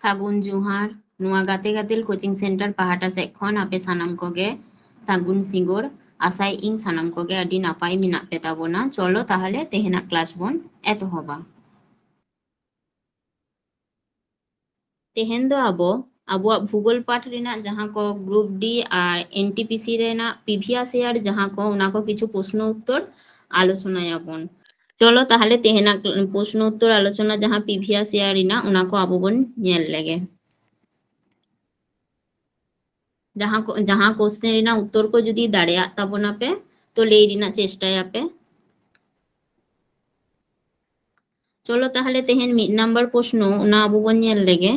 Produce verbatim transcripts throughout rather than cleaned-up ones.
ᱥᱟᱹᱜᱩᱱ ᱡᱚᱦᱟᱨ᱾ ᱱᱚᱣᱟ ᱜᱟᱛᱮ ᱜᱟᱫᱮᱞ ᱠᱳᱪᱤᱝ ᱥᱮᱱᱴᱟᱨ ᱯᱟᱦᱴᱟ ᱥᱮᱫ ᱠᱷᱚᱱ ᱟᱯᱮ ᱥᱟᱱᱟᱢ ᱠᱚᱜᱮ ᱥᱟᱹᱜᱩᱱ ᱥᱤᱸᱜᱟᱹᱲ᱾ ᱟᱥᱟᱭᱮᱫ ᱟᱹᱧ ᱥᱟᱱᱟᱢ ᱠᱚᱜᱮ ᱟᱹᱰᱤ ᱱᱟᱯᱟᱭ ᱢᱮᱱᱟᱜ ᱯᱮ ᱛᱟᱵᱚᱱᱟ᱾ ᱪᱚᱞᱚ ᱛᱟᱦᱚᱞᱮ ᱛᱮᱦᱮᱧᱟᱜ ᱠᱞᱟᱥ ᱵᱚᱱ ᱮᱛᱚᱦᱚᱵᱟ᱾ ᱛᱮᱦᱮᱧ ᱫᱚ ᱟᱵᱚ ᱟᱵᱚᱣᱟᱜ ᱵᱷᱩᱜᱳᱞ ᱯᱟᱴ ᱨᱮᱱᱟᱜ ᱡᱟᱦᱟᱸ ᱠᱚ ᱜᱨᱩᱯ ᱰᱤ ᱟᱨ ᱮᱱ ᱴᱤ ᱯᱤ ᱥᱤ ᱨᱮᱱᱟᱜ ᱯᱨᱤᱵᱷᱤᱭᱟᱥ ᱤᱭᱟᱨ ᱡᱟᱦᱟᱸ ᱠᱚ, ᱚᱱᱟ ᱠᱚ ᱠᱤᱪᱷᱩ ᱯᱨᱚᱥᱱᱚ ᱩᱛᱛᱚᱨ ᱟᱞᱳᱪᱚᱱᱟᱭᱟᱵᱚᱱ᱾ ᱪᱚᱞᱚ ᱛᱟᱦᱚᱞᱮ ᱛᱮᱦᱮᱧᱟᱜ ᱯᱨᱚᱥᱱᱚ ᱩᱛᱛᱚᱨ ᱟᱞᱳᱪᱚᱱᱟ ᱡᱟᱦᱟᱸ ᱯᱨᱤᱵᱷᱤᱭᱟᱥ ᱤᱭᱟᱨ ᱨᱮᱱᱟᱜ, ᱚᱱᱟ ᱠᱚ ᱟᱵᱚ ᱵᱚᱱ ᱧᱮᱞ ᱞᱮᱜᱮ᱾ ᱡᱟᱦᱟᱸ ᱠᱚ, ᱡᱟᱦᱟᱸ ᱠᱚᱥᱪᱮᱱ ᱨᱮᱱᱟᱜ ᱩᱛᱛᱚᱨ ᱠᱚ ᱡᱩᱫᱤ ᱫᱟᱲᱮᱭᱟᱜ ᱛᱟᱵᱚᱱᱟᱯᱮ, ᱛᱚ ᱞᱟᱹᱭ ᱨᱮᱱᱟᱜ ᱪᱮᱥᱴᱟᱭᱟᱯᱮ᱾ ᱪᱚᱞᱚ ᱛᱟᱦᱚᱞᱮ ᱛᱮᱦᱮᱧ ᱢᱤᱫ ᱱᱟᱢᱵᱟᱨ ᱯᱨᱚᱥᱱᱚ, ᱚᱱᱟ ᱟᱵᱚ ᱵᱚᱱ ᱧᱮᱞ ᱞᱮᱜᱮ᱾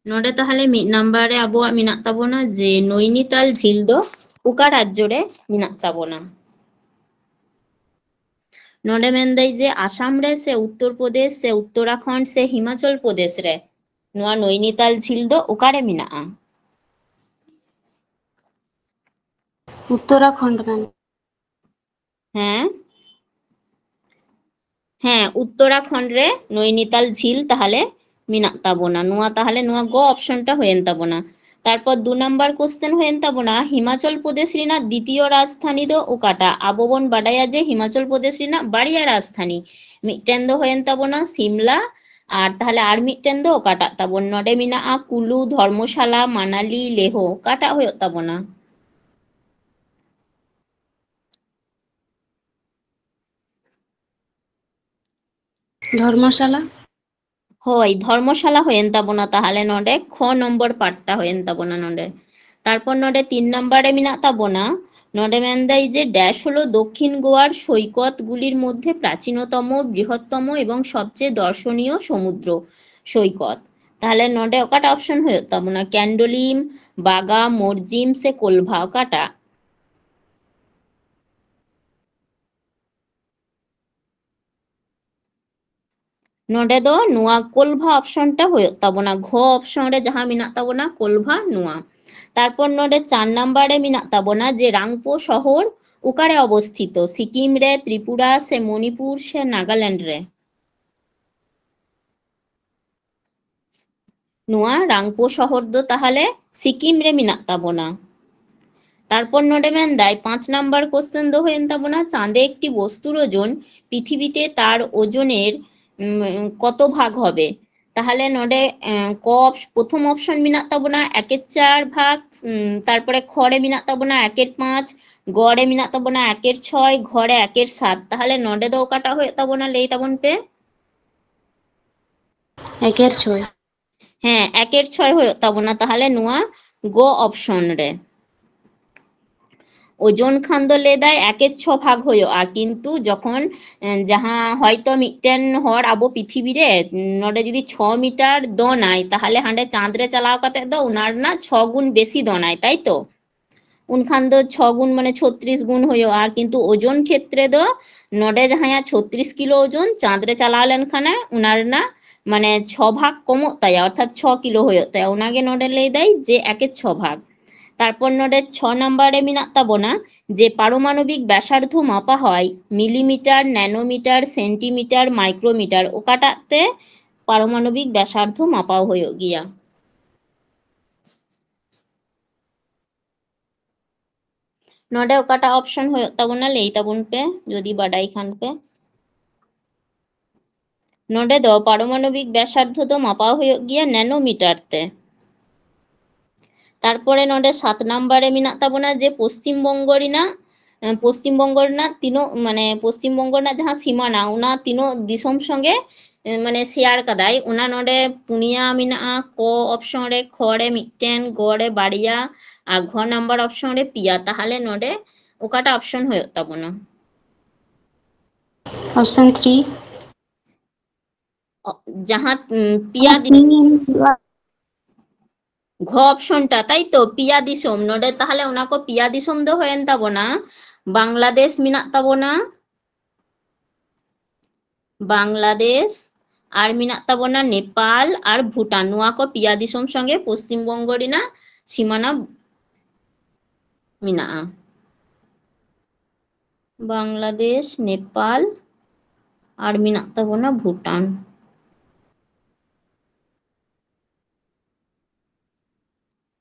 ᱱᱚᱰᱮ ᱛᱟᱦᱚᱞᱮ ᱢᱤᱫ ᱱᱟᱢᱵᱟᱨ ᱨᱮ ᱟᱵᱚᱣᱟᱜ ᱢᱮᱱᱟᱜ ᱛᱟᱵᱚᱱᱟ ᱡᱮ ᱱᱚᱭᱱᱤᱛᱟᱞ ᱡᱷᱤᱞ ᱫᱚ ᱚᱠᱟ ᱨᱟᱡᱽᱡᱚ ᱨᱮ ᱢᱮᱱᱟᱜ ᱛᱟᱵᱚᱱᱟ? ᱱᱚᱰᱮ ᱢᱮᱱᱫᱟᱭ ᱡᱮ ᱟᱥᱟᱢ ᱨᱮ ᱥᱮ ᱩᱛᱛᱚᱨ ᱯᱨᱚᱫᱮᱥ ᱥᱮ ᱩᱛᱛᱚᱨᱟᱠᱷᱚᱸᱰ ᱥᱮ ᱦᱤᱢᱟᱪᱚᱞ ᱯᱨᱚᱫᱮᱥ ᱨᱮ ᱱᱚᱣᱟ ᱱᱚᱭᱱᱤᱛᱟᱞ ᱡᱷᱤᱞ ᱫᱚ ᱚᱠᱟᱨᱮ ᱢᱮᱱᱟᱜᱼᱟ? ᱩᱛᱛᱚᱨᱟᱠᱷᱚᱸᱰ ᱢᱮᱱ᱾ ᱦᱮᱸ, ᱦᱮᱸ, ᱩᱛᱛᱚᱨᱟᱠᱷᱚᱸᱰ ᱨᱮ ᱱᱚᱭᱱᱤᱛᱟᱞ ᱡᱷᱤᱞ ᱛᱟᱦᱚᱞᱮ ᱢᱮᱱᱟᱜ ᱛᱟᱵᱚᱱᱟ᱾ ᱱᱚᱣᱟ ᱛᱟᱦᱚᱞᱮ ᱱᱚᱣᱟ ᱜᱚ ᱚᱯᱥᱚᱱ ᱴᱟ ᱦᱩᱭᱮᱱ ᱛᱟᱵᱚᱱᱟ᱾ ᱛᱟᱨᱯᱚᱨ ᱫᱩ ᱱᱟᱢᱵᱟᱨ ᱠᱚᱥᱪᱮᱱ ᱦᱩᱭᱮᱱ ᱛᱟᱵᱚᱱᱟ, ᱦᱤᱢᱟᱪᱚᱞ ᱯᱨᱚᱫᱮᱥ ᱨᱮᱱᱟᱜ ᱫᱤᱛᱤᱭᱚ ᱨᱟᱡᱽᱫᱷᱟᱱᱤ ᱫᱚ ᱚᱠᱟᱴᱟᱜ? ᱟᱵᱚ ᱵᱚᱱ ᱵᱟᱰᱟᱭᱟ ᱡᱮ ᱦᱤᱢᱟᱪᱚᱞ ᱯᱨᱚᱫᱮᱥ ᱨᱮᱱᱟᱜ ᱵᱟᱨᱭᱟ ᱨᱟᱡᱽᱫᱷᱟᱱᱤ, ᱢᱤᱫᱴᱮᱱ ᱫᱚ ᱦᱩᱭᱮᱱ ᱛᱟᱵᱚᱱᱟ ᱥᱤᱢᱞᱟ, ᱟᱨ ᱛᱟᱦᱚᱞᱮ ᱟᱨ ᱢᱤᱫᱴᱮᱱ ᱫᱚ ᱚᱠᱟᱴᱟᱜ ᱛᱟᱵᱚᱱ? ᱱᱚᱰᱮ ᱢᱮᱱᱟᱜᱼᱟ ᱠᱩᱞᱩ, ᱫᱷᱚᱨᱢᱚᱥᱟᱞᱟ, ᱢᱟᱱᱟᱞᱤ, ᱞᱮᱦᱳ, ᱚᱠᱟᱴᱟᱜ ᱦᱩᱭᱩᱜ ᱛᱟᱵᱚᱱᱟ? ᱫᱷᱚᱨᱢᱚᱥᱟᱞᱟ᱾ ᱦᱳᱭ, ᱫᱷᱚᱨᱢᱚᱥᱟᱞᱟ ᱦᱩᱭᱮᱱ ᱛᱟᱵᱚᱱᱟ ᱛᱟᱦᱚᱞᱮ ᱱᱚᱰᱮ, ᱠᱷᱚ ᱱᱚᱢᱵᱚᱨ ᱯᱟᱴᱴᱟ ᱦᱩᱭᱮᱱ ᱛᱟᱵᱚᱱᱟ ᱱᱚᱰᱮ᱾ ᱛᱟᱨᱯᱚᱨ ᱱᱚᱰᱮ ᱛᱤᱱ ᱱᱟᱢᱵᱟᱨ ᱨᱮ ᱢᱮᱱᱟᱜ ᱛᱟᱵᱚᱱᱟ, ᱱᱚᱰᱮ ᱢᱮᱱᱫᱟᱭ ᱡᱮ ᱰᱮᱥ ᱦᱚᱞᱚ ᱫᱚᱠᱠᱷᱤᱱ ᱜᱳᱣᱟᱨ ᱥᱳᱭᱠᱚᱛ ᱜᱩᱞᱤᱨ ᱢᱚᱫᱽᱫᱷᱮ ᱯᱨᱟᱪᱤᱱᱚᱛᱚᱢ, ᱵᱨᱤᱦᱚᱛᱛᱚᱢ ᱮᱵᱚᱝ ᱥᱚᱵᱪᱮᱭᱮ ᱫᱚᱨᱥᱚᱱᱤᱭᱚ ᱥᱚᱢᱩᱫᱨᱚ ᱥᱳᱭᱠᱚᱛ᱾ ᱛᱟᱦᱚᱞᱮ ᱱᱚᱰᱮ ᱚᱠᱟᱴᱟᱜ ᱚᱯᱥᱚᱱ ᱦᱩᱭᱩᱜ ᱛᱟᱵᱚᱱᱟ? ᱠᱮᱱᱰᱳᱞᱤᱢ, ᱵᱟᱜᱟ, ᱢᱚᱨᱡᱤᱢ ᱥᱮ ᱠᱳᱞᱵᱷᱟ, ᱚᱠᱟᱴᱟᱜ? ᱱᱚᱰᱮ ᱫᱚ ᱱᱚᱣᱟ ᱠᱳᱞᱵᱷᱟ ᱚᱯᱥᱚᱱ ᱴᱟ ᱦᱩᱭᱩᱜ ᱛᱟᱵᱚᱱᱟ, ᱜᱷᱚ ᱚᱯᱥᱚᱱ ᱨᱮ ᱡᱟᱦᱟᱸ ᱢᱮᱱᱟᱜ ᱛᱟᱵᱚᱱᱟ ᱠᱳᱞᱵᱷᱟ, ᱱᱚᱣᱟ᱾ ᱛᱟᱨᱯᱚᱨ ᱱᱚᱰᱮ ᱪᱟᱨ ᱱᱟᱢᱵᱟᱨ ᱨᱮ ᱢᱮᱱᱟᱜ ᱛᱟᱵᱚᱱᱟ ᱡᱮ ᱨᱟᱝᱯᱳ ᱥᱚᱦᱚᱨ ᱚᱠᱟᱨᱮ ᱚᱵᱚᱥᱛᱷᱤᱛᱚ? ᱥᱤᱠᱤᱢ ᱨᱮ, ᱛᱨᱤᱯᱩᱨᱟ ᱥᱮ ᱢᱚᱱᱤᱯᱩᱨ ᱥᱮ ᱱᱟᱜᱟᱞᱮᱱᱰ ᱨᱮ? ᱱᱚᱣᱟ ᱨᱟᱝᱯᱳ ᱥᱚᱦᱚᱨ ᱫᱚ ᱛᱟᱦᱚᱞᱮ ᱥᱤᱠᱤᱢ ᱨᱮ ᱢᱮᱱᱟᱜ ᱛᱟᱵᱚᱱᱟ᱾ ᱛᱟᱨᱯᱚᱨ ᱱᱚᱰᱮ ᱢᱮᱱᱫᱟᱭ, ᱯᱟᱸᱪ ᱱᱟᱢᱵᱟᱨ ᱠᱚᱥᱪᱮᱱ ᱫᱚ ᱦᱩᱭᱮᱱ ᱛᱟᱵᱚᱱᱟ, ᱪᱟᱸᱫᱮ ᱮᱠᱴᱤ ᱵᱚᱥᱛᱩᱨ ᱳᱡᱚᱱ ᱯᱨᱤᱛᱷᱤᱵᱤᱛᱮ ᱛᱟᱨ ᱳᱡᱚᱱᱮᱨ, উম, কত ভাগ হবে? তাহলে ᱱᱚᱰᱮ, ᱮᱸ, ᱠᱚ অপ-, ᱯᱨᱚথᱚᱢ ᱚᱯᱥᱚᱱ ᱢᱮᱱᱟᱜ ᱛᱟᱵᱚᱱᱟ ᱮᱠᱮᱨ ᱪᱟᱨ ᱵᱷᱟᱜᱽ, ᱩᱢ, ᱛᱟᱨᱯᱚᱨᱮ ᱠᱷᱚ ᱨᱮ ᱢᱮᱱᱟᱜ ᱛᱟᱵᱚᱱᱟ ᱮᱠᱮᱨ ᱯᱟᱸᱪ, ᱜᱚ ᱨᱮ ᱢᱮᱱᱟᱜ ᱛᱟᱵᱚᱱᱟ ᱮᱠᱮᱨ ᱪᱷᱚᱭ, ᱜᱷᱚ ᱨᱮ ᱮᱠᱮᱨ ᱥᱟᱛ᱾ ᱛᱟᱦᱚᱞᱮ ᱱᱚᱰᱮ ᱫᱚ ᱚᱠᱟᱴᱟᱜ ᱦᱩᱭᱩᱜ ᱛᱟᱵᱚᱱᱟ, ᱞᱟᱹᱭ ᱛᱟᱵᱚᱱ ᱯᱮ? ᱮᱠᱮᱨ ᱪᱷᱚᱭ᱾ ᱦᱮᱸ, ᱮᱠᱮᱨ ᱪᱷᱚᱭ ᱦᱩᱭᱩᱜ ᱛᱟᱵᱚᱱᱟ ᱛᱟᱦᱚᱞᱮ ᱱᱚᱣᱟ ᱜᱚ ᱚᱯᱥᱚᱱ ᱨᱮ᱾ ᱳᱡᱚᱱ ᱠᱷᱟᱱ ᱫᱚ ᱞᱟᱹᱭ ᱫᱟᱭ ᱮᱠᱮᱨ ᱪᱷᱚ ᱵᱷᱟᱜᱽ ᱦᱩᱭᱩᱜᱼᱟ, ᱠᱤᱱᱛᱩ ᱡᱚᱠᱷᱚᱱ, ᱮ, ᱡᱟᱦᱟᱸ ᱦᱚᱭᱛᱚ ᱢᱤᱫᱴᱮᱱ ᱦᱚᱲ ᱟᱵᱚ ᱯᱨᱤᱛᱷᱤᱵᱤ ᱨᱮ, ᱱᱚᱰᱮ ᱡᱩᱫᱤ ᱪᱷᱚ ᱢᱤᱴᱟᱨ ᱫᱚᱱᱟᱭ, ᱛᱟᱦᱚᱞᱮ ᱦᱟᱸᱰᱮ ᱪᱟᱸᱫᱽ ᱨᱮ ᱪᱟᱞᱟᱣ ᱠᱟᱛᱮ ᱫᱚ ᱚᱱᱟ ᱨᱮᱱᱟᱜ ᱪᱷᱚ ᱜᱩᱱ ᱵᱮᱥᱤ ᱫᱚᱱᱟᱭ, ᱛᱟᱭ ᱛᱚ? ᱩᱱᱠᱷᱟᱱ ᱫᱚ ᱪᱷᱚ ᱜᱩᱱ ᱢᱟᱱᱮ ᱪᱷᱚᱛᱨᱤᱥ ᱜᱩᱱ ᱦᱩᱭᱩᱜᱼᱟ, ᱠᱤᱱᱛᱩ ᱳᱡᱚᱱ ᱠᱷᱮᱛᱨᱮ ᱫᱚ ᱱᱚᱰᱮ ᱡᱟᱦᱟᱸᱭᱟᱜ ᱪᱷᱚᱛᱨᱤᱥ ᱠᱤᱞᱳ ᱳᱡᱚᱱ ᱪᱟᱸᱫᱽ ᱨᱮ ᱪᱟᱞᱟᱣ ᱞᱮᱱᱠᱷᱟᱱᱮ ᱚᱱᱟ ᱨᱮᱱᱟᱜ ᱢᱟᱱᱮ ᱪᱷᱚ ᱵᱷᱟᱜᱽ ᱠᱚᱢᱚᱜ ᱛᱟᱭᱟ, ᱚᱨᱛᱷᱟᱛ ᱪᱷᱚ ᱠᱤᱞᱳ ᱦᱩᱭᱩᱜ ᱛᱟᱭᱟ᱾ ᱚᱱᱟᱜᱮ ᱱᱚᱰᱮ ᱞᱟᱹᱭ ᱫᱟᱭ ᱡᱮ ᱮᱠᱮᱨ ᱪᱷᱚ ᱵᱷᱟᱜᱽ᱾ ᱛᱟᱨᱯᱚᱨ ᱱᱚᱰᱮ ᱪᱷᱚ ᱱᱟᱢᱵᱟᱨ ᱨᱮ ᱢᱮᱱᱟᱜ ᱛᱟᱵᱚᱱᱟ ᱡᱮ ᱯᱟᱨᱚᱢᱟণবিᱠ ᱵᱮᱥᱟᱨᱫᱷᱚ ᱢᱟᱯᱟ হয় মিলিমিটার, ন্যানোমিটার, সেন্টিমিটার, মাইক্রোমিটার, ᱚᱠᱟᱴᱟᱜ ᱛᱮ ᱯᱟᱨᱚᱢᱟণবিᱠ ᱵᱮᱥᱟᱨᱫᱷᱚ ᱢᱟᱯᱟᱣ ᱦᱩᱭᱩᱜ ᱜᱮᱭᱟ? ᱱᱚᱰᱮ ᱚᱠᱟᱴᱟᱜ ᱚᱯᱥᱚᱱ ᱦᱩᱭᱩᱜ ᱛᱟᱵᱚᱱᱟ, ᱞᱟᱹᱭ ᱛᱟᱵᱚᱱ ᱯᱮ ᱡᱩᱫᱤ ᱵᱟᱰᱟᱭ ᱠᱷᱟᱱ ᱯᱮ᱾ ᱱᱚᱰᱮ ᱫᱚ ᱯᱟᱨᱚᱢᱟᱱᱚᱵᱤᱠ ᱵᱮᱥᱟᱨᱫᱷᱚ ᱫᱚ ᱢᱟᱯᱟᱣ ᱦᱩᱭᱩᱜ ᱜᱮᱭᱟ ᱱᱮᱱᱳᱢᱤᱴᱟᱨ ᱛᱮ᱾ ᱛᱟᱨᱯᱚᱨᱮ ᱱᱚᱰᱮ ᱥᱟᱛ ᱱᱟᱢᱵᱟᱨ ᱨᱮ ᱢᱮᱱᱟᱜ ᱛᱟᱵᱚᱱᱟ ᱡᱮ ᱯᱚᱥᱪᱤᱢ ᱵᱚᱝᱜᱚ ᱨᱮᱱᱟᱜ, ᱮ, ᱯᱚᱥᱪᱤᱢ ᱵᱚᱝᱜᱚ ᱨᱮᱱᱟᱜ ᱛᱤᱱᱟᱹᱜ, ᱢᱟᱱᱮ ᱯᱚᱥᱪᱤᱢ ᱵᱚᱝᱜᱚ ᱨᱮᱱᱟᱜ ᱡᱟᱦᱟᱸ ᱥᱤᱢᱟᱱᱟ, ᱚᱱᱟ ᱛᱤᱱᱟᱹᱜ ᱫᱤᱥᱚᱢ ᱥᱚᱸᱜᱮ, ᱮ, ᱢᱟᱱᱮ ᱥᱮᱭᱟᱨ ᱠᱟᱫᱟᱭ, ᱚᱱᱟ ᱱᱚᱰᱮ ᱯᱩᱱᱭᱟ ᱢᱮᱱᱟᱜᱼᱟ, ᱠᱚ ᱚᱯᱥᱚᱱ ᱨᱮ, ᱠᱷᱚ ᱨᱮ ᱢᱤᱫᱴᱮᱱ, ᱜᱚ ᱨᱮ ᱵᱟᱨᱭᱟ ᱟᱨ ᱜᱷᱚ ᱱᱟᱢᱵᱟᱨ ᱚᱯᱥᱚᱱ ᱨᱮ ᱯᱮᱭᱟ᱾ ᱛᱟᱦᱚᱞᱮ ᱱᱚᱰᱮ ᱚᱠᱟᱴᱟᱜ ᱚᱯᱥᱚᱱ ᱦᱩᱭᱩᱜ ᱛᱟᱵᱚᱱᱟ? Option three. ᱚ, ᱡᱟᱦᱟᱸ, ᱩᱢ, ᱯᱮᱭᱟ ᱫᱤ-, ᱜᱷᱚ ᱚᱯᱥᱚᱱ ᱴᱟ, ᱛᱟᱭ ᱛᱚ? ᱯᱮᱭᱟ ᱫᱤᱥᱚᱢ᱾ ᱱᱚᱰᱮ ᱛᱟᱦᱚᱞᱮ ᱚᱱᱟ ᱠᱚ ᱯᱮᱭᱟ ᱫᱤᱥᱚᱢ ᱫᱚ ᱦᱩᱭᱮᱱ ᱛᱟᱵᱚᱱᱟ, ᱵᱟᱝᱞᱟᱫᱮᱥ ᱢᱮᱱᱟᱜ ᱛᱟᱵᱚᱱᱟ, ᱵᱟᱝᱞᱟᱫᱮᱥ, ᱟᱨ ᱢᱮᱱᱟᱜ ᱛᱟᱵᱚᱱᱟ ᱱᱮᱯᱟᱞ ᱟᱨ ᱵᱷᱩᱴᱟᱱ᱾ ᱱᱚᱣᱟ ᱠᱚ ᱯᱮᱭᱟ ᱫᱤᱥᱚᱢ ᱥᱚᱸᱜᱮ ᱯᱚᱥᱪᱤᱢ ᱵᱚᱝᱜᱚ ᱨᱮᱱᱟᱜ ᱥᱤᱢᱟᱱᱟ ᱢᱮᱱᱟᱜᱼᱟ᱾ ᱵᱟᱝᱞᱟᱫᱮᱥ, ᱱᱮᱯᱟᱞ, ᱟᱨ ᱢᱮᱱᱟᱜ ᱛᱟᱵᱚᱱᱟ ᱵᱷᱩᱴᱟᱱ᱾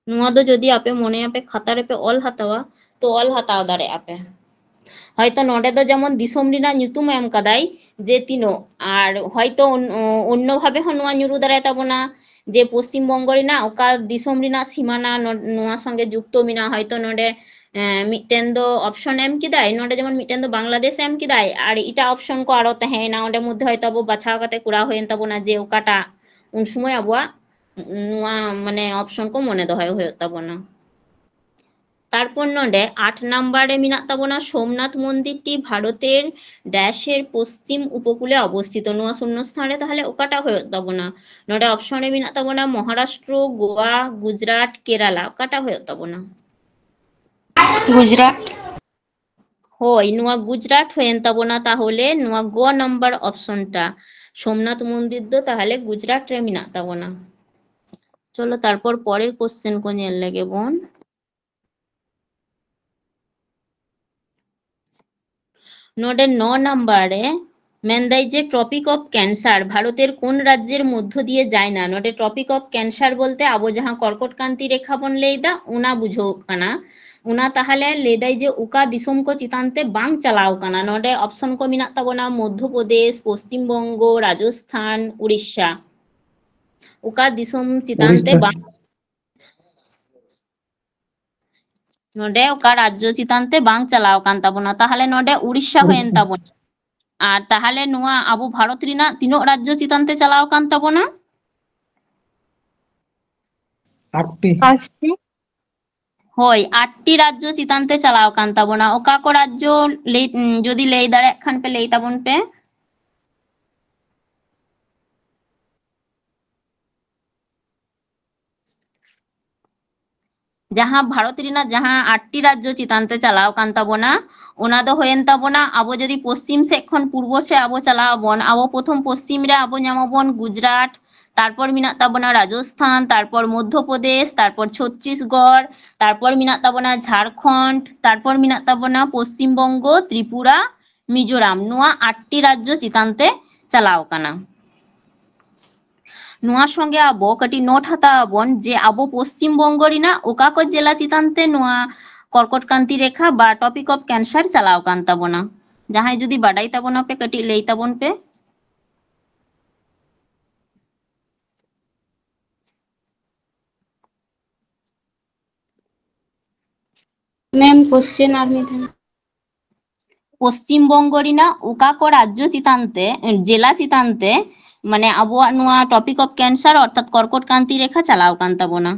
ᱱᱚᱣᱟ ᱫᱚ ᱡᱩᱫᱤ ᱟᱯᱮ ᱢᱚᱱᱮᱭᱟᱯᱮ ᱠᱷᱟᱛᱟ ᱨᱮᱯᱮ ᱚᱞ ᱦᱟᱛᱟᱣᱟ, ᱛᱚ ᱚᱞ ᱦᱟᱛᱟᱣ ᱫᱟᱲᱮᱭᱟᱜᱼᱟ ᱯᱮ᱾ ᱦᱚᱭᱛᱚ ᱱᱚᱰᱮ ᱫᱚ ᱡᱮᱢᱚᱱ ᱫᱤᱥᱚᱢ ᱨᱮᱱᱟᱜ ᱧᱩᱛᱩᱢ ᱮ ᱮᱢ ᱠᱟᱫᱟᱭ ᱡᱮ ᱛᱤᱱᱟᱹᱜ, ᱟᱨ ᱦᱚᱭᱛᱚ ᱚᱱ-, ᱚᱱᱱᱚ ᱵᱷᱟᱵᱮ ᱦᱚᱸ ᱱᱚᱣᱟ ᱧᱩᱨᱩ ᱫᱟᱲᱮᱭᱟᱛᱟᱵᱚᱱᱟ ᱡᱮ ᱯᱚᱥᱪᱤᱢ ᱵᱚᱝᱜᱚ ᱨᱮᱱᱟᱜ ᱚᱠᱟ ᱫᱤᱥᱚᱢ ᱨᱮᱱᱟᱜ ᱥᱤᱢᱟᱱᱟ ᱱᱚ-, ᱱᱚᱣᱟ ᱥᱚᱸᱜᱮ ᱡᱩᱠᱛᱚ ᱢᱮᱱᱟᱜᱼᱟ᱾ ᱦᱚᱭᱛᱚ ᱱᱚᱰᱮ, ᱮᱸ, ᱢᱤᱫᱴᱮᱱ ᱫᱚ ᱚᱯᱥᱚᱱ ᱮᱢ ᱠᱮᱫᱟᱭ, ᱱᱚᱰᱮ ᱡᱮᱢᱚᱱ ᱢᱤᱫᱴᱮᱱ ᱫᱚ ᱵᱟᱝᱞᱟᱫᱮᱥ ᱮᱢ ᱠᱮᱫᱟᱭ ᱟᱨ ᱮᱴᱟᱜ ᱚᱯᱥᱚᱱ ᱠᱚ ᱟᱨᱚ ᱛᱟᱦᱮᱸᱭᱮᱱᱟ, ᱚᱸᱰᱮ ᱢᱚᱫᱽᱫᱷᱮ ᱦᱚᱭᱛᱚ ᱟᱵᱚ ᱵᱟᱪᱷᱟᱣ ᱠᱟᱛᱮ ᱠᱚᱨᱟᱣ ᱦᱩᱭᱮᱱ ᱛᱟᱵᱚᱱᱟ ᱡᱮ ᱚᱠᱟᱴᱟᱜ ᱩᱱ ᱥᱚᱢᱚᱭ ᱟᱵᱚᱣᱟᱜ ᱱᱚᱣᱟ ᱢᱟᱱᱮ ᱚᱯᱥᱚᱱ ᱠᱚ ᱢᱚᱱᱮ ᱫᱚᱦᱚᱭ ᱦᱩᱭᱩᱜ ᱛᱟᱵᱚᱱᱟ᱾ ᱛᱟᱨᱯᱚᱨ ᱱᱚᱰᱮ ᱟᱴ ᱱᱟᱢᱵᱟᱨ ᱨᱮ ᱢᱮᱱᱟᱜ ᱛᱟᱵᱚᱱᱟ ᱥᱳᱢᱱᱟᱛᱷ ᱢᱚᱱᱫᱤᱨᱴᱤ ᱵᱷᱟᱨᱚᱛᱮᱨ ᱰᱮᱥᱮᱨ ᱯᱚᱥᱪᱤᱢ ᱩᱯᱚᱠᱩᱞᱮ ᱚᱵᱚᱥᱛᱷᱤᱛᱚ᱾ ᱱᱚᱣᱟ ᱥᱩᱱᱱᱚ ᱥᱛᱷᱟᱱ ᱨᱮ ᱛᱟᱦᱚᱞᱮ ᱚᱠᱟᱴᱟᱜ ᱦᱩᱭᱩᱜ ᱛᱟᱵᱚᱱᱟ? ᱱᱚᱰᱮ ᱚᱯᱥᱚᱱ ᱨᱮ ᱢᱮᱱᱟᱜ ᱛᱟᱵᱚᱱᱟ ᱢᱚᱦᱟᱨᱟᱥᱴᱨᱚ, ᱜᱳᱣᱟ, ᱜᱩᱡᱽᱨᱟᱴ, ᱠᱮᱨᱟᱞᱟ᱾ ᱚᱠᱟᱴᱟᱜ ᱦᱩᱭᱩᱜ ᱛᱟᱵᱚᱱᱟ? ᱜᱩᱡᱽᱨᱟᱴ᱾ ᱦᱳᱭ, ᱱᱚᱣᱟ ᱜᱩᱡᱽᱨᱟᱴ ᱦᱩᱭᱮᱱ ᱛᱟᱵᱚᱱᱟ ᱛᱟᱦᱚᱞᱮ ᱱᱚᱣᱟ ᱜᱚ ᱱᱟᱢᱵᱟᱨ ᱚᱯᱥᱚᱱ ᱴᱟ᱾ ᱥᱳᱢᱱᱟᱛᱷ ᱢᱚᱱᱫᱤᱨ ᱫᱚ ᱛᱟᱦᱚᱞᱮ ᱜᱩᱡᱽᱨᱟᱴ ᱨᱮ ᱢᱮᱱᱟᱜ ᱛᱟᱵᱚᱱᱟ᱾ ᱪᱚᱞᱚ ᱛᱟᱨᱯᱚᱨ ᱯᱚᱨᱮᱨ ᱠᱚᱥᱪᱮᱱ ᱠᱚ ᱧᱮᱞ ᱞᱮᱜᱮ ᱵᱚᱱ᱾ ᱱᱚᱰᱮ ᱱᱚ ᱱᱟᱢᱵᱟᱨ ᱨᱮ ᱢᱮᱱᱫᱟᱭ ᱡᱮ Tropic of Cancer ᱵᱷᱟᱨᱚᱛᱮᱨ ᱠᱳᱱ ᱨᱟᱡᱽᱡᱮᱨ ᱢᱚᱫᱽᱫᱷᱚ ᱫᱤᱭᱮ ᱡᱟᱭᱱᱟ? ᱱᱚᱰᱮ Tropic of Cancer ᱵᱚᱞᱛᱮ ᱟᱵᱚ ᱡᱟᱦᱟᱸ ᱠᱚᱨᱠᱚᱴ ᱠᱟᱱᱛᱤ ᱨᱮᱠᱷᱟ ᱵᱚᱱ ᱞᱟᱹᱭᱫᱟ, ᱚᱱᱟ ᱵᱩᱡᱷᱟᱹᱣ ᱠᱟᱱᱟ᱾ ᱚᱱᱟ ᱛᱟᱦᱚᱞᱮ ᱞᱟᱹᱭᱫᱟᱭ ᱡᱮ ᱚᱠᱟ ᱫᱤᱥᱚᱢ ᱠᱚ ᱪᱮᱛᱟᱱ ᱛᱮ ᱵᱟᱝ ᱪᱟᱞᱟᱣ ᱠᱟᱱᱟ? ᱱᱚᱰᱮ ᱚᱯᱥᱚᱱ ᱠᱚ ᱢᱮᱱᱟᱜ ᱛᱟᱵᱚᱱᱟ ᱢᱚᱫᱽᱫᱷᱚ ᱯᱨᱚᱫᱮᱥ, ᱯᱚᱥᱪᱤᱢ ᱵᱚᱝᱜᱚ, ᱨᱟᱡᱚᱥᱛᱷᱟᱱ, ᱩᱲᱤᱥᱥᱟ᱾ ᱚᱠᱟ ᱫᱤᱥᱚᱢ ᱪᱮᱛᱟᱱ ᱛᱮ ᱩᱲᱤᱥᱥᱟ᱾ ᱵᱟᱝ ᱱᱚᱰᱮ ᱚᱠᱟ ᱨᱟᱡᱽᱡᱚ ᱪᱮᱛᱟᱱ ᱛᱮ ᱵᱟᱝ ᱪᱟᱞᱟᱣ ᱟᱠᱟᱱ ᱛᱟᱵᱚᱱᱟ? ᱛᱟᱦᱚᱞᱮ ᱱᱚᱰᱮ ᱩᱲᱤᱥᱥᱟ ᱦᱩᱭᱮᱱ ᱩᱲᱤᱥᱥᱟ᱾ ᱛᱟᱵᱚᱱᱟ᱾ ᱟᱨ ᱛᱟᱦᱚᱞᱮ ᱱᱚᱣᱟ ᱟᱵᱚ ᱵᱷᱟᱨᱚᱛ ᱨᱮᱱᱟᱜ ᱛᱤᱱᱟᱹᱜ ᱨᱟᱡᱽᱡᱚ ᱪᱮᱛᱟᱱ ᱛᱮ ᱪᱟᱞᱟᱣ ᱟᱠᱟᱱ ᱛᱟᱵᱚᱱᱟ? ᱟᱴᱴᱤ᱾ ᱯᱟᱸᱪᱴᱤ᱾ ᱦᱳᱭ, ᱟᱴᱴᱤ ᱨᱟᱡᱽᱡᱚ ᱪᱮᱛᱟᱱ ᱛᱮ ᱪᱟᱞᱟᱣ ᱟᱠᱟᱱ ᱛᱟᱵᱚᱱᱟ᱾ ᱚᱠᱟ ᱠᱚ ᱨᱟᱡᱽᱡᱚ ᱞᱟᱹᱭ, ᱩᱸ, ᱡᱩᱫᱤ ᱞᱟᱹᱭ ᱫᱟᱲᱮᱭᱟᱜ ᱠᱷᱟᱱ ᱯᱮ ᱞᱟᱹᱭ ᱛᱟᱵᱚᱱ ᱯᱮ᱾ ᱡᱟᱦᱟᱸ ᱵᱷᱟᱨᱚᱛ ᱨᱮᱱᱟᱜ ᱡᱟᱦᱟᱸ ᱟᱴᱴᱤ ᱨᱟᱡᱽᱡᱚ ᱪᱮᱛᱟᱱ ᱛᱮ ᱪᱟᱞᱟᱣ ᱟᱠᱟᱱ ᱛᱟᱵᱚᱱᱟ, ᱚᱱᱟ ᱫᱚ ᱦᱩᱭᱮᱱ ᱛᱟᱵᱚᱱᱟ, ᱟᱵᱚ ᱡᱩᱫᱤ ᱯᱚᱥᱪᱤᱢ ᱥᱮᱫ ᱠᱷᱚᱱ ᱯᱩᱨᱵᱚ ᱥᱮᱫ ᱟᱵᱚ ᱪᱟᱞᱟᱣ ᱟᱵᱚᱱ, ᱟᱵᱚ ᱯᱨᱚᱛᱷᱚᱢ ᱯᱚᱥᱪᱤᱢ ᱨᱮ ᱟᱵᱚ ᱧᱟᱢᱟᱵᱚᱱ ᱜᱩᱡᱽᱨᱟᱴ, ᱛᱟᱨᱯᱚᱨ ᱢᱮᱱᱟᱜ ᱛᱟᱵᱚᱱᱟ ᱨᱟᱡᱚᱥᱛᱷᱟᱱ, ᱛᱟᱨᱯᱚᱨ ᱢᱚᱫᱽᱫᱷᱚ ᱯᱨᱚᱫᱮᱥ, ᱛᱟᱨᱯᱚᱨ ᱪᱷᱚᱛᱨᱤᱥᱜᱚᱲ, ᱛᱟᱨᱯᱚᱨ ᱢᱮᱱᱟᱜ ᱛᱟᱵᱚᱱᱟ ᱡᱷᱟᱲᱠᱷᱚᱸᱰ, ᱛᱟᱨᱯᱚᱨ ᱢᱮᱱᱟᱜ ᱛᱟᱵᱚᱱᱟ ᱯᱚᱥᱪᱤᱢ ᱵᱚᱝᱜᱚ, ᱛᱨᱤᱯᱩᱨᱟ, ᱢᱤᱡᱳᱨᱟᱢ᱾ ᱱᱚᱣᱟ ᱟᱴᱴᱤ ᱨᱟᱡᱽᱡᱚ ᱪᱮᱛᱟᱱ ᱛᱮ ᱪᱟᱞᱟᱣ ᱠᱟᱱᱟ᱾ ᱱᱚᱣᱟ ᱥᱚᱸᱜᱮ ᱟᱵᱚ ᱠᱟᱹᱴᱤᱡ ᱱᱳᱴ ᱦᱟᱛᱟᱣ ᱟᱵᱚᱱ ᱡᱮ ᱟᱵᱚ ᱯᱚᱥᱪᱤᱢ ᱵᱚᱝᱜᱚ ᱨᱮᱱᱟᱜ ᱚᱠᱟ ᱠᱚ ᱡᱮᱞᱟ ᱪᱮᱛᱟᱱ ᱛᱮ ᱱᱚᱣᱟ ᱠᱚᱨᱠᱚᱴ ᱠᱟᱱᱛᱤ ᱨᱮᱠᱷᱟ ᱵᱟ topic of cancer ᱪᱟᱞᱟᱣ ᱠᱟᱱ ᱛᱟᱵᱚᱱᱟ᱾ ᱡᱟᱦᱟᱸᱭ ᱡᱩᱫᱤ ᱵᱟᱰᱟᱭ ᱛᱟᱵᱚᱱᱟ ᱯᱮ, ᱠᱟᱹᱴᱤᱡ ᱞᱟᱹᱭ ᱛᱟᱵᱚᱱ ᱯᱮ᱾ ᱢᱮᱢ, ᱠᱚᱥᱪᱮᱱ ᱟᱨ ᱢᱤᱫ ᱫᱷᱟᱣ᱾ ᱯᱚᱥᱪᱤᱢ ᱵᱚᱝᱜᱚ ᱨᱮᱱᱟᱜ ᱚᱠᱟ ᱠᱚ ᱨᱟᱡᱽᱡᱚ ᱪᱮᱛᱟᱱ ᱛᱮ, ᱡᱮᱞᱟ ᱪᱮᱛᱟᱱ ᱛᱮ, ᱢᱟᱱᱮ ᱟᱵᱚᱣᱟᱜ ᱱᱚᱣᱟ topic of cancer ᱚᱨᱛᱷᱟᱛ ᱠᱚᱨᱠᱚᱴ ᱠᱟᱱᱛᱤ ᱨᱮᱠᱷᱟ ᱪᱟᱞᱟᱣ ᱠᱟᱱ ᱛᱟᱵᱚᱱᱟ?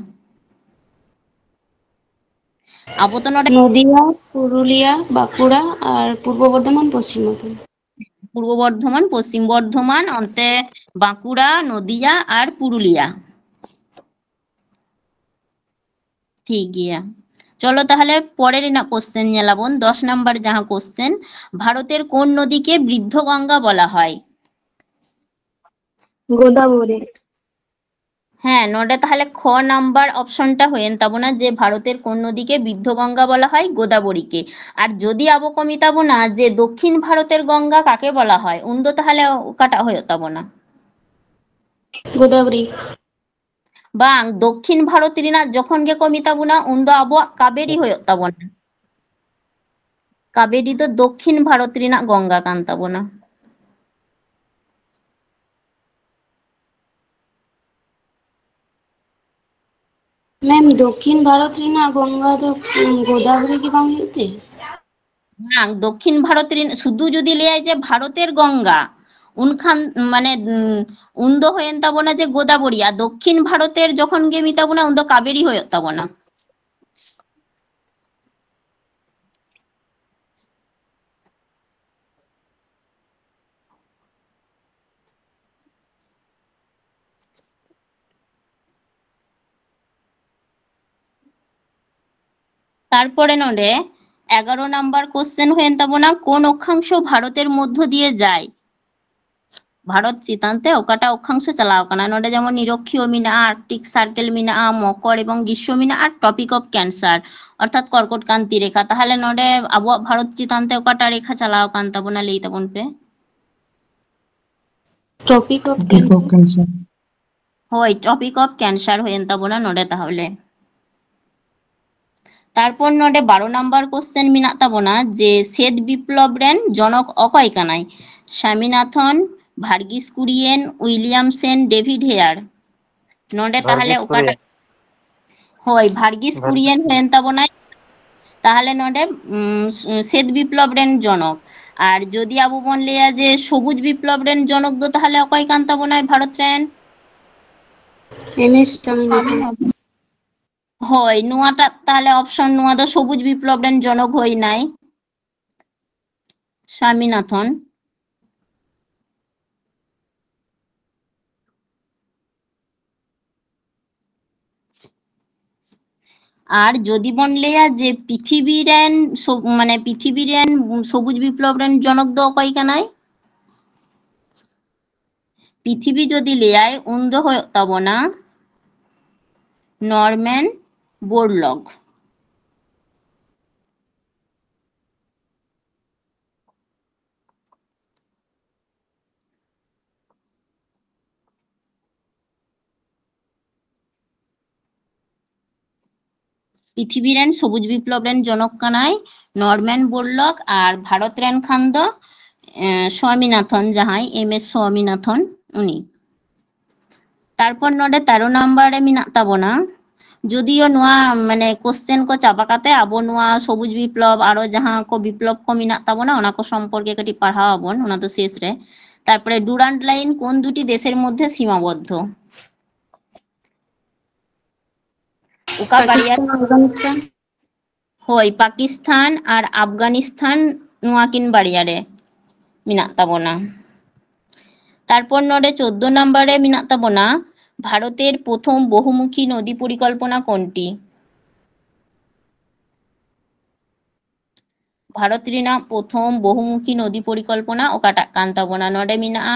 ᱟᱵᱚ ᱛᱚ ᱱᱚᱰᱮ ᱱᱚᱫᱤᱭᱟ, ᱯᱩᱨᱩᱞᱤᱭᱟ, ᱵᱟᱸᱠᱩᱲᱟ ᱟᱨ ᱯᱩᱨᱵᱚ ᱵᱚᱨᱫᱷᱚᱢᱟᱱ, ᱯᱚᱥᱪᱤᱢ ᱵᱚᱨᱫᱷᱚᱢᱟᱱ᱾ ᱯᱩᱨᱵᱚ ᱵᱚᱨᱫᱷᱚᱢᱟᱱ, ᱯᱚᱥᱪᱤᱢ ᱵᱚᱨᱫᱷᱚᱢᱟᱱ, ᱚᱱᱛᱮ ᱵᱟᱸᱠᱩᱲᱟ, ᱱᱚᱫᱤᱭᱟ ᱟᱨ ᱯᱩᱨᱩᱞᱤᱭᱟ᱾ ᱴᱷᱤᱠ ᱜᱮᱭᱟ, ᱪᱚᱞᱚ ᱛᱟᱦᱚᱞᱮ ᱯᱚᱨᱮ ᱨᱮᱱᱟᱜ ᱠᱚᱥᱪᱮᱱ ᱧᱮᱞᱟᱵᱚᱱ, ᱫᱚᱥ ᱱᱟᱢᱵᱟᱨ ᱡᱟᱦᱟᱸ ᱠᱚᱥᱪᱮᱱ, ᱵᱷᱟᱨᱚᱛᱮর কোন নদীকে বৃদ্ধ গঙ্গা বলা হয়? গোদাবরী। ᱦᱮᱸ, ᱱᱚᱰᱮ ᱛᱟᱦᱚᱞᱮ ᱠᱷ ᱱᱟᱢᱵᱟᱨ ᱚᱯᱥᱚᱱ ᱴᱟ ᱦᱩᱭᱮᱱ ᱛᱟᱵᱚᱱᱟ ᱡᱮ ᱵᱷᱟᱨᱚᱛᱮর কোন নদীকে বৃদ্ধ গঙ্গা বলা হয়? গোদাবরীকে। আর যদি ᱟᱵᱚ ᱠᱚ ᱢᱮᱛᱟ ᱵᱚᱱᱟ ᱡᱮ দক্ষিণ ভারতের গঙ্গা কাকে বলা হয়, ᱩᱱᱫᱚ ᱛᱟᱦᱚᱞᱮ ᱚᱠᱟᱴᱟᱜ ᱦᱩᱭᱩᱜ ᱛᱟᱵᱚᱱᱟ? গোদাবরী। ᱵᱟᱝ, ᱫᱚᱠᱠᱷᱤᱱ ᱵᱷᱟᱨᱚᱛ ᱨᱮᱱᱟᱜ ᱡᱚᱠᱷᱚᱱ ᱜᱮᱠᱚ ᱢᱮᱛᱟ ᱵᱚᱱᱟ, ᱩᱱᱫᱚ ᱟᱵᱚᱣᱟᱜ ᱠᱟᱵᱮᱨᱤ ᱦᱩᱭᱩᱜ ᱛᱟᱵᱚᱱᱟ᱾ ᱠᱟᱵᱮᱨᱤ ᱫᱚ ᱫᱚᱠᱠᱷᱤᱱ ᱵᱷᱟᱨᱚᱛ ᱨᱮᱱᱟᱜ ᱜᱚᱝᱜᱟ ᱠᱟᱱ ᱛᱟᱵᱚᱱᱟ᱾ ᱢᱮᱢ, ᱫᱚᱠᱠᱷᱤᱱ ᱵᱷᱟᱨᱚᱛ ᱨᱮᱱᱟᱜ ᱜᱚᱝᱜᱟ ᱫᱚ, ᱩᱸ, ᱜᱳᱫᱟᱵᱨᱤ ᱜᱮ ᱵᱟᱝ ᱦᱩᱭᱩᱜ ᱛᱮ? ᱵᱟᱝ, ᱫᱚᱠᱠᱷᱤᱱ ᱵᱷᱟᱨᱚᱛ ᱨᱮᱱ ᱥᱩᱫᱷᱩ ᱡᱩᱫᱤ ᱞᱟᱹᱭᱟᱭ ᱡᱮ ᱵᱷᱟᱨᱚᱛᱮᱨ ᱜᱚᱝᱜᱟ, ᱩᱱᱠᱷᱟᱱ ᱢᱟᱱᱮ, ᱩᱸ, ᱩᱱᱫᱚ ᱦᱩᱭᱮᱱ ᱛᱟᱵᱚᱱᱟ ᱡᱮ ᱜᱳᱫᱟᱵᱚᱨᱤ, ᱟᱨ ᱫᱚᱠᱠᱷᱤᱱ ᱵᱷᱟᱨᱚᱛᱮᱨ ᱡᱚᱠᱷᱚᱱ ᱜᱮ ᱢᱮᱛᱟ ᱵᱚᱱᱟ, ᱩᱱᱫᱚ ᱠᱟᱵᱮᱨᱤ ᱦᱩᱭᱩᱜ ᱛᱟᱵᱚᱱᱟ᱾ তারপরে ᱱᱚᱰᱮ ᱮᱜᱟᱨᱚ ᱱᱟᱢᱵᱟᱨ ᱠᱚᱥᱪᱮᱱ ᱦᱩᱭᱮᱱ ᱛᱟᱵᱚᱱᱟ, কোন অক্ষাংশ ভারতের মধ্য দিয়ে যায়? ᱵᱷᱟᱨᱚᱛ ᱪᱮᱛᱟᱱ ᱛᱮ ᱚᱠᱟᱴᱟᱜ ᱚᱠᱠᱷᱟᱝᱥᱚ ᱪᱟᱞᱟᱣ ᱠᱟᱱᱟ? ᱱᱚᱰᱮ ᱡᱮᱢᱚᱱ ᱱᱤᱨᱚᱠᱠᱷᱤᱭᱚ ᱢᱮᱱᱟᱜᱼᱟ, ᱟᱨᱠᱴᱤᱠ ᱥᱟᱨᱠᱮᱞ ᱢᱮᱱᱟᱜᱼᱟ, ᱢᱚᱠᱚᱨ ᱮᱵᱚᱝ ᱜᱤᱥᱥᱚ ᱢᱮᱱᱟᱜᱼᱟ, ᱟᱨ ᱴᱨᱚᱯᱤᱠ ᱚᱯᱷ ᱠᱮᱱᱥᱟᱨ, ᱚᱨᱛᱷᱟᱛ ᱠᱚᱨᱠᱚᱴ ᱠᱟᱱᱛᱤ ᱨᱮᱠᱷᱟ᱾ ᱛᱟᱦᱚᱞᱮ ᱱᱚᱰᱮ ᱟᱵᱚᱣᱟᱜ ᱵᱷᱟᱨᱚᱛ ᱪᱮᱛᱟᱱ ᱛᱮ ᱚᱠᱟᱴᱟᱜ ᱨᱮᱠᱷᱟ ᱪᱟᱞᱟᱣ ᱠᱟᱱ ᱛᱟᱵᱚᱱᱟ, ᱞᱟᱹᱭ ᱛᱟᱵᱚᱱ ᱯᱮ᱾ Traffic of cancer. ᱦᱳᱭ, ᱴᱨᱚᱯᱤᱠ ᱚᱯᱷ ᱠᱮᱱᱥᱟᱨ ᱦᱩᱭᱮᱱ ᱛᱟᱵᱚᱱᱟ ᱱᱚᱰᱮ ᱛᱟᱦᱚᱞᱮ᱾ ᱛᱟᱨᱯᱚᱨ ᱱᱚᱰᱮ ᱵᱟᱨᱚ ᱱᱟᱢᱵᱟᱨ ᱠᱚᱥᱪᱮᱱ ᱢᱮᱱᱟᱜ ᱛᱟᱵᱚᱱᱟ ᱡᱮ ᱥᱮᱛ ᱵᱤᱯᱞᱚᱵ ᱨᱮᱱ ᱡᱚᱱᱚᱠ ᱚᱠᱚᱭ ᱠᱟᱱᱟᱭ? ᱥᱟᱢᱤᱱᱟᱛᱷᱚᱱ, ᱵᱷᱟᱨᱜᱤᱥ ᱠᱩᱨᱤᱭᱮᱱ, ᱩᱭᱞᱤᱭᱟᱢ ᱥᱮᱱ, ᱰᱮᱵᱷᱤᱰ ᱦᱮᱭᱟᱨ᱾ ᱱᱚᱰᱮ ᱛᱟᱦᱚᱞᱮ ᱵᱷᱟᱨᱜᱤᱥ ᱚᱠᱟᱴᱟᱜ? ᱠᱩᱨᱤᱭᱮᱱ᱾ ᱦᱳᱭ, ᱵᱷᱟᱨᱜᱤᱥ ᱵᱷᱟᱨᱜᱤᱥ ᱠᱩᱨᱤᱭᱮᱱ ᱠᱩᱨᱤᱭᱮᱱ᱾ ᱦᱩᱭᱮᱱ ᱛᱟᱵᱚᱱᱟᱭ᱾ ᱛᱟᱦᱚᱞᱮ ᱱᱚᱰᱮ, ᱩᱢ, ᱥᱮᱛ ᱵᱤᱯᱞᱚᱵ ᱨᱮᱱ ᱡᱚᱱᱚᱠ᱾ ᱟᱨ ᱡᱩᱫᱤ ᱟᱵᱚ ᱵᱚᱱ ᱞᱟᱹᱭᱟ ᱡᱮ ᱥᱚᱵᱩᱡ ᱵᱤᱯᱞᱚᱵ ᱨᱮᱱ ᱡᱚᱱᱚᱠ ᱫᱚ ᱛᱟᱦᱚᱞᱮ ᱚᱠᱚᱭ ᱠᱟᱱ ᱛᱟᱵᱚᱱᱟᱭ ᱵᱷᱟᱨᱚᱛ ᱨᱮᱱ? M S Swaminathan. ᱦᱳᱭ, ᱱᱚᱣᱟᱴᱟᱜ ᱛᱟᱦᱚᱞᱮ ᱚᱯᱥᱚᱱ, ᱱᱚᱣᱟ ᱫᱚ ᱥᱚᱵᱩᱡ ᱵᱤᱯᱞᱚᱵ ᱨᱮᱱ ᱡᱚᱱᱚᱠ ᱦᱩᱭᱱᱟᱭ ᱥᱟᱢᱤᱱᱟᱛᱷᱚᱱ᱾ ᱟᱨ ᱡᱩᱫᱤ ᱵᱚᱱ ᱞᱟᱹᱭᱟ ᱡᱮ ᱯᱨᱤᱛᱷᱤᱵᱤ ᱨᱮᱱ ᱥᱚᱵ-, ᱢᱟᱱᱮ ᱯᱨᱤᱛᱷᱤᱵᱤ ᱨᱮᱱ ᱥᱚᱵᱩᱡ ᱵᱤᱯᱞᱚᱵ ᱨᱮᱱ ᱡᱚᱱᱚᱠ ᱫᱚ ᱚᱠᱚᱭ ᱠᱟᱱᱟᱭ? ᱯᱨᱤᱛᱷᱤᱵᱤ ᱡᱩᱫᱤ ᱞᱟᱹᱭᱟᱭ, ᱩᱱ ᱫᱚ ᱦᱩᱭᱩᱜ ᱛᱟᱵᱚᱱᱟ ᱱᱚᱨᱢᱮᱱ ᱵᱳᱨᱞᱚᱜ᱾ ᱯᱨᱤᱛᱷᱤᱵᱤ ᱨᱮᱱ ᱥᱚᱵᱩᱡ ᱵᱤᱯᱞᱚᱵ ᱨᱮᱱ ᱡᱚᱱᱚᱠ ᱠᱟᱱᱟᱭ ᱱᱚᱨᱢᱮᱱ ᱵᱳᱨᱞᱚᱜ, ᱟᱨ ᱵᱷᱟᱨᱚᱛ ᱨᱮᱱ ᱠᱷᱟᱱ ᱫᱚ, ᱮ, ᱥᱣᱟᱢᱤᱱᱟᱛᱷᱚᱱ, ᱡᱟᱦᱟᱸᱭ ᱮᱢ ᱮᱥ ᱥᱣᱟᱢᱤᱱᱟᱛᱷᱚᱱ, ᱩᱱᱤ᱾ ᱛᱟᱨᱯᱚᱨ ᱱᱚᱰᱮ ᱛᱮᱨᱚ ᱱᱟᱢᱵᱟᱨ ᱨᱮ ᱢᱮᱱᱟᱜ ᱛᱟᱵᱚᱱᱟ, ᱡᱚᱫᱤᱭᱳ ᱱᱚᱣᱟ ᱢᱟᱱᱮ ᱠᱚᱥᱪᱮᱱ ᱠᱚ ᱪᱟᱵᱟ ᱠᱟᱛᱮ ᱟᱵᱚ ᱱᱚᱣᱟ ᱥᱚᱵᱩᱡ ᱵᱤᱯᱞᱚᱵ ᱟᱨᱚ ᱡᱟᱦᱟᱸ ᱠᱚ ᱵᱤᱯᱞᱚᱵ ᱠᱚ ᱢᱮᱱᱟᱜ ᱛᱟᱵᱚᱱᱟ, ᱚᱱᱟ ᱠᱚ ᱥᱚᱢᱯᱚᱨᱠᱮ ᱠᱟᱹᱴᱤᱡ ᱯᱟᱲᱦᱟᱣ ᱟᱵᱚᱱ, ᱚᱱᱟ ᱫᱚ ᱥᱮᱥ ᱨᱮ᱾ ᱛᱟᱨᱯᱚᱨᱮ ᱰᱩᱨᱟᱱᱴ ᱞᱟᱭᱤᱱ ᱠᱳᱱ ᱫᱩᱴᱤ ᱫᱮᱥᱮᱨ ᱢᱚᱫᱽᱫᱷᱮ ᱥᱤᱢᱟᱵᱚᱫᱽᱫᱷᱚ? ᱚᱠᱟ ᱵᱟᱨᱭᱟ? ᱯᱟᱠᱤᱥᱛᱟᱱ, ᱟᱯᱜᱟᱱᱤᱥᱛᱟᱱ᱾ ᱦᱳᱭ, ᱯᱟᱠᱤᱥᱛᱟᱱ ᱟᱨ ᱟᱯᱜᱟᱱᱤᱥᱛᱟᱱ, ᱱᱚᱣᱟ ᱠᱤᱱ ᱵᱟᱨᱭᱟ ᱨᱮ ᱢᱮᱱᱟᱜ ᱛᱟᱵᱚᱱᱟ᱾ ᱛᱟᱨᱯᱚᱨ ᱱᱚᱰᱮ ᱪᱳᱫᱫᱳ ᱱᱟᱢᱵᱟᱨ ᱨᱮ ᱢᱮᱱᱟᱜ ᱛᱟᱵᱚᱱᱟ ᱵᱷᱟᱨᱚᱛᱮᱨ ᱯᱨᱚᱛᱷᱚᱢ ᱵᱚᱦᱩᱢᱩᱠᱷᱤ ᱱᱚᱫᱤ ᱯᱚᱨᱤᱠᱚᱞᱯᱚᱱᱟ ᱠᱳᱱᱴᱤ? ᱵᱷᱟᱨᱚᱛ ᱨᱮᱱᱟᱜ ᱯᱨᱚᱛᱷᱚᱢ ᱵᱚᱦᱩᱢᱩᱠᱷᱤ ᱱᱚᱫᱤ ᱯᱚᱨᱤᱠᱚᱞᱯᱚᱱᱟ ᱚᱠᱟᱴᱟᱜ ᱠᱟᱱ ᱛᱟᱵᱚᱱᱟ? ᱱᱚᱰᱮ ᱢᱮᱱᱟᱜᱼᱟ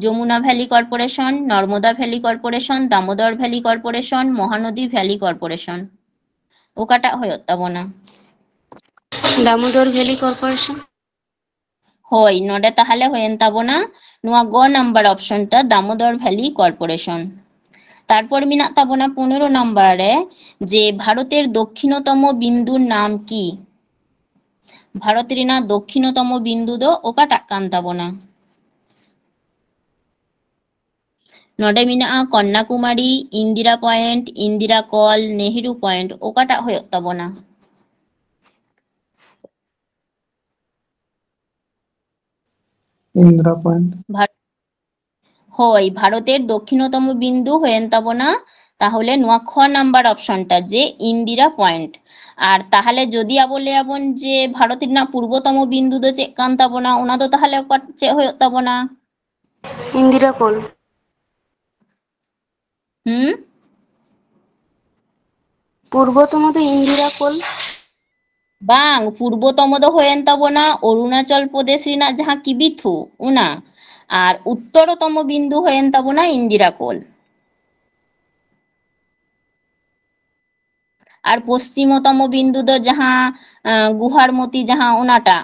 ᱡᱚᱢᱩᱱᱟ ᱵᱷᱮᱞᱤ ᱠᱚᱨᱯᱳᱨᱮᱥᱚᱱ, ᱱᱚᱨᱢᱚᱫᱟ ᱵᱷᱮᱞᱤ ᱠᱚᱨᱯᱳᱨᱮᱥᱚᱱ, ᱫᱟᱢᱳᱫᱚᱨ ᱵᱷᱮᱞᱤ ᱠᱚᱨᱯᱳᱨᱮᱥᱚᱱ, ᱢᱚᱦᱟᱱᱚᱫᱤ ᱵᱷᱮᱞᱤ ᱠᱚᱨᱯᱳᱨᱮᱥᱚᱱ᱾ ᱚᱠᱟᱴᱟᱜ ᱦᱩᱭᱩᱜ ᱛᱟᱵᱚᱱᱟ? ᱫᱟᱢᱳᱫᱚᱨ ᱵᱷᱮᱞᱤ ᱠᱚᱨᱯᱳᱨᱮᱥᱚᱱ᱾ ᱦᱳᱭ, ᱱᱚᱰᱮ ᱛᱟᱦᱚᱞᱮ ᱦᱩᱭᱮᱱ ᱛᱟᱵᱚᱱᱟ ᱱᱚᱣᱟ ᱜᱚ ᱱᱟᱢᱵᱟᱨ ᱚᱯᱥᱚᱱ ᱴᱟ, ᱫᱟᱢᱳᱫᱚᱨ ᱵᱷᱮᱞᱤ ᱠᱚᱨᱯᱳᱨᱮᱥᱚᱱ᱾ ᱛᱟᱨᱯᱚᱨ ᱢᱮᱱᱟᱜ ᱛᱟᱵᱚᱱᱟ ᱯᱚᱱᱮᱨᱚ ᱱᱟᱢᱵᱟᱨ ᱨᱮ, ᱡᱮ ᱵᱷᱟᱨᱚᱛᱮᱨ ᱫᱚᱠᱠᱷᱤᱱᱚᱛᱚᱢ ᱵᱤᱱᱫᱩᱨ ᱱᱟᱢ ᱠᱤ? ᱵᱷᱟᱨᱚᱛ ᱨᱮᱱᱟᱜ ᱫᱚᱠᱠᱷᱤᱱᱚᱛᱚᱢ ᱵᱤᱱᱫᱩ ᱫᱚ ᱚᱠᱟᱴᱟᱜ ᱠᱟᱱ ᱛᱟᱵᱚᱱᱟ? ᱱᱚᱰᱮ ᱢᱮᱱᱟᱜᱼᱟ ᱠᱚᱱᱱᱟᱠᱩᱢᱟᱨᱤ, ᱤᱱᱫᱤᱨᱟ ᱯᱚᱭᱮᱱᱴ, ᱤᱱᱫᱤᱨᱟ ᱠᱚᱞ, ᱱᱮᱦᱨᱩ ᱯᱚᱭᱮᱱᱴ, ᱚᱠᱟᱴᱟᱜ ᱦᱩᱭᱩᱜ ᱛᱟᱵᱚᱱᱟ? ᱤᱱᱫᱤᱨᱟ ᱯᱚᱭᱮᱱᱴ᱾ ᱵᱷᱟᱨ-, ᱦᱳᱭ, ᱵᱷᱟᱨᱚᱛᱮᱨ ᱫᱚᱠᱠᱷᱤᱱᱚᱛᱚᱢ ᱵᱤᱱᱫᱩ ᱦᱩᱭᱮᱱ ᱛᱟᱵᱚᱱᱟ ᱛᱟᱦᱚᱞᱮ ᱱᱚᱣᱟ ᱠᱷᱚ ᱱᱟᱢᱵᱟᱨ ᱚᱯᱥᱚᱱ ᱴᱟ, ᱡᱮ ᱤᱱᱫᱤᱨᱟ ᱯᱚᱭᱮᱱᱴ᱾ ᱟᱨ ᱛᱟᱦᱚᱞᱮ ᱡᱩᱫᱤ ᱟᱵᱚ ᱞᱟᱹᱭᱟᱵᱚᱱ ᱡᱮ ᱵᱷᱟᱨᱚᱛ ᱨᱮᱱᱟᱜ ᱯᱩᱨᱵᱚᱛᱚᱢ ᱵᱤᱱᱫᱩ ᱫᱚ ᱪᱮᱫ ᱠᱟᱱ ᱛᱟᱵᱚᱱᱟ, ᱚᱱᱟ ᱫᱚ ᱛᱟᱦᱚᱞᱮ ᱚᱠᱟ, ᱪᱮᱫ ᱦᱩᱭᱩᱜ ᱛᱟᱵᱚᱱᱟ? ᱤᱱᱫᱤᱨᱟ ᱠᱚᱞ᱾ ᱦᱩᱸ? ᱯᱩᱨᱵᱚᱛᱚᱢ ᱫᱚ ᱤᱱᱫᱤᱨᱟ ᱠᱚᱞ᱾ ᱵᱟᱝ, ᱯᱩᱨᱵᱚᱛᱚᱢ ᱫᱚ ᱦᱩᱭᱮᱱ ᱛᱟᱵᱚᱱᱟ ᱚᱨᱩᱱᱟᱪᱚᱞ ᱯᱨᱚᱫᱮᱥ ᱨᱮᱱᱟᱜ ᱡᱟᱦᱟᱸ ᱠᱤᱵᱤᱛᱷᱩ, ᱚᱱᱟ᱾ ᱟᱨ ᱩᱛᱛᱚᱨᱚᱛᱚᱢ ᱵᱤᱱᱫᱩ ᱦᱩᱭᱮᱱ ᱛᱟᱵᱚᱱᱟ ᱤᱱᱫᱤᱨᱟ ᱠᱚᱞ᱾ ᱟᱨ ᱯᱚᱥᱪᱤᱢᱚᱛᱚᱢ ᱵᱤᱱᱫᱩ ᱫᱚ ᱡᱟᱦᱟᱸ, ᱟᱸ, ᱜᱩᱦᱟᱨᱢᱚᱛᱤ ᱡᱟᱦᱟᱸ, ᱚᱱᱟᱴᱟᱜ᱾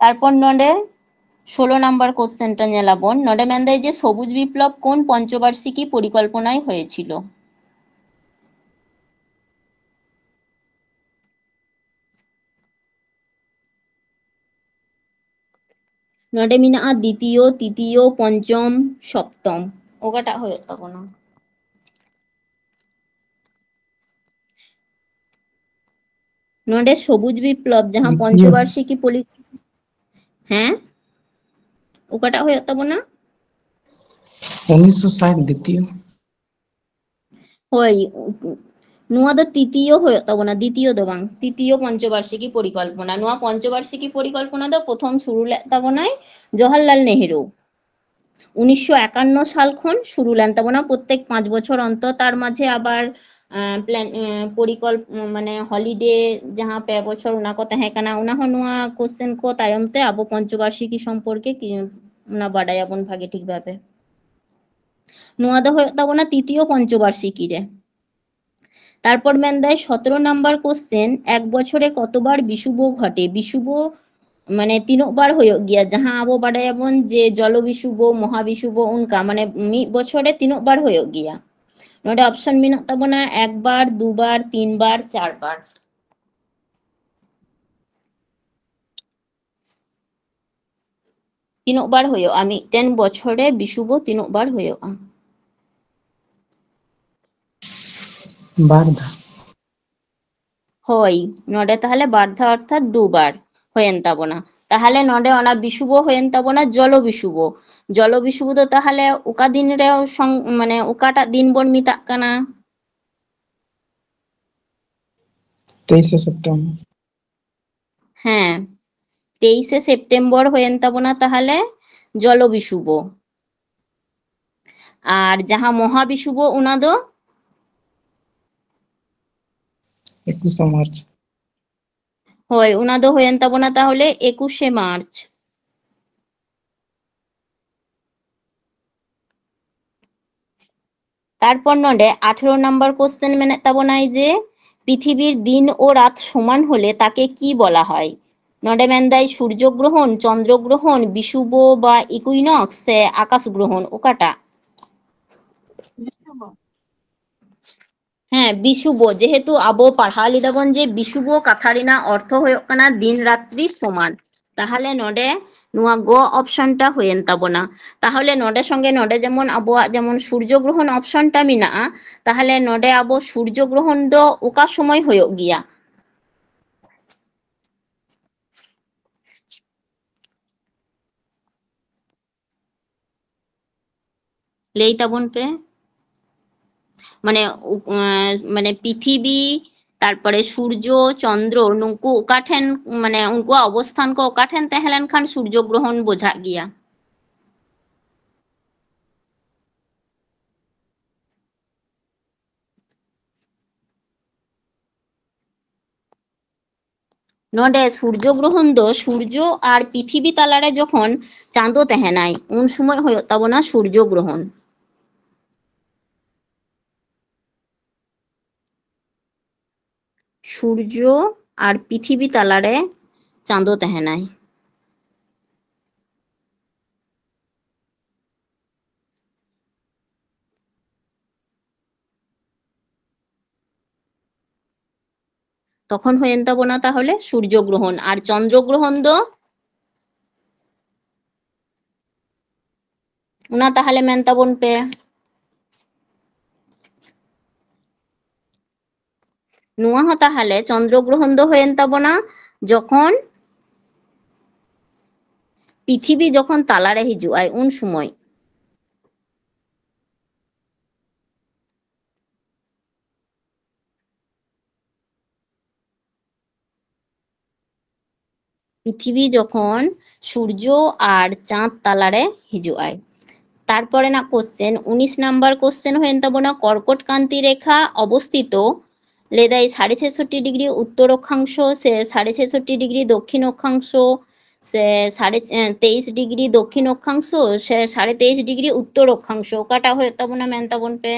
ᱛᱟᱨᱯᱚᱨ ᱱᱚᱰᱮ ᱥᱳᱞᱳ ᱱᱟᱢᱵᱟᱨ ᱠᱚᱥᱪᱮᱱ ᱴᱟ ᱧᱮᱞᱟᱵᱚᱱ᱾ ᱱᱚᱰᱮ ᱢᱮᱱᱫᱟᱭ ᱡᱮ ᱥᱚᱵᱩᱡ ᱵᱤᱯᱞᱚᱵ ᱠᱳᱱ ᱯᱚᱧᱪᱚᱵᱟᱨᱥᱤᱠᱤ ᱯᱚᱨᱤᱠᱚᱞᱯᱚᱱᱟᱭ ᱦᱚᱭᱮᱪᱷᱤᱞ? ᱱᱚᱰᱮ ᱢᱮᱱᱟᱜᱼᱟ ᱫᱤᱛᱤᱭᱚ, ᱛᱤᱛᱤᱭᱚ, ᱯᱚᱧᱪᱚᱢ, ᱥᱚᱯᱛᱚᱢ᱾ ᱚᱠᱟᱴᱟᱜ ᱦᱩᱭᱩᱜ ᱛᱟᱵᱚᱱᱟ? ᱱᱚᱰᱮ ᱥᱚᱵᱩᱡ ᱵᱤᱯᱞᱚᱵ ᱡᱟᱦᱟᱸ ᱫᱤᱛᱤᱭᱚ᱾ ᱯᱚᱧᱪᱚᱵᱟᱨᱥᱤᱠᱤ ᱯᱚᱞᱤ-, ᱦᱮᱸ? ᱚᱠᱟᱴᱟᱜ ᱦᱩᱭᱩᱜ ᱛᱟᱵᱚᱱᱟ? ᱩᱱᱤᱥᱥᱚ ᱥᱟᱴ ᱫᱤᱛᱤᱭᱚ᱾ ᱦᱳᱭ, ᱱᱚᱣᱟ ᱫᱚ ᱛᱤᱛᱤᱭᱚ ᱦᱩᱭᱩᱜ ᱛᱟᱵᱚᱱᱟ, ᱫᱤᱛᱤᱭᱚ ᱫᱚ ᱵᱟᱝ, ᱛᱤᱛᱤᱭᱚ ᱯᱚᱧᱪᱚᱵᱟᱨᱥᱤᱠᱤ ᱯᱚᱨᱤᱠᱚᱞᱯᱚᱱᱟ᱾ ᱱᱚᱣᱟ ᱯᱚᱧᱪᱚᱵᱟᱨᱥᱤᱠᱤ ᱯᱚᱨᱤᱠᱚᱞᱯᱚᱱᱟ ᱫᱚ ᱯᱨᱚᱛᱷᱚᱢ ᱥᱩᱨᱩ ᱞᱮᱫ ᱛᱟᱵᱚᱱᱟᱭ ᱡᱚᱣᱟᱦᱚᱨᱞᱟᱞ ᱱᱮᱦᱨᱩ᱾ ᱩᱱᱤᱥᱥᱚ ᱮᱠᱟᱱᱱᱚ ᱥᱟᱞ ᱠᱷᱚᱱ ᱥᱩᱨᱩ ᱞᱮᱱ ᱛᱟᱵᱚᱱᱟ, ᱯᱨᱚᱛᱛᱮᱠ ᱯᱟᱸᱪ ᱵᱚᱪᱷᱚᱨ ᱚᱱᱛᱚᱨ᱾ ᱛᱟᱨ ᱢᱟᱡᱷᱮ ᱟᱵᱟᱨ, ᱟᱸ, plan, ᱟᱸ, ᱯᱚᱨᱤᱠᱚᱞᱯ-, ᱢᱟᱱᱮ holiday ᱡᱟᱦᱟᱸ ᱯᱮ ᱵᱚᱪᱷᱚᱨ ᱚᱱᱟ ᱠᱚ ᱛᱟᱦᱮᱸ ᱠᱟᱱᱟ, ᱚᱱᱟ ᱦᱚᱸ ᱱᱚᱣᱟ question ᱠᱚ ᱛᱟᱭᱚᱢ ᱛᱮ ᱟᱵᱚ ᱯᱚᱧᱪᱚᱵᱟᱨᱥᱤᱠᱤ ᱥᱚᱢᱯᱚᱨᱠᱮ ᱠᱤ-, ᱚᱱᱟ ᱵᱟᱰᱟᱭᱟᱵᱚᱱ ᱵᱷᱟᱜᱮ ᱴᱷᱤᱠ ᱵᱷᱟᱵᱮ᱾ ᱱᱚᱣᱟ ᱫᱚ ᱦᱩᱭᱩᱜ ᱛᱟᱵᱚᱱᱟ ᱛᱤᱛᱤᱭᱚ ᱯᱚᱧᱪᱚᱵᱟᱨᱥᱤᱠᱤ ᱨᱮ᱾ ᱛᱟᱨᱯᱚᱨ ᱢᱮᱱᱫᱟᱭ ᱥᱚᱛᱨᱚ number question, ᱮᱠ ᱵᱚᱪᱷᱚᱨᱮ ᱠᱚᱛᱚᱵᱟᱨ ᱵᱤᱥᱩᱵ ᱜᱷᱚᱴᱮ? ᱵᱤᱥᱩᱵ ᱢᱟᱱᱮ ᱛᱤᱱᱟᱹᱜ ᱵᱟᱨ ᱦᱩᱭᱩᱜ ᱜᱮᱭᱟ? ᱡᱟᱦᱟᱸ ᱟᱵᱚ ᱵᱟᱰᱟᱭᱟᱵᱚᱱ ᱡᱮ ᱡᱚᱞᱚ ᱵᱤᱥᱩᱵ, ᱢᱚᱦᱟ ᱵᱤᱥᱩᱵ, ᱚᱱᱠᱟ ᱢᱟᱱᱮ ᱢᱤᱫ ᱵᱚᱪᱷᱚᱨ ᱨᱮ ᱛᱤᱱᱟᱹᱜ ᱵᱟᱨ ᱦᱩᱭᱩᱜ ᱜᱮᱭᱟ? ᱱᱚᱰᱮ option ᱢᱮᱱᱟᱜ ᱛᱟᱵᱚᱱᱟ ᱮᱠ ᱵᱟᱨ, ᱫᱩ ᱵᱟᱨ, ᱛᱤᱱ ᱵᱟᱨ, ᱪᱟᱨ ᱵᱟᱨ᱾ ᱛᱤᱱᱟᱹᱜ ᱵᱟᱨ ᱦᱩᱭᱩᱜᱼᱟ? ᱢᱤᱫᱴᱮᱱ ᱵᱚᱪᱷᱚᱨ ᱨᱮ ᱵᱤᱥᱩᱵ ᱛᱤᱱᱟᱹᱜ ᱵᱟᱨ ᱦᱩᱭᱩᱜᱼᱟ? ᱵᱟᱨ ᱫᱷᱟᱣ᱾ ᱦᱳᱭ, ᱱᱚᱰᱮ ᱛᱟᱦᱞᱮ ᱵᱟᱨ ᱫᱷᱟᱣ ᱚᱨᱛᱷᱟᱛ ᱫᱩ ᱵᱟᱨ ᱦᱩᱭᱮᱱ ᱛᱟᱵᱚᱱᱟ᱾ ᱛᱟᱦᱞᱮ ᱱᱚᱰᱮ ᱚᱱᱟ ᱵᱤᱥᱩᱵ ᱦᱩᱭᱮᱱ ᱛᱟᱵᱚᱱᱟ ᱡᱚᱞᱚ ᱵᱤᱥᱩᱵ᱾ ᱡᱚᱞᱚ ᱵᱤᱥᱩᱵ ᱫᱚ ᱛᱟᱦᱞᱮ ᱚᱠᱟ ᱫᱤᱱ ᱨᱮ ᱥᱚᱝ-, ᱢᱟᱱᱮ ᱚᱠᱟᱴᱟᱜ ᱫᱤᱱ ᱵᱚᱱ ᱢᱮᱛᱟᱜ ᱠᱟᱱᱟ? ᱛᱮᱭᱤᱥᱮ ᱥᱮᱯᱴᱮᱢᱵᱚᱨ᱾ ᱦᱮᱸ, ᱛᱮᱭᱤᱥᱮ ᱥᱮᱯᱴᱮᱢᱵᱚᱨ ᱦᱩᱭᱮᱱ ᱛᱟᱵᱚᱱᱟ ᱛᱟᱦᱞᱮ ᱡᱚᱞᱚ ᱵᱤᱥᱩᱵ᱾ ᱟᱨ ᱡᱟᱦᱟᱸ ᱢᱚᱦᱟ ᱵᱤᱥᱩᱵ ᱚᱱᱟ ᱫᱚ? ᱮᱠᱩᱥᱮ ᱢᱟᱨᱪ᱾ ᱦᱳᱭ, ᱚᱱᱟ ᱫᱚ ᱦᱩᱭᱮᱱ ᱛᱟᱵᱚᱱᱟ ᱛᱟᱦᱞᱮ ᱮᱠᱩᱥᱮ ᱢᱟᱨᱪ᱾ ᱛᱟᱨᱯᱚᱨ ᱱᱚᱰᱮ ᱟᱴᱷᱮᱨᱚ number question ᱢᱮᱱᱮᱫ ᱛᱟᱵᱚᱱᱟᱭ ᱡᱮ, ᱯᱨᱤᱛᱷᱤᱵᱤᱨ ᱫᱤᱱ ᱳ ᱨᱟᱛ ᱥᱚᱢᱟᱱ ᱦᱚᱞᱮ ᱛᱟᱠᱮ ᱠᱤ ᱵᱚᱞᱟ ᱦᱚᱭ? ᱱᱚᱰᱮ ᱢᱮᱱᱫᱟᱭ ᱥᱩᱨᱡᱚ ᱜᱨᱚᱦᱚᱱ, ᱪᱚᱱᱫᱨᱚ ᱜᱨᱚᱦᱚᱱ, ᱵᱤᱥᱩᱵ ᱵᱟ equinox ᱥᱮ ᱟᱠᱟᱥ ᱜᱨᱚᱦᱚᱱ, ᱚᱠᱟᱴᱟᱜ? ᱦᱮᱸ, ᱵᱤᱥᱩᱵ, ᱡᱮᱦᱮᱛᱩ ᱟᱵᱚ ᱯᱟᱲᱦᱟᱣ ᱞᱮᱫᱟ ᱵᱚᱱ ᱡᱮ ᱵᱤᱥᱩᱵ ᱠᱟᱛᱷᱟ ᱨᱮᱱᱟᱜ ᱚᱨᱛᱷᱚ ᱦᱩᱭᱩᱜ ᱠᱟᱱᱟ ᱫᱤᱱ ᱨᱟᱛᱨᱤ ᱥᱚᱢᱟᱱ᱾ ᱛᱟᱦᱞᱮ ᱱᱚᱰᱮ ᱱᱚᱣᱟ ᱜᱚ option ᱴᱟ ᱦᱩᱭᱮᱱ ᱛᱟᱵᱚᱱᱟ᱾ ᱛᱟᱦᱞᱮ ᱱᱚᱰᱮ ᱥᱚᱸᱜᱮ ᱱᱚᱰᱮ ᱡᱮᱢᱚᱱ ᱟᱵᱚᱣᱟᱜ ᱡᱮᱢᱚᱱ ᱥᱩᱨᱡᱚ ᱜᱨᱚᱦᱚᱱ option ᱴᱟ ᱢᱮᱱᱟᱜᱼᱟ, ᱛᱟᱦᱞᱮ ᱱᱚᱰᱮ ᱟᱵᱚ ᱥᱩᱨᱡᱚ ᱜᱨᱚᱦᱚᱱ ᱫᱚ ᱚᱠᱟ ᱥᱚᱢᱚᱭ ᱦᱩᱭᱩᱜ ᱜᱮᱭᱟ? ᱞᱟᱹᱭ ᱛᱟᱵᱚᱱ ᱯᱮ᱾ ᱢᱟᱱᱮ, ᱩ-, ᱮᱸ, ᱢᱟᱱᱮ ᱯᱤᱛᱷᱤᱵᱤ, ᱛᱟᱨᱯᱚᱨᱮ ᱥᱩᱨᱡᱚ, ᱪᱚᱱᱫᱨᱚ, ᱱᱩᱠᱩ ᱚᱠᱟ ᱴᱷᱮᱱ, ᱢᱟᱱᱮ ᱩᱱᱠᱩᱣᱟᱜ ᱚᱵᱚᱥᱛᱷᱟᱱ ᱠᱚ ᱚᱠᱟ ᱴᱷᱮᱱ ᱛᱟᱦᱮᱸ ᱞᱮᱱᱠᱷᱟᱱ ᱥᱩᱨᱡᱚ ᱜᱨᱚᱦᱚᱱ ᱵᱩᱡᱷᱟᱹᱜ ᱜᱮᱭᱟ? ᱱᱚᱰᱮ ᱥᱩᱨᱡᱚ ᱜᱨᱚᱦᱚᱱ ᱫᱚ ᱥᱩᱨᱡᱚ ᱟᱨ ᱯᱤᱛᱷᱤᱵᱤ ᱛᱟᱞᱟᱨᱮ ᱡᱚᱠᱷᱚᱱ ᱪᱟᱸᱫᱚ ᱛᱟᱦᱮᱱᱟᱭ, ᱩᱱ ᱥᱚᱢᱚᱭ ᱦᱩᱭᱩᱜ ᱛᱟᱵᱚᱱᱟ ᱥᱩᱨᱡᱚ ᱜᱨᱚᱦᱚᱱ᱾ ᱥᱩᱨᱡᱚ ᱟᱨ ᱯᱤᱛᱷᱤᱵᱤ ᱛᱟᱞᱟᱨᱮ ᱪᱟᱸᱫᱚ ᱛᱟᱦᱮᱱᱟᱭ᱾ ᱛᱚᱠᱷᱚᱱ ᱦᱩᱭᱮᱱ ᱛᱟᱵᱚᱱᱟ ᱛᱟᱦᱚᱞᱮ ᱥᱩᱨᱡᱚ ᱜᱨᱚᱦᱚᱱ᱾ ᱟᱨ ᱪᱚᱱᱫᱨᱚ ᱜᱨᱚᱦᱚᱱ ᱫᱚ? ᱚᱱᱟ ᱛᱟᱦᱚᱞᱮ ᱢᱮᱱ ᱛᱟᱵᱚᱱ ᱯᱮ᱾ ᱱᱚᱣᱟ ᱦᱚᱸ ᱛᱟᱦᱚᱞᱮ ᱪᱚᱱᱫᱨᱚ ᱜᱨᱚᱦᱚᱱ ᱫᱚ ᱦᱩᱭᱮᱱ ᱛᱟᱵᱚᱱᱟ ᱡᱚᱠᱷᱚᱱ ᱯᱤᱛᱷᱤᱵᱤ ᱡᱚᱠᱷᱚᱱ ᱛᱟᱞᱟᱨᱮ ᱦᱤᱡᱩᱜ ᱟᱭ, ᱩᱱ ᱥᱚᱢᱚᱭ᱾ ᱯᱨᱤᱛᱷᱤᱵᱤ ᱡᱚᱠᱷᱚᱱ ᱥᱩᱨᱡᱚ ᱟᱨ ᱪᱟᱸᱫ ᱛᱟᱞᱟᱨᱮ ᱦᱤᱡᱩᱜ ᱟᱭ᱾ ᱛᱟᱨᱯᱚᱨᱮᱱᱟᱜ question, ᱩᱱᱤᱥ number question ᱦᱩᱭᱮᱱ ᱛᱟᱵᱚᱱᱟ, ᱠᱚᱨᱠᱚᱴ ᱠᱟᱱᱛᱤ ᱨᱮᱠᱷᱟ ᱚᱵᱚᱥᱛᱷᱤᱛᱚ, ᱞᱟᱹᱭᱫᱟᱭ ᱥᱟᱲᱮ ᱪᱷᱮᱥᱚᱴᱴᱤ ᱰᱤᱜᱽᱨᱤ ᱩᱛᱛᱚᱨ ᱚᱠᱠᱷᱟᱝᱥᱚ ᱥᱮ ᱥᱟᱲᱮ ᱪᱷᱮᱥᱚᱴᱴᱤ ᱰᱤᱜᱽᱨᱤ ᱫᱚᱠᱠᱷᱤᱱ ᱚᱠᱠᱷᱟᱝᱥᱚ ᱥᱮ ᱥᱟᱲᱮ, ᱮ, ᱛᱮᱭᱤᱥ ᱰᱤᱜᱽᱨᱤ ᱫᱚᱠᱠᱷᱤᱱ ᱚᱠᱠᱷᱟᱝᱥᱚ ᱥᱮ ᱥᱟᱲᱮ ᱛᱮᱭᱤᱥ ᱰᱤᱜᱽᱨᱤ ᱩᱛᱛᱚᱨ ᱚᱠᱠᱷᱟᱝᱥᱚ, ᱚᱠᱟᱴᱟᱜ ᱦᱩᱭᱩᱜ ᱛᱟᱵᱚᱱᱟ ᱢᱮᱱ ᱛᱟᱵᱚᱱ ᱯᱮ?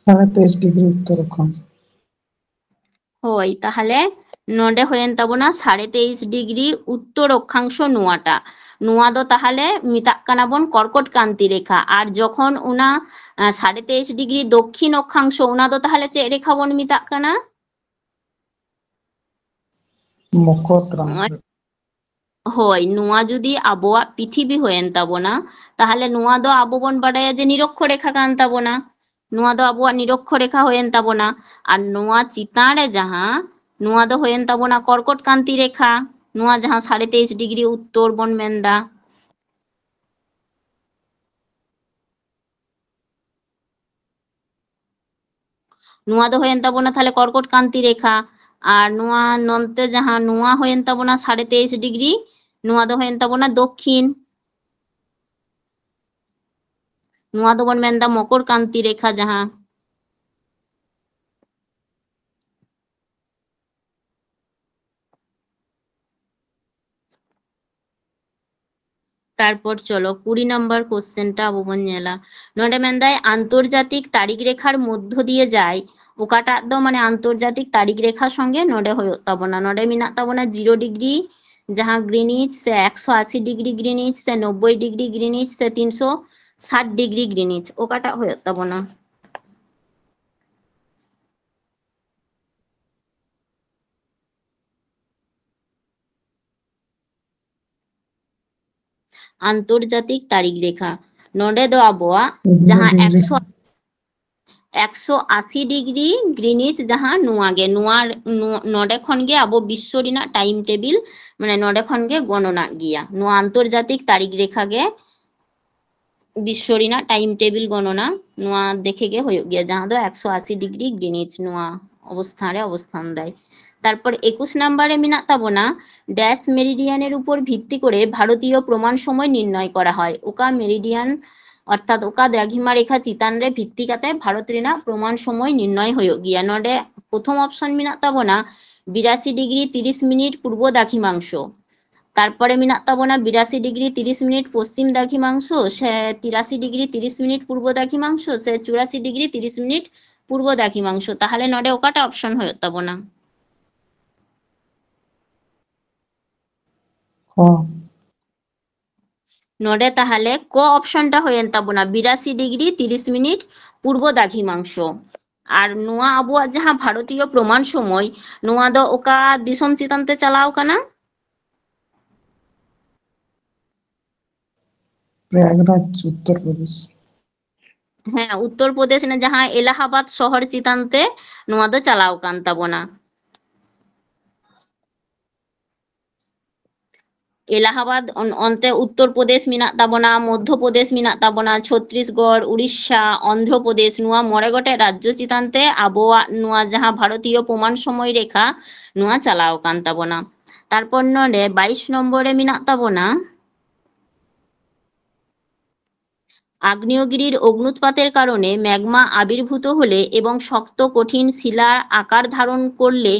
ᱥᱟᱲᱮ ᱛᱮᱭᱤᱥ ᱰᱤᱜᱽᱨᱤ ᱩᱛᱛᱚᱨ ᱚᱠᱠᱷᱟᱝᱥᱚ᱾ ᱦᱳᱭ, ᱛᱟᱦᱚᱞᱮ ᱱᱚᱰᱮ ᱦᱩᱭᱮᱱ ᱛᱟᱵᱚᱱᱟ ᱥᱟᱲᱮ ᱛᱮᱭᱤᱥ ᱰᱤᱜᱽᱨᱤ ᱩᱛᱛᱚᱨ ᱚᱠᱠᱷᱟᱝᱥᱚ ᱱᱚᱣᱟᱴᱟᱜ᱾ ᱱᱚᱣᱟ ᱫᱚ ᱛᱟᱦᱚᱞᱮ ᱢᱮᱛᱟᱜ ᱠᱟᱱᱟ ᱵᱚᱱ ᱠᱚᱨᱠᱚᱴ ᱠᱟᱱᱛᱤ ᱨᱮᱠᱷᱟ᱾ ᱟᱨ ᱡᱚᱠᱷᱚᱱ ᱚᱱᱟ, ᱟ, ᱥᱟᱲᱮ ᱛᱮᱭᱤᱥ ᱰᱤᱜᱽᱨᱤ ᱫᱚᱠᱠᱷᱤᱱ ᱚᱠᱠᱷᱟᱝᱥᱚ, ᱚᱱᱟ ᱫᱚ ᱛᱟᱦᱚᱞᱮ ᱪᱮᱫ ᱨᱮᱠᱷᱟ ᱵᱚᱱ ᱢᱮᱛᱟᱜ ᱠᱟᱱᱟ? ᱢᱚᱠᱚᱨ ᱛᱚᱨᱟᱝ᱾ ᱟᱨ ᱦᱳᱭ, ᱱᱚᱣᱟ ᱡᱩᱫᱤ ᱟᱵᱚᱣᱟᱜ ᱯᱤᱛᱷᱤᱵᱤ ᱦᱩᱭᱮᱱ ᱛᱟᱵᱚᱱᱟ, ᱛᱟᱦᱚᱞᱮ ᱱᱚᱣᱟ ᱫᱚ ᱟᱵᱚ ᱵᱚᱱ ᱵᱟᱰᱟᱭᱟ ᱡᱮ ᱱᱤᱨᱚᱠᱠᱷᱚ ᱨᱮᱠᱷᱟ ᱠᱟᱱ ᱛᱟᱵᱚᱱᱟ᱾ ᱱᱚᱣᱟ ᱫᱚ ᱟᱵᱚᱣᱟᱜ ᱱᱤᱨᱚᱠᱠᱷᱚ ᱨᱮᱠᱷᱟ ᱦᱩᱭᱮᱱ ᱛᱟᱵᱚᱱᱟ᱾ ᱟᱨ ᱱᱚᱣᱟ ᱪᱮᱛᱟᱱ ᱨᱮ ᱡᱟᱦᱟᱸ, ᱱᱚᱣᱟ ᱫᱚ ᱦᱩᱭᱮᱱ ᱛᱟᱵᱚᱱᱟ ᱠᱚᱨᱠᱚᱴ ᱠᱟᱱᱛᱤ ᱨᱮᱠᱷᱟ, ᱱᱚᱣᱟ ᱡᱟᱦᱟᱸ ᱥᱟᱲᱮ ᱛᱮᱭᱤᱥ ᱰᱤᱜᱽᱨᱤ ᱩᱛᱛᱚᱨ ᱵᱚᱱ ᱢᱮᱱᱫᱟ᱾ ᱱᱚᱣᱟ ᱫᱚ ᱦᱩᱭᱮᱱ ᱛᱟᱵᱚᱱᱟ ᱛᱟᱦᱞᱮ ᱠᱚᱨᱠᱚᱴ ᱠᱟᱱᱛᱤ ᱨᱮᱠᱷᱟ, ᱟᱨ ᱱᱚᱣᱟ ᱱᱚᱱᱛᱮ ᱡᱟᱦᱟᱸ ᱱᱚᱣᱟ ᱦᱩᱭᱮᱱ ᱛᱟᱵᱚᱱᱟ ᱥᱟᱲᱮ ᱛᱮᱭᱤᱥ ᱰᱤᱜᱽᱨᱤ, ᱱᱚᱣᱟ ᱫᱚ ᱦᱩᱭᱮᱱ ᱛᱟᱵᱚᱱᱟ ᱫᱚᱠᱠᱷᱤᱱ᱾ ᱱᱚᱣᱟ ᱫᱚᱵᱚᱱ ᱢᱮᱱᱫᱟ ᱢᱚᱠᱚᱨ ᱠᱟᱱᱛᱤ ᱨᱮᱠᱷᱟ ᱡᱟᱦᱟᱸ᱾ ᱛᱟᱨᱯᱚᱨ ᱪᱚᱞᱚ ᱠᱩᱲᱤ ᱱᱟᱢᱵᱟᱨ ᱠᱚᱥᱪᱮᱱ ᱴᱟ ᱟᱵᱚ ᱵᱚᱱ ᱧᱮᱞᱟ᱾ ᱱᱚᱰᱮ ᱢᱮᱱᱫᱟᱭ ᱟᱱᱛᱚᱨᱡᱟᱛᱤᱠ ᱛᱟᱨᱤᱠ ᱨᱮᱠᱷᱟᱨ ᱢᱚᱫᱽᱫᱷᱚ ᱫᱤᱭᱮ ᱡᱟᱭ, ᱚᱠᱟᱴᱟᱜ ᱫᱚ ᱢᱟᱱᱮ ᱟᱱᱛᱚᱨᱡᱟᱛᱤᱠ ᱛᱟᱨᱤᱠ ᱨᱮᱠᱷᱟ ᱥᱚᱸᱜᱮ ᱱᱚᱰᱮ ᱦᱩᱭᱩᱜ ᱛᱟᱵᱚᱱᱟ᱾ ᱱᱚᱰᱮ ᱢᱮᱱᱟᱜ ᱛᱟᱵᱚᱱᱟ ᱡᱤᱨᱳ ᱰᱤᱜᱽᱨᱤ ᱡᱟᱦᱟᱸ ᱜᱨᱤᱱᱤᱪ ᱥᱮ ᱮᱠᱥᱚ ᱟᱥᱤ ᱰᱤᱜᱽᱨᱤ ᱜᱨᱤᱱᱤᱪ ᱥᱮ ᱱᱚᱵᱵᱳᱭ ᱰᱤᱜᱽᱨᱤ ᱜᱨᱤᱱᱤᱪ ᱥᱮ ᱛᱤᱱᱥᱚ ᱥᱟᱴ ᱰᱤᱜᱽᱨᱤ ᱜᱨᱤᱱᱤᱪ, ᱚᱠᱟᱴᱟᱜ ᱦᱩᱭᱩᱜ ᱛᱟᱵᱚᱱᱟ? ᱟᱱᱛᱚᱨᱡᱟᱛᱤᱠ ᱛᱟᱨᱤᱠ ᱨᱮᱠᱷᱟ᱾ ᱱᱚᱰᱮ ᱫᱚ ᱟᱵᱚᱣᱟᱜ ᱡᱟᱦᱟᱸ ᱮᱠᱥᱚ, ᱮᱠᱥᱚ ᱟᱥᱤ ᱰᱤᱜᱽᱨᱤ ᱜᱨᱤᱱᱤᱪ ᱡᱟᱦᱟᱸ ᱱᱚᱣᱟ ᱜᱮ, ᱱᱚᱣᱟ, ᱱᱚ-, ᱱᱚᱰᱮ ᱠᱷᱚᱱ ᱜᱮ ᱟᱵᱚ ᱵᱤᱥᱥᱚ ᱨᱮᱱᱟᱜ ᱴᱟᱭᱤᱢ ᱴᱮᱵᱤᱞ, ᱢᱟᱱᱮ ᱱᱚᱰᱮ ᱠᱷᱚᱱ ᱜᱮ ᱜᱚᱱᱚᱱᱟᱜ ᱜᱮᱭᱟ᱾ ᱱᱚᱣᱟ ᱟᱱᱛᱚᱨᱡᱟᱛᱤᱠ ᱛᱟᱨᱤᱠ ᱨᱮᱠᱷᱟ ᱜᱮ ᱵᱤᱥᱥᱚ ᱨᱮᱱᱟᱜ ᱴᱟᱭᱤᱢ ᱴᱮᱵᱤᱞ ᱜᱚᱱᱚᱱᱟ ᱱᱚᱣᱟ ᱫᱮᱠᱷᱮ ᱜᱮ ᱦᱩᱭᱩᱜ ᱜᱮᱭᱟ, ᱡᱟᱦᱟᱸ ᱫᱚ ᱮᱠᱥᱚ ᱟᱥᱤ ᱰᱤᱜᱽᱨᱤ ᱜᱨᱤᱱᱤᱪ ᱱᱚᱣᱟ ᱚᱵᱚᱥᱛᱷᱟᱱ ᱨᱮ ᱚᱵᱚᱥᱛᱷᱟᱱ ᱫᱟᱭ᱾ ᱛᱟᱨᱯᱚᱨ ᱮᱠᱩᱥ ᱱᱟᱢᱵᱟᱨ ᱨᱮ ᱢᱮᱱᱟᱜ ᱛᱟᱵᱚᱱᱟ, ᱰᱮᱥ ᱢᱮরিডিয়ানের উপর ভিত্তি করে ভারতীয় প্রমাণ সময় নির্ণয় করা হয়। ᱚᱠᱟ ᱢᱮᱨᱤᱰᱤᱭᱟᱱ ᱚᱨᱛᱷᱟᱛ ᱚᱠᱟ ᱫᱨᱟᱜᱷᱤᱢᱟ ᱨᱮᱠᱷᱟ ᱪᱮᱛᱟᱱ ᱨᱮ ᱵᱷᱤᱛᱛᱤ ᱠᱟᱛᱮ ᱵᱷᱟᱨᱚᱛ ᱨᱮᱱᱟᱜ ᱯᱨᱚᱢᱟᱱ ᱥᱚᱢᱚᱭ ᱱᱤᱨᱱᱚᱭ ᱦᱩᱭᱩᱜ ᱜᱮᱭᱟ? ᱱᱚᱰᱮ ᱯᱨᱚᱛᱷᱚᱢ ᱚᱯᱥᱚᱱ ᱢᱮᱱᱟᱜ ᱛᱟᱵᱚᱱᱟ ᱵᱤᱨᱟᱥᱤ ᱰᱤᱜᱽᱨᱤ ᱛᱤᱨᱤᱥ ᱢᱤᱱᱤᱴ ᱯᱩᱨᱵᱚ ᱫᱟᱠᱷᱤᱢᱟᱝᱥᱚ, ᱛᱟᱨᱯᱚᱨᱮ ᱢᱮᱱᱟᱜ ᱛᱟᱵᱚᱱᱟ ᱵᱤᱨᱟᱥᱤ ᱰᱤᱜᱽᱨᱤ ᱛᱤᱨᱤᱥ ᱢᱤᱱᱤᱴ ᱯᱚᱥᱪᱤᱢ ᱫᱟᱠᱷᱤᱢᱟᱝᱥᱚ ᱥᱮ ᱛᱤᱨᱟᱥᱤ ᱰᱤᱜᱽᱨᱤ ᱛᱤᱨᱤᱥ ᱢᱤᱱᱤᱴ ᱯᱩᱨᱵᱚ ᱫᱟᱠᱷᱤᱢᱟᱝᱥᱚ ᱥᱮ ᱪᱩᱨᱟᱥᱤ ᱰᱤᱜᱽᱨᱤ ᱛᱤᱨᱤᱥ ᱢᱤᱱᱤᱴ ᱯᱩᱨᱵᱚ ᱫᱟᱠᱷᱤᱢᱟᱝᱥᱚ᱾ ᱛᱟᱦᱚᱞᱮ ᱱᱚᱰᱮ ᱚᱠᱟᱴᱟᱜ ᱚᱯᱥᱚᱱ ᱦᱩᱭᱩᱜ ᱛᱟᱵᱚᱱᱟ? ᱠᱚ᱾ ᱱᱚᱰᱮ ᱛᱟᱦᱚᱞᱮ ᱠᱚ ᱚᱯᱥᱚᱱ ᱴᱟ ᱦᱩᱭᱮᱱ ᱛᱟᱵᱚᱱᱟ ᱵᱤᱨᱟᱥᱤ ᱰᱤᱜᱽᱨᱤ ᱛᱤᱨᱤᱥ ᱢᱤᱱᱤᱴ ᱯᱩᱨᱵᱚ ᱫᱟᱠᱷᱤᱢᱟᱝᱥᱚ᱾ ᱟᱨ ᱱᱚᱣᱟ ᱟᱵᱚᱣᱟᱜ ᱡᱟᱦᱟᱸ ᱵᱷᱟᱨᱚᱛᱤᱭᱚ ᱯᱨᱚᱢᱟᱱ ᱥᱚᱢᱚᱭ, ᱱᱚᱣᱟ ᱫᱚ ᱚᱠᱟ ᱫᱤᱥᱚᱢ ᱪᱮᱛᱟᱱ ᱛᱮ ᱪᱟᱞᱟᱣ ᱠᱟᱱᱟ? ᱯᱨᱚᱭᱟᱜᱽᱨᱟᱡᱽ, ᱩᱛᱛᱚᱨ ᱯᱨᱚᱫᱮᱥ᱾ ᱦᱮᱸ, ᱩᱛᱛᱚᱨ ᱯᱨᱚᱫᱮᱥ ᱨᱮᱱᱟᱜ ᱡᱟᱦᱟᱸ ᱮᱞᱟᱦᱟᱵᱟᱫ ᱥᱚᱦᱚᱨ ᱪᱮᱛᱟᱱ ᱛᱮ ᱱᱚᱣᱟ ᱫᱚ ᱪᱟᱞᱟᱣ ᱠᱟᱱ ᱛᱟᱵᱚᱱᱟ᱾ ᱮᱞᱟᱦᱟᱵᱟᱫ, ᱚᱱ-, ᱚᱱᱛᱮ ᱩᱛᱛᱚᱨ ᱯᱨᱚᱫᱮᱥ ᱢᱮᱱᱟᱜ ᱛᱟᱵᱚᱱᱟ, ᱢᱚᱫᱽᱫᱷᱚ ᱯᱨᱚᱫᱮᱥ ᱢᱮᱱᱟᱜ ᱛᱟᱵᱚᱱᱟ, ᱪᱷᱚᱛᱨᱤᱥᱜᱚᱲ, ᱩᱲᱤᱥᱥᱟ, ᱚᱱᱫᱷᱨᱚ ᱯᱨᱚᱫᱮᱥ, ᱱᱚᱣᱟ ᱢᱚᱬᱮ ᱜᱚᱴᱮᱡ ᱨᱟᱡᱽᱡᱚ ᱪᱮᱛᱟᱱ ᱛᱮ ᱟᱵᱚᱣᱟᱜ ᱱᱚᱣᱟ ᱡᱟᱦᱟᱸ ᱵᱷᱟᱨᱚᱛᱤᱭᱚ ᱯᱨᱚᱢᱟᱱ ᱥᱚᱢᱚᱭ ᱨᱮᱠᱷᱟ, ᱱᱚᱣᱟ ᱪᱟᱞᱟᱣ ᱟᱠᱟᱱ ᱛᱟᱵᱚᱱᱟ᱾ ᱛᱟᱨᱯᱚᱨ ᱱᱚᱰᱮ ᱵᱟᱭᱤᱥ ᱱᱚᱢᱵᱚᱨ ᱨᱮ ᱢᱮᱱᱟᱜ ᱛᱟᱵᱚᱱᱟ আগ্নেয়গিরির অগ্নুৎপাতের কারণে ম্যাগমা আবির্ভূত হলে এবং শক্ত কঠিন শিলা আকার ধারণ করলে,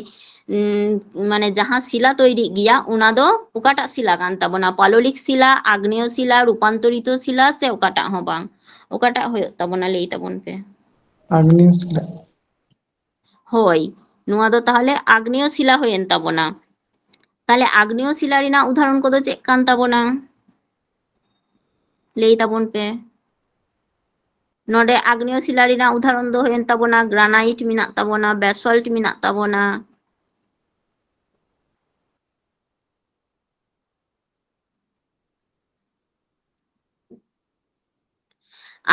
উম, মানে, যাহা শিলা তৈরি গিয়া, ᱚᱱᱟ ᱫᱚ ᱚᱠᱟᱴᱟᱜ ᱥᱤᱞᱟ ᱠᱟᱱ ᱛᱟᱵᱚᱱᱟ? ᱯᱟᱞᱚᱞᱤᱠ ᱥᱤᱞᱟ, ᱟᱜᱽᱱᱮᱭᱚ ᱥᱤᱞᱟ, ᱨᱩᱯᱟᱱᱛᱚᱨᱤᱛᱚ ᱥᱤᱞᱟ, ᱥᱮ ᱚᱠᱟᱴᱟᱜ ᱦᱚᱸ ᱵᱟᱝ? ᱚᱠᱟᱴᱟᱜ ᱦᱩᱭᱩᱜ ᱛᱟᱵᱚᱱᱟ? ᱞᱟᱹᱭ ᱛᱟᱵᱚᱱ ᱯᱮ᱾ ᱟᱜᱽᱱᱮᱭᱚ ᱥᱤᱞᱟ᱾ ᱦᱳᱭ, ᱱᱚᱣᱟ ᱫᱚ ᱛᱟᱦᱚᱞᱮ ᱟᱜᱽᱱᱮᱭᱚ ᱥᱤᱞᱟ ᱦᱩᱭᱮᱱ ᱛᱟᱵᱚᱱᱟ᱾ ᱛᱟᱦᱚᱞᱮ ᱟᱜᱽᱱᱮᱭᱚ ᱥᱤᱞᱟ ᱨᱮᱱᱟᱜ ᱩᱫᱟᱦᱚᱨᱚᱱ ᱠᱚᱫᱚ ᱪᱮᱫ ᱠᱟᱱ ᱛᱟᱵᱚᱱᱟ? ᱞᱟᱹᱭ ᱛᱟᱵᱚᱱ ᱯᱮ᱾ ᱱᱚᱰᱮ ᱟᱜᱽᱱᱮᱭᱚ ᱥᱤᱞᱟ ᱨᱮᱱᱟᱜ ᱩᱫᱟᱦᱚᱨᱚᱱ ᱫᱚ ᱦᱩᱭᱮᱱ ᱛᱟᱵᱚᱱᱟ, ᱜᱨᱟᱱᱟᱭᱤᱴ ᱢᱮᱱᱟᱜ ᱛᱟᱵᱚᱱᱟ, ᱵᱮᱥᱚᱞᱴ ᱢᱮᱱᱟᱜ ᱛᱟᱵᱚᱱᱟ᱾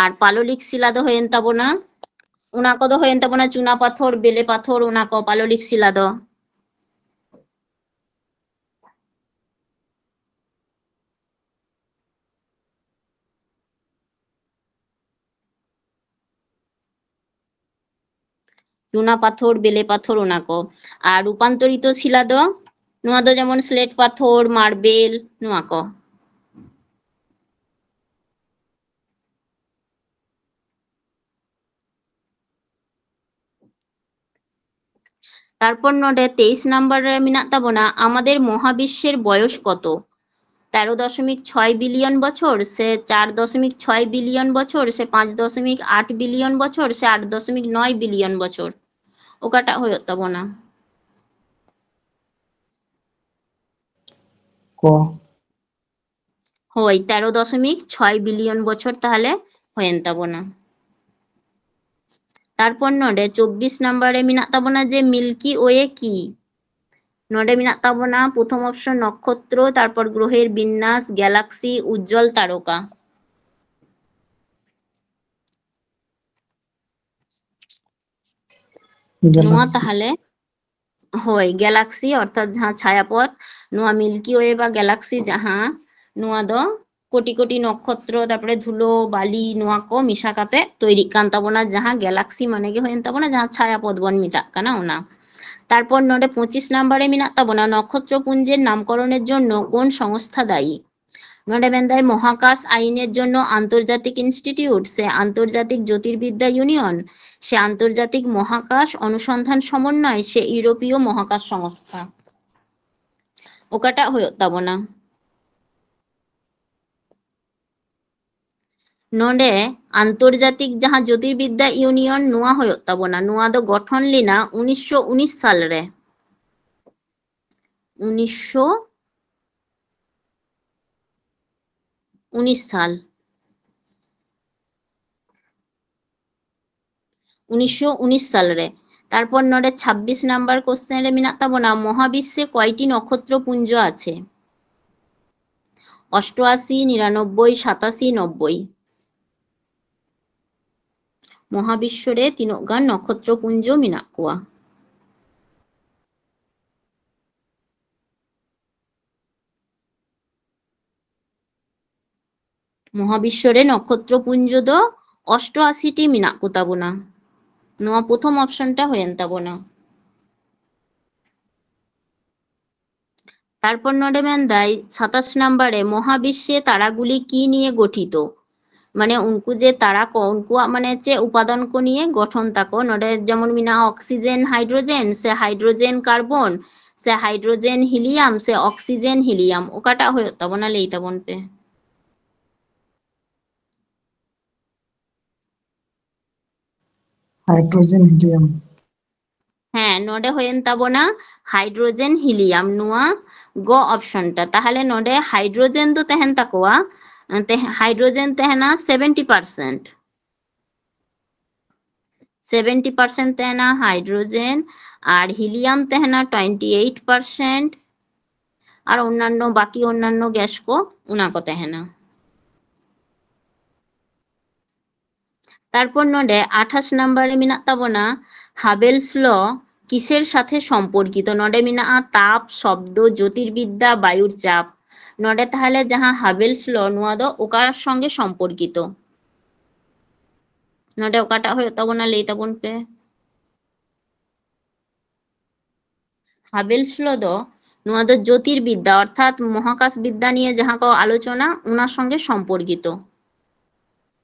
ᱟᱨ ᱯᱟᱞᱚᱞᱤᱠ ᱥᱤᱞᱟ ᱫᱚ ᱦᱩᱭᱮᱱ ᱛᱟᱵᱚᱱᱟ, ᱚᱱᱟ ᱠᱚᱫᱚ ᱦᱩᱭᱮᱱ ᱛᱟᱵᱚᱱᱟ ᱪᱩᱱᱟ ᱯᱟᱛᱷᱚᱨ, ᱵᱮᱞᱮ ᱯᱟᱛᱷᱚᱨ, ᱚᱱᱟ ᱠᱚ ᱯᱟᱞᱚᱞᱤᱠ ᱥᱤᱞᱟ ᱫᱚ᱾ ᱪᱩᱱᱟ ᱯᱟᱛᱷᱚᱨ, ᱵᱮᱞᱮ ᱯᱟᱛᱷᱚᱨ, ᱚᱱᱟ ᱠᱚ᱾ ᱟᱨ ᱨᱩᱯᱟᱱᱛᱚᱨᱤᱛᱚ ᱥᱤᱞᱟ ᱫᱚ, ᱱᱚᱣᱟ ᱫᱚ ᱡᱮᱢᱚᱱ ᱥᱞᱮᱴ ᱯᱟᱛᱷᱚᱨ, ᱢᱟᱨᱵᱮᱞ, ᱱᱚᱣᱟ ᱠᱚ᱾ ᱛᱟᱨᱯᱚᱨ ᱱᱚᱰᱮ ᱛᱮᱭᱤᱥ ᱱᱟᱢᱵᱟᱨ ᱨᱮ ᱢᱮᱱᱟᱜ ᱛᱟᱵᱚᱱᱟ, ᱟᱢᱟᱫᱮᱨ ᱢᱚᱦᱟᱵᱤᱥᱥᱮᱨ ᱵᱚᱭᱚᱥ ᱠᱚᱛᱚ? ᱛᱮᱨᱚ ᱫᱚᱥᱚᱢᱤᱠ ᱪᱷᱚᱭ ᱵᱤᱞᱤᱭᱚᱱ ᱵᱚᱪᱷᱚᱨ, ᱥᱮ ᱪᱟᱨ ᱫᱚᱥᱚᱢᱤᱠ ᱪᱷᱚᱭ ᱵᱤᱞᱤᱭᱚᱱ ᱵᱚᱪᱷᱚᱨ, ᱥᱮ ᱯᱟᱸᱪ ᱫᱚᱥᱚᱢᱤᱠ ᱟᱴ ᱵᱤᱞᱤᱭᱚᱱ ᱵᱚᱪᱷᱚᱨ, ᱥᱮ ᱟᱴ ᱫᱚᱥᱚᱢᱤᱠ ᱱᱚᱭ ᱵᱤᱞᱤᱭᱚᱱ ᱵᱚᱪᱷᱚᱨ? ᱚᱠᱟᱴᱟᱜ ᱦᱩᱭᱩᱜ ᱛᱟᱵᱚᱱᱟ? ᱠᱚ᱾ ᱦᱳᱭ, ᱛᱮᱨᱚ ᱫᱚᱥᱚᱢᱤᱠ ᱪᱷᱚᱭ ᱵᱤᱞᱤᱭᱚᱱ ᱵᱚᱪᱷᱚᱨ ᱛᱟᱦᱚᱞᱮ ᱦᱩᱭᱮᱱ ᱛᱟᱵᱚᱱᱟ᱾ ᱛᱟᱨᱯᱚᱨ ᱱᱚᱰᱮ ᱪᱚᱵᱵᱤᱥ ᱱᱟᱢᱵᱟᱨ ᱨᱮ ᱢᱮᱱᱟᱜ ᱛᱟᱵᱚᱱᱟ ᱡᱮ ᱢᱤᱞᱠᱤ ᱳᱭᱮ ᱠᱤ? ᱱᱚᱰᱮ ᱢᱮᱱᱟᱜ ᱛᱟᱵᱚᱱᱟ ᱯᱨᱚᱛᱷᱚᱢ ᱚᱯᱥᱚᱱ ᱱᱚᱠᱷᱚᱛᱨᱚ, ᱛᱟᱨᱯᱚᱨ ᱜᱨᱚᱦᱮᱨ ᱵᱤᱱᱱᱟᱥ, ᱜᱮᱞᱟᱠᱥᱤ, ᱩᱡᱡᱚᱞ ᱛᱟᱨᱚᱠᱟ᱾ ᱱᱚᱣᱟ ᱜᱮᱞᱟᱠᱥᱤ᱾ ᱛᱟᱦᱚᱞᱮ, ᱦᱳᱭ, ᱜᱮᱞᱟᱠᱥᱤ ᱚᱨᱛᱷᱟᱛ ᱡᱟᱦᱟᱸ ᱪᱷᱟᱭᱟᱯᱚᱛ, ᱱᱚᱣᱟ ᱢᱤᱞᱠᱤ ᱳᱭᱮ ᱵᱟ ᱜᱮᱞᱟᱠᱥᱤ ᱡᱟᱦᱟᱸ, ᱱᱚᱣᱟ ᱫᱚ ᱠᱳᱴᱤ ᱠᱳᱴᱤ ᱱᱚᱠᱷᱚᱛᱨᱚ, ᱛᱟᱨᱯᱚᱨᱮ ᱫᱷᱩᱞᱳ, ᱵᱟᱞᱤ, ᱱᱚᱣᱟ ᱠᱚ ᱢᱮᱥᱟ ᱠᱟᱛᱮ ᱛᱚᱭᱨᱤᱜ ᱠᱟᱱ ᱛᱟᱵᱚᱱᱟ, ᱡᱟᱦᱟᱸ ᱜᱮᱞᱟᱠᱥᱤ ᱢᱟᱱᱮ ᱜᱮ ᱦᱩᱭᱮᱱ ᱛᱟᱵᱚᱱᱟ ᱡᱟᱦᱟᱸ ᱪᱷᱟᱭᱟᱯᱚᱛ ᱵᱚᱱ ᱢᱮᱛᱟᱜ ᱠᱟᱱᱟ ᱚᱱᱟ᱾ ᱛᱟᱨᱯᱚᱨ ᱱᱚᱰᱮ ᱯᱚᱸᱪᱤᱥ ᱱᱟᱢᱵᱟᱨ ᱨᱮ ᱢᱮᱱᱟᱜ ᱛᱟᱵᱚᱱᱟ, ᱱᱚᱠᱷᱚᱛᱨᱚ ᱯᱩᱧᱡᱮᱨ ᱱᱟᱢᱠᱚᱨᱚᱱᱮᱨ ᱡᱚᱱᱱᱚ ᱠᱳᱱ ᱥᱚᱝᱥᱛᱷᱟ ᱫᱟᱭᱤ? ᱱᱚᱰᱮ ᱢᱮᱱᱫᱟᱭ ᱢᱚᱦᱟᱠᱟᱥ ᱟᱭᱤᱱᱮᱨ ᱡᱚᱱᱱᱚ ᱟᱱᱛᱚᱨᱡᱟᱛᱤᱠ ᱤᱱᱥᱴᱤᱴᱤᱭᱩᱴ ᱥᱮ ᱟᱱᱛᱚᱨᱡᱟᱛᱤᱠ ᱡᱳᱛᱤᱨᱵᱤᱫᱽᱫᱟ ᱤᱭᱩᱱᱤᱭᱚᱱ ᱥᱮ ᱟᱱᱛᱚᱨᱡᱟᱛᱤᱠ ᱢᱚᱦᱟᱠᱟᱥ ᱚᱱᱩᱥᱚᱱᱫᱷᱟᱱ ᱥᱚᱢᱚᱱᱱᱚᱭ ᱥᱮ ᱤউরোপীয় মহাকাশ সংস্থা, ᱚᱠᱟᱴᱟᱜ ᱦᱩᱭᱩᱜ ᱛᱟᱵᱚᱱᱟ? ᱱᱚᱰᱮ ᱟᱱᱛᱚᱨᱡᱟᱛᱤᱠ ᱡᱟᱦᱟᱸ ᱡᱳᱛᱤᱨᱵᱤᱫᱽᱫᱟ ᱤᱭᱩᱱᱤᱭᱚᱱ, ᱱᱚᱣᱟ ᱦᱩᱭᱩᱜ ᱛᱟᱵᱚᱱᱟ, ᱱᱚᱣᱟ ᱫᱚ ᱜᱚᱴᱷᱚᱱ ᱞᱮᱱᱟ ᱩᱱᱤᱥᱥᱚ ᱩᱱᱤᱥ ᱥᱟᱞ ᱨᱮ᱾ ᱩᱱᱤᱥᱥᱚ ᱩᱱᱤᱥ ᱥᱟᱞ, ᱩᱱᱤᱥᱥᱚ ᱩᱱᱤᱥ ᱥᱟᱞ ᱨᱮ᱾ ᱛᱟᱨᱯᱚᱨ ᱱᱚᱰᱮ ᱪᱷᱟᱵᱵᱤᱥ ᱱᱟᱢᱵᱟᱨ ᱠᱚᱥᱪᱮᱱ ᱨᱮ ᱢᱮᱱᱟᱜ ᱛᱟᱵᱚᱱᱟ, ᱢᱚᱦᱟᱵᱤᱥᱥᱮ ᱠᱚᱭᱴᱤ ᱱᱚᱠᱷᱚᱛᱨᱚ ᱯᱩᱧᱡᱚ ᱟᱪᱷᱮ? ᱚᱥᱴᱚᱟᱥᱤ, ᱱᱤᱨᱟᱱᱚᱵᱵᱳᱭ, ᱥᱟᱛᱟᱥᱤ, ᱱᱚᱵᱵᱳᱭ᱾ ᱢᱚᱦᱟᱵᱤᱥᱥᱚ ᱨᱮ ᱛᱤᱱᱟᱹᱜ ᱜᱟᱱ ᱱᱚᱠᱷᱚᱛᱨᱚ ᱯᱩᱧᱡᱚ ᱢᱮᱱᱟᱜ ᱠᱚᱣᱟ? ᱢᱚᱦᱟᱵᱤᱥᱥᱚ ᱨᱮ ᱱᱚᱠᱷᱚᱛᱨᱚ ᱯᱩᱧᱡᱚ ᱫᱚ ᱚᱥᱴᱚᱟᱥᱤ ᱴᱤ ᱢᱮᱱᱟᱜ ᱠᱚ ᱛᱟᱵᱚᱱᱟ᱾ ᱱᱚᱣᱟ ᱯᱨᱚᱛᱷᱚᱢ ᱚᱯᱥᱚᱱ ᱴᱟ ᱦᱩᱭᱮᱱ ᱛᱟᱵᱚᱱᱟ᱾ ᱛᱟᱨᱯᱚᱨ ᱱᱚᱰᱮ ᱢᱮᱱᱫᱟᱭ ᱥᱟᱛᱟᱥ ᱱᱟᱢᱵᱟᱨ ᱨᱮ, ᱢᱚᱦᱟᱵᱤᱥᱥᱮ ᱛᱟᱨᱟᱜᱩᱞᱤ ᱠᱤ ᱱᱤᱭᱮ ᱜᱚᱴᱷᱤᱛᱚ? ᱢᱟᱱᱮ ᱩᱱᱠᱩ ᱡᱮ ᱛᱟᱨᱟ ᱠᱚ, ᱩᱱᱠᱩᱣᱟᱜ ᱢᱟᱱᱮ ᱪᱮᱫ ᱩᱯᱟᱫᱟᱱ ᱠᱚ ᱱᱤᱭᱮ ᱜᱚᱴᱷᱚᱱ ᱛᱟᱠᱚ? ᱱᱚᱰᱮ ᱡᱮᱢᱚᱱ ᱢᱮᱱᱟᱜᱼᱟ ᱚᱠᱥᱤᱡᱮᱱ ᱦᱟᱭᱰᱨᱳᱡᱮᱱ ᱥᱮ ᱦᱟᱭᱰᱨᱳᱡᱮᱱ ᱠᱟᱨᱵᱚᱱ ᱥᱮ ᱦᱟᱭᱰᱨᱳᱡᱮᱱ ᱦᱤᱞᱤᱭᱟᱢ ᱥᱮ ᱚᱠᱥᱤᱡᱮᱱ ᱦᱤᱞᱤᱭᱟᱢ, ᱚᱠᱟᱴᱟᱜ ᱦᱩᱭᱩᱜ ᱛᱟᱵᱚᱱᱟ? ᱞᱟᱹᱭ ᱛᱟᱵᱚᱱ ᱯᱮ᱾ ᱦᱟᱭᱰᱨᱳᱡᱮᱱ ᱦᱤᱞᱤᱭᱟᱢ᱾ ᱦᱮᱸ, ᱱᱚᱰᱮ ᱦᱩᱭᱮᱱ ᱛᱟᱵᱚᱱᱟ ᱦᱟᱭᱰᱨᱳᱡᱮᱱ ᱦᱤᱞᱤᱭᱟᱢ, ᱱᱚᱣᱟ ᱜᱚ ᱚᱯᱥᱚᱱ ᱴᱟ᱾ ᱛᱟᱦᱚᱞᱮ ᱱᱚᱰᱮ ᱦᱟᱭᱰᱨᱳᱡᱮᱱ ᱫᱚ ᱛᱟᱦᱮᱱ ᱛᱟᱠᱚᱣᱟ, ᱛᱮ-, ᱦᱟᱭᱰᱨᱳᱡᱮᱱ ᱛᱟᱦᱮᱱᱟ ᱥᱮᱵᱷᱮᱱᱴᱤ ᱯᱟᱨᱥᱮᱱᱴ᱾ ᱥᱮᱵᱷᱮᱱᱴᱤ ᱯᱟᱨᱥᱮᱱᱴ ᱛᱟᱦᱮᱱᱟ ᱦᱟᱭᱰᱨᱳᱡᱮᱱ, ᱟᱨ ᱦᱤᱞᱤᱭᱟᱢ ᱛᱟᱦᱮᱱᱟ ᱴᱩᱭᱮᱱᱴᱤ ᱮᱭᱤᱴ ᱯᱟᱨᱥᱮᱱᱴ, ᱟᱨ ᱚᱱᱱᱟᱱᱱᱚ, ᱵᱟᱠᱤ ᱚᱱᱱᱟᱱᱱᱚ ᱜᱮᱥ ᱠᱚ, ᱚᱱᱟ ᱠᱚ ᱛᱟᱦᱮᱱᱟ᱾ ᱛᱟᱨᱯᱚᱨ ᱱᱚᱰᱮ ᱟᱴᱷᱟᱥ ᱱᱟᱢᱵᱟᱨ ᱨᱮ ᱢᱮᱱᱟᱜ ᱛᱟᱵᱚᱱᱟ, ᱦᱟᱵᱮᱞᱥ ᱞᱚ ᱠᱤᱥᱮᱨ ᱥᱟᱛᱷᱮ ᱥᱚᱢᱯᱚᱨᱠᱤᱛᱚ? ᱱᱚᱰᱮ ᱢᱮᱱᱟᱜᱼᱟ ᱛᱟᱯ, ᱥᱚᱵᱫᱚ, ᱡᱳᱛᱤᱨᱵᱤᱫᱽᱫᱟ, ᱵᱟᱭᱩᱨ ᱪᱟᱯ᱾ ᱱᱚᱰᱮ ᱛᱟᱦᱚᱞᱮ ᱡᱟᱦᱟᱸ ᱦᱟᱵᱮᱞᱥ ᱞᱚ, ᱱᱚᱣᱟ ᱫᱚ ᱚᱠᱟ ᱥᱚᱸᱜᱮ ᱥᱚᱢᱯᱚᱨᱠᱤᱛᱚ? ᱱᱚᱰᱮ ᱚᱠᱟᱴᱟᱜ ᱦᱩᱭᱩᱜ ᱛᱟᱵᱚᱱᱟ? ᱞᱟᱹᱭ ᱛᱟᱵᱚᱱ ᱯᱮ᱾ ᱦᱟᱵᱮᱞᱥ ᱞᱚ ᱫᱚ ᱱᱚᱣᱟ ᱫᱚ ᱡᱳᱛᱤᱨᱵᱤᱫᱽᱫᱟ ᱚᱨᱛᱷᱟᱛ ᱢᱚᱦᱟᱠᱟᱥ ᱵᱤᱫᱽᱫᱟ ᱱᱤᱭᱮ ᱡᱟᱦᱟᱸ ᱠᱚ ᱟᱞᱳᱪᱚᱱᱟ, ᱚᱱᱟ ᱥᱚᱸᱜᱮ ᱥᱚᱢᱯᱚᱨᱠᱤᱛᱚ᱾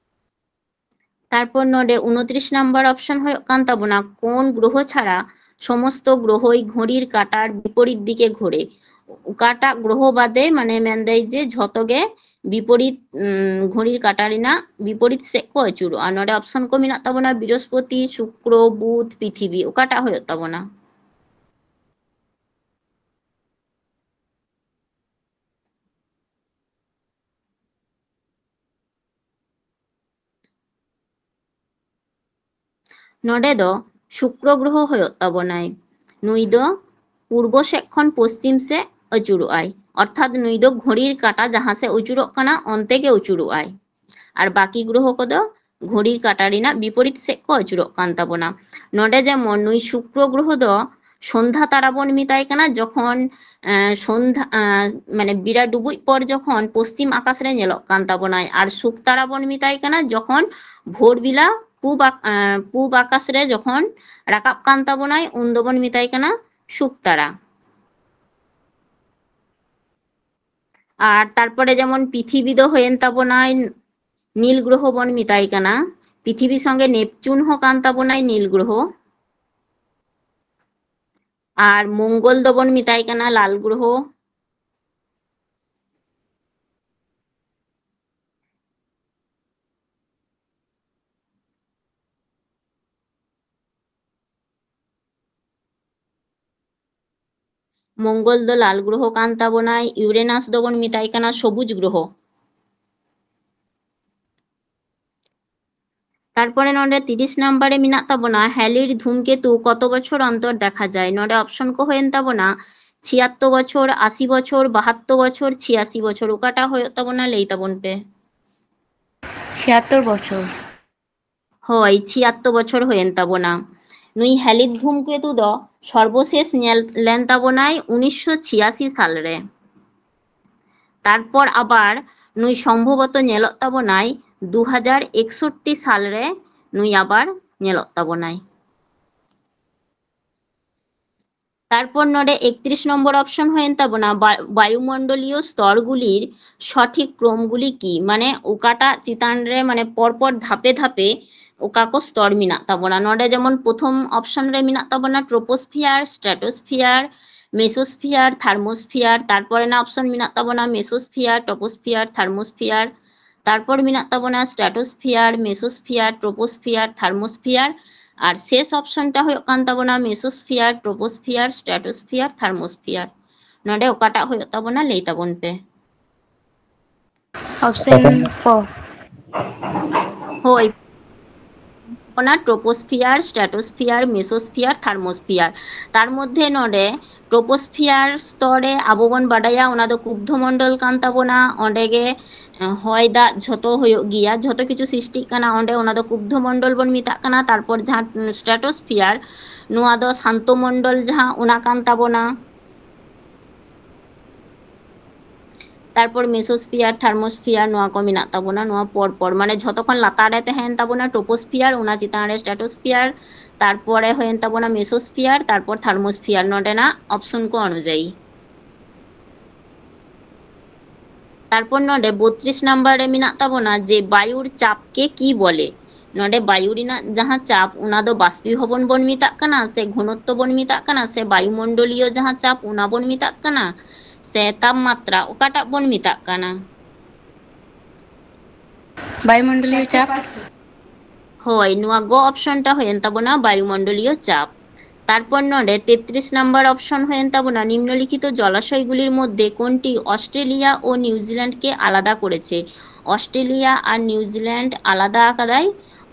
ᱛᱟᱨᱯᱚᱨ ᱱᱚᱰᱮ ᱩᱱᱛᱨᱤᱥ ᱱᱟᱢᱵᱟᱨ ᱚᱯᱥᱚᱱ ᱦᱩᱭᱩᱜ ᱠᱟᱱ ᱛᱟᱵᱚᱱᱟ, কোন গ্রহ ছাড়া সমস্ত গ্রহই ঘড়ির কাঁটার বিপরীত দিকে ঘোরে? ᱚᱠᱟᱴᱟᱜ ᱜᱨᱚᱦᱚ ᱵᱟᱫᱮ, ᱢᱟᱱᱮ ᱢᱮᱱᱫᱟᱭ ᱡᱮ ᱡᱷᱚᱛᱚ ᱜᱮ ᱵᱤᱯᱚᱨᱤᱛ, ᱩᱸ, ᱜᱷᱚᱲᱤᱨ ᱠᱟᱸᱴᱟ ᱨᱮᱱᱟᱜ ᱵᱤᱯᱚᱨᱤᱛ ᱥᱮᱫ ᱠᱚ ᱟᱹᱪᱩᱨᱚᱜᱼᱟ᱾ ᱱᱚᱰᱮ ᱚᱯᱥᱚᱱ ᱠᱚ ᱢᱮᱱᱟᱜ ᱛᱟᱵᱚᱱᱟ ᱵᱨᱤᱦᱚᱥᱯᱚᱛᱤ, ᱥᱩᱠᱨᱚ, ᱵᱩᱫᱷ, ᱯᱨᱤᱛᱷᱤᱵᱤ᱾ ᱚᱠᱟᱴᱟᱜ ᱦᱩᱭᱩᱜ ᱛᱟᱵᱚᱱᱟ? ᱱᱚᱰᱮ ᱫᱚ ᱥᱩᱠᱨᱚ ᱜᱨᱚᱦᱚ ᱦᱩᱭᱩᱜ ᱛᱟᱵᱚᱱᱟᱭ᱾ ᱱᱩᱭ ᱫᱚ ᱯᱩᱨᱵᱚ ᱥᱮᱫ ᱠᱷᱚᱱ ᱯᱚᱥᱪᱤᱢ ᱥᱮᱫ ᱟᱹᱪᱩᱨᱚᱜᱼᱟᱭ, ᱚᱨᱛᱷᱟᱛ ᱱᱩᱭ ᱫᱚ ᱜᱷᱚᱲᱤᱨ ᱠᱟᱸᱴᱟ ᱡᱟᱦᱟᱸ ᱥᱮᱫ ᱟᱹᱪᱩᱨᱚᱜ ᱠᱟᱱᱟ, ᱚᱱᱛᱮ ᱜᱮ ᱟᱹᱪᱩᱨᱚᱜᱼᱟᱭ᱾ ᱟᱨ ᱵᱟᱹᱠᱤ ᱜᱨᱚᱦᱚ ᱠᱚᱫᱚ ᱜᱷᱚᱲᱤᱨ ᱠᱟᱸᱴᱟ ᱨᱮᱱᱟᱜ ᱵᱤᱯᱚᱨᱤᱛ ᱥᱮᱫ ᱠᱚ ᱟᱹᱪᱩᱨᱚᱜ ᱠᱟᱱ ᱛᱟᱵᱚᱱᱟ᱾ ᱱᱚᱰᱮ ᱡᱮᱢᱚᱱ ᱱᱩᱭ ᱥᱩᱠᱨᱚ ᱜᱨᱚᱦᱚ ᱫᱚ ᱥᱚᱱᱫᱷᱟ ᱛᱟᱨᱟ ᱵᱚᱱ ᱢᱮᱛᱟᱭ ᱠᱟᱱᱟ, ᱡᱚᱠᱷᱚᱱ, ᱮᱸ, ᱥᱚᱱᱫᱷᱟ, ᱮᱸ, ᱢᱟᱱᱮ ᱵᱮᱲᱟ ᱰᱩᱵᱩᱡ ᱯᱚᱨ ᱡᱚᱠᱷᱚᱱ ᱯᱚᱥᱪᱤᱢ ᱟᱠᱟᱥ ᱨᱮ ᱧᱮᱞᱚᱜ ᱠᱟᱱ ᱛᱟᱵᱚᱱᱟᱭ, ᱟᱨ ᱥᱩᱠ ᱛᱟᱨᱟ ᱵᱚᱱ ᱢᱮᱛᱟᱭ ᱠᱟᱱᱟ ᱡᱚᱠᱷᱚᱱ ᱵᱷᱳᱨ ᱵᱮᱞᱟ ᱯᱩᱵ ᱟᱠ-, ᱮᱸ, ᱯᱩᱵ ᱟᱠᱟᱥ ᱨᱮ ᱡᱚᱠᱷᱚᱱ ᱨᱟᱠᱟᱵ ᱠᱟᱱ ᱛᱟᱵᱚᱱᱟᱭ, ᱩᱱ ᱫᱚᱵᱚᱱ ᱢᱮᱛᱟᱭ ᱠᱟᱱᱟ ᱥᱩᱠ ᱛᱟᱨᱟ᱾ ᱟᱨ ᱛᱟᱨᱯᱚᱨᱮ ᱡᱮᱢᱚᱱ ᱯᱨᱤᱛᱷᱤᱵᱤ ᱫᱚ ᱦᱩᱭᱮᱱ ᱛᱟᱵᱚᱱᱟᱭ ᱱᱤᱞ ᱜᱨᱚᱦᱚ ᱵᱚᱱ ᱢᱮᱛᱟᱭ ᱠᱟᱱᱟ᱾ ᱯᱨᱤᱛᱷᱤᱵᱤ ᱥᱚᱸᱜᱮ ᱱᱮᱯᱪᱩᱱ ᱦᱚᱸ ᱠᱟᱱ ᱛᱟᱵᱚᱱᱟᱭ ᱱᱤᱞ ᱜᱨᱚᱦᱚ᱾ ᱟᱨ ᱢᱚᱝᱜᱚᱞ ᱫᱚᱵᱚᱱ ᱢᱮᱛᱟᱭ ᱠᱟᱱᱟ ᱞᱟᱞ ᱜᱨᱚᱦᱚ᱾ ᱢᱚᱝᱜᱚᱞ ᱫᱚ ᱞᱟᱞ ᱜᱨᱚᱦᱚ ᱠᱟᱱ ᱛᱟᱵᱚᱱᱟᱭ, ᱤᱭᱩᱨᱮᱱᱟᱥ ᱫᱚᱵᱚᱱ ᱢᱮᱛᱟᱭ ᱠᱟᱱᱟ ᱥᱚᱵᱩᱡ ᱜᱨᱚᱦᱚ᱾ ᱛᱟᱨᱯᱚᱨᱮ ᱱᱚᱰᱮ ᱛᱤᱨᱤᱥ ᱱᱟᱢᱵᱟᱨ ᱨᱮ ᱢᱮᱱᱟᱜ ᱛᱟᱵᱚᱱᱟ, ᱦᱮᱞᱤᱰ ᱫᱷᱩᱢᱠᱮᱛᱩ ᱠᱚᱛᱚ ᱵᱚᱪᱷᱚᱨ ᱚᱱᱛᱚᱨ ᱫᱮᱠᱷᱟ ᱡᱟᱭ? ᱱᱚᱰᱮ ᱚᱯᱥᱚᱱ ᱠᱚ ᱦᱩᱭᱮᱱ ᱛᱟᱵᱚᱱᱟ ᱪᱷᱤᱭᱟᱛᱛᱚᱨ ᱵᱚᱪᱷᱚᱨ, ᱟᱥᱤ ᱵᱚᱪᱷᱚᱨ, ᱵᱟᱦᱟᱛᱛᱚᱨ ᱵᱚᱪᱷᱚᱨ, ᱪᱷᱤᱭᱟᱥᱤ ᱵᱚᱪᱷᱚᱨ᱾ ᱚᱠᱟᱴᱟᱜ ᱦᱩᱭᱩᱜ ᱛᱟᱵᱚᱱᱟ, ᱞᱟᱹᱭ ᱛᱟᱵᱚᱱ ᱯᱮ᱾ ᱪᱷᱤᱭᱟᱛᱛᱚᱨ ᱵᱚᱪᱷᱚᱨ᱾ ᱦᱳᱭ, ᱪᱷᱤᱭᱟᱛᱛᱚᱨ ᱵᱚᱪᱷᱚᱨ ᱦᱩᱭᱮᱱ ᱛᱟᱵᱚᱱᱟ᱾ ᱱᱩᱭ ᱦᱮᱞᱤᱰ ᱫᱷᱩᱢᱠᱮᱛᱩ ᱫᱚ ᱥᱚᱨᱵᱚᱥᱮᱥ ᱧᱮᱞ ᱞᱮᱱ ᱛᱟᱵᱚᱱᱟᱭ ᱩᱱᱤᱥᱥᱚ ᱪᱷᱤᱭᱟᱥᱤ ᱥᱟᱞ ᱨᱮ᱾ ᱛᱟᱨᱯᱚᱨ ᱟᱵᱟᱨ ᱱᱩᱭ ᱥᱚᱢᱵᱷᱚᱵᱚᱛᱚ ᱧᱮᱞᱚᱜ ᱛᱟᱵᱚᱱᱟᱭ ᱫᱩ ᱦᱟᱡᱟᱨ ᱮᱠᱥᱚᱴᱴᱤ ᱥᱟᱞ ᱨᱮ, ᱱᱩᱭ ᱟᱵᱟᱨ ᱧᱮᱞᱚᱜ ᱛᱟᱵᱚᱱᱟᱭ᱾ ᱛᱟᱨᱯᱚᱨ ᱱᱚᱰᱮ ᱮᱠᱛᱨᱤᱥ ᱱᱚᱢᱵᱚᱨ ᱚᱯᱥᱚᱱ ᱦᱩᱭᱮᱱ ᱛᱟᱵᱚᱱᱟ ᱵᱟ-, ᱵᱟᱭᱩᱢᱚᱱᱰᱚᱞᱤᱭᱚ ᱥᱛᱚᱨ ᱜᱩᱞᱤᱨ ᱥᱚᱴᱷᱤᱠ ᱠᱨᱚᱢ ᱜᱩᱞᱤ ᱠᱤ, ᱢᱟᱱᱮ ᱚᱠᱟᱴᱟᱜ ᱪᱮᱛᱟᱱ ᱨᱮ ᱢᱟᱱᱮ ᱯᱚᱨᱯᱚᱨ ᱫᱷᱟᱯᱮ ᱫᱷᱟᱯᱮ ᱚᱠᱟ ᱠᱚ ᱥᱛᱚᱨ ᱢᱮᱱᱟᱜ ᱛᱟᱵᱚᱱᱟ᱾ ᱱᱚᱰᱮ ᱡᱮᱢᱚᱱ ᱯᱨᱚᱛᱷᱚᱢ ᱚᱯᱥᱚᱱ ᱨᱮ ᱢᱮᱱᱟᱜ ᱛᱟᱵᱚᱱᱟ ᱴᱨᱳᱯᱳᱥᱯᱷᱤᱭᱟᱨ, ᱥᱴᱨᱟᱴᱳᱥᱯᱷᱤᱭᱟᱨ, ᱢᱮᱥᱳᱥᱯᱷᱤᱭᱟᱨ, ᱛᱷᱟᱨᱢᱳᱥᱯᱷᱤᱭᱟᱨ, ᱛᱟᱨᱯᱚᱨ ᱨᱮᱱᱟᱜ ᱚᱯᱥᱚᱱ ᱢᱮᱱᱟᱜ ᱛᱟᱵᱚᱱᱟ ᱢᱮᱥᱳᱥᱯᱷᱤᱭᱟᱨ, ᱴᱨᱳᱯᱳᱥᱯᱷᱤᱭᱟᱨ, ᱛᱷᱟᱨᱢᱳᱥᱯᱷᱤᱭᱟᱨ, ᱛᱟᱨᱯᱚᱨ ᱢᱮᱱᱟᱜ ᱛᱟᱵᱚᱱᱟ ᱥᱴᱨᱟᱴᱳᱥᱯᱷᱤᱭᱟᱨ, ᱢᱮᱥᱳᱥᱯᱷᱤᱭᱟᱨ, ᱴᱨᱳᱯᱳᱥᱯᱷᱤᱭᱟᱨ, ᱛᱷᱟᱨᱢᱳᱥᱯᱷᱤᱭᱟᱨ, ᱟᱨ ᱥᱮᱥ ᱚᱯᱥᱚᱱ ᱴᱟ ᱦᱩᱭᱩᱜ ᱠᱟᱱ ᱛᱟᱵᱚᱱᱟ ᱢᱮᱥᱳᱥᱯᱷᱤᱭᱟᱨ, ᱴᱨᱳᱯᱳᱥᱯᱷᱤᱭᱟᱨ, ᱥᱴᱨᱟᱴᱳᱥᱯᱷᱤᱭᱟᱨ, ᱛᱷᱟᱨᱢᱳᱥᱯᱷᱤᱭᱟᱨ᱾ ᱱᱚᱰᱮ ᱚᱠᱟᱴᱟᱜ ᱦᱩᱭᱩᱜ ᱛᱟᱵᱚᱱᱟ ᱞᱟᱹᱭ ᱛᱟᱵᱚᱱ ᱯᱮ᱾ ᱚᱯᱥᱮᱱ ᱠᱚ᱾ ᱦᱳᱭ, ᱚᱱᱟ ᱴᱨᱳᱯᱳᱥᱯᱷᱤᱭᱟᱨ, ᱥᱴᱨᱟᱴᱳᱥᱯᱷᱤᱭᱟᱨ, ᱢᱮᱥᱳᱥᱯᱷᱤᱭᱟᱨ, ᱛᱷᱟᱨᱢᱳᱥᱯᱷᱤᱭᱟᱨ᱾ ᱛᱟᱨ ᱢᱚᱫᱽᱫᱷᱮ ᱱᱚᱰᱮ ᱴᱨᱳᱯᱳᱥᱯᱷᱤᱭᱟᱨ ᱥᱛᱚᱨ ᱨᱮ ᱟᱵᱚ ᱵᱚᱱ ᱵᱟᱰᱟᱭᱟ ᱚᱱᱟ ᱫᱚ ᱠᱩᱵᱫᱷᱚ ᱢᱚᱱᱰᱚᱞ ᱠᱟᱱ ᱛᱟᱵᱚᱱᱟ᱾ ᱚᱸᱰᱮ ᱜᱮ ᱦᱚᱭ ᱫᱟᱜ ᱡᱷᱚᱛᱚ ᱦᱩᱭᱩᱜ ᱜᱮᱭᱟ, ᱡᱷᱚᱛᱚ ᱠᱤᱪᱷᱩ ᱥᱨᱤᱥᱴᱤᱜ ᱠᱟᱱᱟ ᱚᱸᱰᱮ, ᱚᱱᱟ ᱫᱚ ᱠᱩᱵᱫᱷᱚ ᱢᱚᱱᱰᱚᱞ ᱵᱚᱱ ᱢᱮᱛᱟᱜ ᱠᱟᱱᱟ᱾ ᱛᱟᱨᱯᱚᱨ ᱡᱟᱦᱟᱸ ᱥᱴᱨᱟᱴᱳᱥᱯᱷᱤᱭᱟᱨ, ᱱᱚᱣᱟ ᱫᱚ ᱥᱟᱱᱛᱚ ᱢᱚᱱᱰᱚᱞ ᱡᱟᱦᱟᱸ, ᱚᱱᱟ ᱠᱟᱱ ᱛᱟᱵᱚᱱᱟ᱾ ᱛᱟᱨᱯᱚᱨ ᱢᱮᱥᱳᱥᱯᱷᱤᱭᱟᱨ, ᱛᱷᱟᱨᱢᱳᱥᱯᱷᱤᱭᱟᱨ, ᱱᱚᱣᱟ ᱠᱚ ᱢᱮᱱᱟᱜ ᱛᱟᱵᱚᱱᱟ᱾ ᱱᱚᱣᱟ ᱯᱚᱨ ᱯᱚᱨ ᱢᱟᱱᱮ ᱡᱷᱚᱛᱚ ᱠᱷᱚᱱ ᱞᱟᱛᱟᱨ ᱨᱮ ᱛᱟᱦᱮᱸᱭᱮᱱ ᱛᱟᱵᱚᱱᱟ ᱴᱨᱳᱯᱳᱥᱯᱷᱤᱭᱟᱨ, ᱚᱱᱟ ᱪᱮᱛᱟᱱ ᱨᱮ ᱥᱴᱨᱟᱴᱳᱥᱯᱷᱤᱭᱟᱨ, ᱛᱟᱨᱯᱚᱨᱮ ᱦᱩᱭᱮᱱ ᱛᱟᱵᱚᱱᱟ ᱢᱮᱥᱳᱥᱯᱷᱤᱭᱟᱨ, ᱛᱟᱨᱯᱚᱨ ᱛᱷᱟᱨᱢᱳᱥᱯᱷᱤᱭᱟᱨ, ᱱᱚᱰᱮᱱᱟᱜ ᱚᱯᱥᱚᱱ ᱠᱚ ᱚᱱᱩᱡᱟᱭᱤ᱾ ᱛᱟᱨᱯᱚᱨ ᱱᱚᱰᱮ ᱵᱚᱛᱨᱤᱥ ᱱᱟᱢᱵᱟᱨ ᱨᱮ ᱢᱮᱱᱟᱜ ᱛᱟᱵᱚᱱᱟ ᱡᱮ ᱵᱟᱭᱩᱨ ᱪᱟᱯ ᱠᱮ ᱠᱤ ᱵᱚᱞᱮ᱾ ᱱᱚᱰᱮ ᱵᱟᱭᱩ ᱨᱮᱱᱟᱜ ᱡᱟᱦᱟᱸ ᱪᱟᱯ, ᱚᱱᱟ ᱫᱚ ᱵᱟᱥᱯᱤᱵᱷᱚᱵᱚᱱ ᱵᱚᱱ ᱢᱮᱛᱟᱜ ᱠᱟᱱᱟ ᱥᱮ ᱜᱷᱚᱱᱚᱛᱛᱚ ᱵᱚᱱ ᱢᱮᱛᱟᱜ ᱠᱟᱱᱟ ᱥᱮ ᱵᱟᱭᱩᱢᱚᱱᱰᱚᱞᱤᱭᱚ ᱡᱟᱦᱟᱸ ᱪᱟᱯ, ᱚᱱᱟ ᱵᱚᱱ ᱢᱮᱛᱟᱜ ᱠᱟᱱᱟ ᱥᱮ ᱛᱟᱯᱢᱟᱛᱨᱟ, ᱚᱠᱟᱴᱟᱜ ᱵᱚᱱ ᱢᱮᱛᱟᱜ ᱠᱟᱱᱟ? ᱵᱟᱭᱩᱢᱚᱱᱰᱚᱞᱤᱭᱚ ᱪᱟᱯ᱾ ᱦᱳᱭ, ᱱᱚᱣᱟ ᱜᱚ ᱚᱯᱥᱚᱱ ᱴᱟ ᱦᱩᱭᱮᱱ ᱛᱟᱵᱚᱱᱟ ᱵᱟᱭᱩᱢᱚᱱᱰᱚᱞᱤᱭᱚ ᱪᱟᱯ᱾ ᱛᱟᱨᱯᱚᱨ ᱱᱚᱰᱮ ᱛᱮᱛᱨᱤᱥ ᱱᱟᱢᱵᱟᱨ ᱚᱯᱥᱚᱱ ᱦᱩᱭᱮᱱ ᱛᱟᱵᱚᱱᱟ, ᱱᱤᱢᱱᱚᱞᱤᱠᱷᱤᱛᱚ ᱡᱚᱞᱟᱥᱚᱭ ᱜᱩᱞᱤᱨ ᱢᱚᱫᱽᱫᱷᱮ ᱠᱳᱱᱴᱤ ᱚᱥᱴᱨᱮᱞᱤᱭᱟ ᱳ ᱱᱤᱣᱡᱤᱞᱮᱱᱰ ᱠᱮ ᱟᱞᱟᱫᱟ ᱠᱚᱨᱮᱪᱮ? ᱚᱥᱴᱨᱮᱞᱤᱭᱟ ᱟᱨ ᱱᱤᱣᱡᱤᱞᱮᱱᱰ ᱟᱞᱟᱫᱟ ᱟᱠᱟᱫᱟᱭ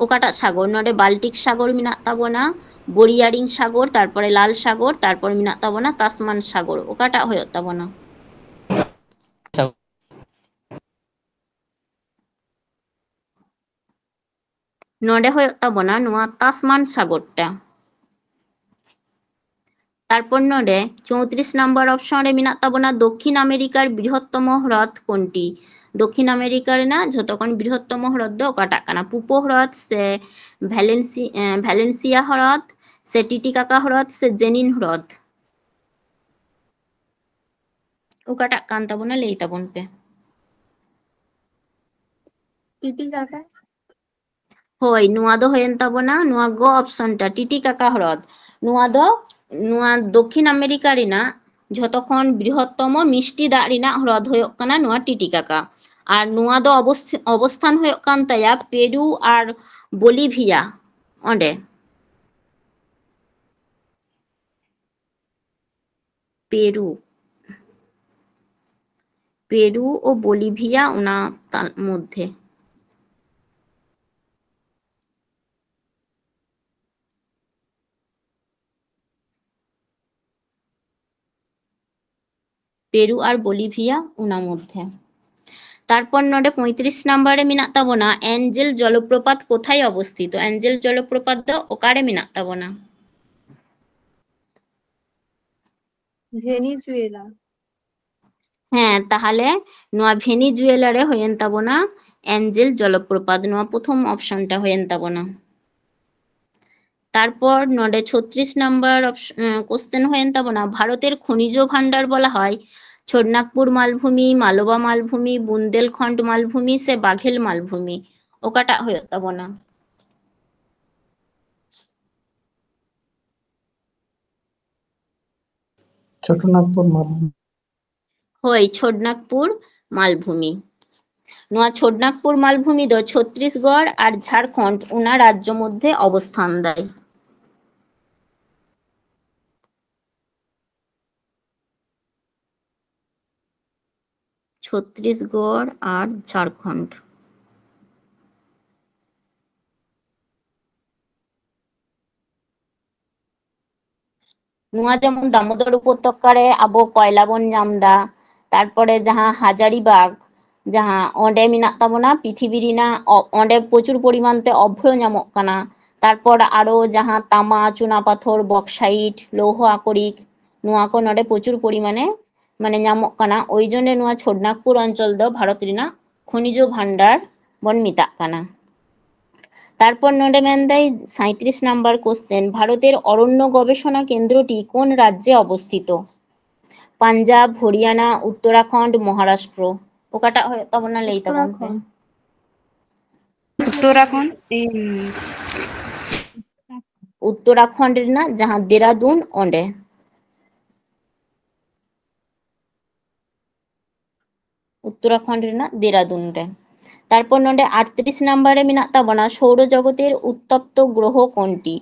ᱚᱠᱟᱴᱟᱜ ᱥᱟᱜᱚᱨ? ᱱᱚᱰᱮ ᱵᱟᱞᱴᱤᱠ ᱥᱟᱜᱚᱨ ᱢᱮᱱᱟᱜ ᱛᱟᱵᱚᱱᱟ, ᱵᱚᱨᱤᱭᱟᱨᱤᱝ ᱥᱟᱜᱚᱨ, ᱛᱟᱨᱯᱚᱨᱮ ᱞᱟᱞ ᱥᱟᱜᱚᱨ, ᱛᱟᱨᱯᱚᱨ ᱢᱮᱱᱟᱜ ᱛᱟᱵᱚᱱᱟ ᱛᱟᱥᱢᱟᱱ ᱥᱟᱜᱚᱨ᱾ ᱚᱠᱟᱴᱟᱜ ᱦᱩᱭᱩᱜ ᱛᱟᱵᱚᱱᱟ? ᱱᱚᱰᱮ ᱦᱩᱭᱩᱜ ᱛᱟᱵᱚᱱᱟ ᱱᱚᱣᱟ ᱛᱟᱥᱢᱟᱱ ᱥᱟᱜᱚᱨ ᱴᱟ᱾ ᱛᱟᱨᱯᱚᱨ ᱱᱚᱰᱮ ᱪᱳᱭᱛᱨᱤᱥ ᱱᱟᱢᱵᱟᱨ ᱚᱯᱥᱚᱱ ᱨᱮ ᱢᱮᱱᱟᱜ ᱛᱟᱵᱚᱱᱟ ᱫᱚᱠᱠᱷᱤᱱ ᱟᱢᱮᱨᱤᱠᱟᱨ ᱵᱨᱤᱦᱚᱛᱛᱚᱢᱚ ᱦᱨᱚᱫ ᱠᱳᱱᱴᱤ? ᱫᱚᱠᱠᱷᱤᱱ ᱟᱢᱮᱨᱤᱠᱟ ᱨᱮᱱᱟᱜ ᱡᱷᱚᱛᱚ ᱠᱷᱚᱱ ᱵᱨᱤᱦᱚᱛᱛᱚᱢᱚ ᱦᱨᱚᱫ ᱫᱚ ᱚᱠᱟᱴᱟᱜ ᱠᱟᱱᱟ? ᱯᱩᱯᱳ ᱦᱨᱚᱫ ᱥᱮ ᱵᱷᱮᱞᱮᱱᱥᱤ-, ᱮ, ᱵᱷᱮᱞᱮᱱᱥᱤᱭᱟ ᱦᱨᱚᱫ ᱥᱮ ᱴᱤᱴᱤᱠᱟᱠᱟ ᱦᱨᱚᱫ ᱥᱮ ᱡᱮᱱᱤᱱ ᱦᱨᱚᱫ? ᱚᱠᱟᱴᱟᱜ ᱠᱟᱱ ᱛᱟᱵᱚᱱᱟ, ᱞᱟᱹᱭ ᱛᱟᱵᱚᱱ ᱯᱮ᱾ ᱴᱤᱴᱤᱠᱟᱠᱟ᱾ ᱦᱳᱭ, ᱱᱚᱣᱟ ᱫᱚ ᱦᱩᱭᱮᱱ ᱛᱟᱵᱚᱱᱟ ᱱᱚᱣᱟ ᱜᱚ ᱚᱯᱥᱚᱱ ᱴᱟ, ᱴᱤᱴᱤᱠᱟᱠᱟ ᱦᱨᱚᱫ᱾ ᱱᱚᱣᱟ ᱫᱚ ᱱᱚᱣᱟ ᱫᱚᱠᱠᱷᱤᱱ ᱟᱢᱮᱨᱤᱠᱟ ᱨᱮᱱᱟᱜ ᱡᱷᱚᱛᱚ ᱠᱷᱚᱱ ᱵᱨᱤᱦᱚᱛᱛᱚᱢᱚ ᱢᱤᱥᱴᱤ ᱫᱟᱜ ᱨᱮᱱᱟᱜ ᱦᱨᱚᱫ ᱦᱩᱭᱩᱜ ᱠᱟᱱᱟ ᱱᱚᱣᱟ ᱴᱤᱴᱤᱠᱟᱠᱟ᱾ ᱟᱨ ᱱᱚᱣᱟ ᱫᱚ ᱚᱵᱚᱥ-, ᱚᱵᱚᱥᱛᱷᱟᱱ ᱦᱩᱭᱩᱜ ᱠᱟᱱ ᱛᱟᱭᱟ ᱯᱮᱨᱩ ᱟᱨ ᱵᱚᱞᱤᱵᱷᱤᱭᱟ ᱚᱸᱰᱮ᱾ ᱯᱮᱨᱩ, ᱯᱮᱨᱩ ᱳ ᱵᱚᱞᱤᱵᱷᱤᱭᱟ ᱚᱱᱟ ᱛᱟᱞ-, ᱢᱚᱫᱽᱫᱷᱮ᱾ ᱯᱮᱨᱩ ᱟᱨ ᱵᱚᱞᱤᱵᱷᱤᱭᱟ ᱚᱱᱟ ᱢᱚᱫᱽᱫᱷᱮ᱾ ᱛᱟᱨᱯᱚᱨ ᱱᱚᱰᱮ ᱯᱚᱸᱭᱛᱨᱤᱥ ᱱᱟᱢᱵᱟᱨ ᱨᱮ ᱢᱮᱱᱟᱜ ᱛᱟᱵᱚᱱᱟ, ᱮᱱᱡᱮᱞ ᱡᱚᱞᱚᱯᱨᱚᱯᱟᱛ ᱠᱳᱛᱷᱟᱭ ᱚᱵᱚᱥᱛᱷᱤᱛᱚ? ᱮᱱᱡᱮᱞ ᱡᱚᱞᱚᱯᱨᱚᱯᱟᱛ ᱫᱚ ᱚᱠᱟᱨᱮ ᱢᱮᱱᱟᱜ ᱛᱟᱵᱚᱱᱟ? ᱵᱷᱮᱱᱤᱡᱩᱭᱮᱞᱟ᱾ ᱦᱮᱸ, ᱛᱟᱦᱞᱮ ᱱᱚᱣᱟ ᱵᱷᱮᱱᱤᱡᱩᱭᱮᱞᱟ ᱨᱮ ᱦᱩᱭᱮᱱ ᱛᱟᱵᱚᱱᱟ ᱮᱱᱡᱮᱞ ᱡᱚᱞᱚᱯᱨᱚᱯᱟᱛ, ᱱᱚᱣᱟ ᱯᱨᱚᱛᱷᱚᱢ ᱚᱯᱥᱚᱱ ᱴᱟ ᱦᱩᱭᱮᱱ ᱛᱟᱵᱚᱱᱟ᱾ ᱛᱟᱨᱯᱚᱨ ᱱᱚᱰᱮ ᱪᱷᱚᱛᱨᱤᱥ ᱱᱟᱢᱵᱟᱨ ᱚᱯᱥ-, ᱮᱸ, ᱠᱳᱥᱪᱮᱱ ᱦᱩᱭᱮᱱ ᱛᱟᱵᱚᱱᱟ, ᱵᱷᱟᱨᱚᱛᱮᱨ ᱠᱷᱚᱱᱤᱡᱚ ᱵᱷᱟᱱᱰᱟᱨ ᱵᱚᱞᱟ ᱦᱚᱭ ᱪᱷᱳᱰᱱᱟᱜᱽᱯᱩᱨ ᱢᱟᱞᱵᱷᱩᱢᱤ, ᱢᱟᱞᱚᱵᱟ ᱢᱟᱞᱵᱷᱩᱢᱤ, ᱵᱩᱱᱫᱮᱞᱠᱷᱚᱸᱰ ᱢᱟᱞᱵᱷᱩᱢᱤ ᱥᱮ ᱵᱟᱜᱷᱮᱞ ᱢᱟᱞᱵᱷᱩᱢᱤ? ᱚᱠᱟᱴᱟᱜ ᱦᱩᱭᱩᱜ ᱛᱟᱵᱚᱱᱟ? ᱪᱷᱳᱴᱳᱱᱟᱜᱽᱯᱩᱨ ᱢᱟᱞᱵᱷᱩᱢᱤ᱾ ᱦᱳᱭ, ᱪᱷᱳᱰᱱᱟᱜᱽᱯᱩᱨ ᱢᱟᱞᱵᱷᱩᱢᱤ᱾ ᱱᱚᱣᱟ ᱪᱷᱳᱰᱱᱟᱜᱽᱯᱩᱨ ᱢᱟᱞᱵᱷᱩᱢᱤ ᱫᱚ ᱪᱷᱚᱛᱨᱤᱥᱜᱚᱲ ᱟᱨ ᱡᱷᱟᱲᱠᱷᱚᱸᱰ ᱚᱱᱟ ᱨᱟᱡᱽᱡᱚ ᱢᱚᱫᱽᱫᱷᱮ ᱚᱵᱚᱥᱛᱷᱟᱱ ᱫᱟᱭ᱾ ᱪᱷᱚᱛᱨᱤᱥᱜᱚᱲ ᱟᱨ ᱡᱷᱟᱲᱠᱷᱚᱸᱰ᱾ ᱱᱚᱣᱟ ᱡᱮᱢᱚᱱ ᱫᱟᱢᱳᱫᱚᱨ ᱩᱯᱚᱛᱚᱠᱟ ᱨᱮ ᱟᱵᱚ ᱠᱚᱭᱞᱟ ᱵᱚᱱ ᱧᱟᱢ ᱮᱫᱟ, ᱛᱟᱨᱯᱚᱨᱮ ᱡᱟᱦᱟᱸ ᱦᱟᱡᱟᱨᱤᱵᱟᱜᱽ, ᱡᱟᱦᱟᱸ ᱚᱸᱰᱮ ᱢᱮᱱᱟᱜ ᱛᱟᱵᱚᱱᱟ ᱯᱨᱤᱛᱷᱤᱵᱤ ᱨᱮᱱᱟᱜ, ᱚ-, ᱚᱸᱰᱮ ᱯᱨᱚᱪᱩᱨ ᱯᱚᱨᱤᱢᱟᱱ ᱛᱮ ᱚᱵᱷᱨᱚ ᱧᱟᱢᱚᱜ ᱠᱟᱱᱟ᱾ ᱛᱟᱨᱯᱚᱨ ᱟᱨᱚ ᱡᱟᱦᱟᱸ ᱛᱟᱢᱟ, ᱪᱩᱱᱟ ᱯᱟᱛᱷᱚᱨ, ᱵᱚᱠᱥᱟᱭᱤᱴ, ᱞᱳᱦᱚ ᱟᱠᱚᱨᱤᱠ, ᱱᱚᱣᱟ ᱠᱚ ᱱᱚᱰᱮ ᱯᱨᱚᱪᱩᱨ ᱯᱚᱨᱤᱢᱟᱱᱮ ᱢᱟᱱᱮ ᱧᱟᱢᱚᱜ ᱠᱟᱱᱟ᱾ ᱳᱭ ᱡᱚᱱᱱᱮ ᱱᱚᱣᱟ ᱪᱷᱳᱰᱱᱟᱜᱽᱯᱩᱨ ᱚᱧᱪᱚᱞ ᱫᱚ ᱵᱷᱟᱨᱚᱛ ᱨᱮᱱᱟᱜ ᱠᱷᱚᱱᱤᱡᱚ ᱵᱷᱟᱱᱰᱟᱨ ᱵᱚᱱ ᱢᱮᱛᱟᱜ ᱠᱟᱱᱟ᱾ ᱛᱟᱨᱯᱚᱨ ᱱᱚᱰᱮ ᱢᱮᱱᱫᱟᱭ ᱥᱟᱸᱭᱛᱨᱤᱥ ᱱᱟᱢᱵᱟᱨ ᱠᱳᱥᱪᱮᱱ, ᱵᱷᱟᱨᱚᱛᱮᱨ ᱚᱨᱚᱱᱱᱚ ᱜᱚᱵᱮᱥᱚᱱᱟ ᱠᱮᱱᱫᱨᱚᱴᱤ ᱠᱳᱱ ᱨᱟᱡᱽᱡᱮ ᱚᱵᱚᱥᱛᱷᱤᱛᱚ? ᱯᱟᱧᱡᱟᱵᱽ, ᱦᱚᱨᱤᱭᱟᱱᱟ, ᱩᱛᱛᱚᱨᱟᱠᱷᱚᱸᱰ, ᱢᱚᱦᱟᱨᱟᱥᱴᱨᱚ᱾ ᱚᱠᱟᱴᱟᱜ ᱦᱩᱭᱩᱜ ᱛᱟᱵᱚᱱᱟ, ᱞᱟᱹᱭ ᱛᱟᱵᱚᱱ ᱯᱮ᱾ ᱩᱛᱛᱚᱨᱟᱠᱷᱚᱸᱰ᱾ ᱩᱛᱛᱚᱨᱟᱠᱷᱚᱸᱰ ᱨᱮᱱᱟᱜ ᱡᱟᱦᱟᱸ ᱫᱮᱨᱟᱫᱩᱱ, ᱚᱸᱰᱮ᱾ ᱩᱛᱛᱚᱨᱟᱠᱷᱚᱸᱰ ᱨᱮᱱᱟᱜ ᱫᱮᱨᱟᱫᱩᱱ ᱨᱮ᱾ ᱛᱟᱨᱯᱚᱨ ᱱᱚᱰᱮ ᱟᱴᱛᱨᱤᱥ ᱱᱟᱢᱵᱟᱨ ᱨᱮ ᱢᱮᱱᱟᱜ ᱛᱟᱵᱚᱱᱟ, ᱥᱳᱣᱨᱚ ᱡᱚᱜᱚᱛᱮᱨ ᱩᱛᱛᱚᱯᱛᱚ ᱜᱨᱚᱦᱚ ᱠᱚᱱᱴᱤ?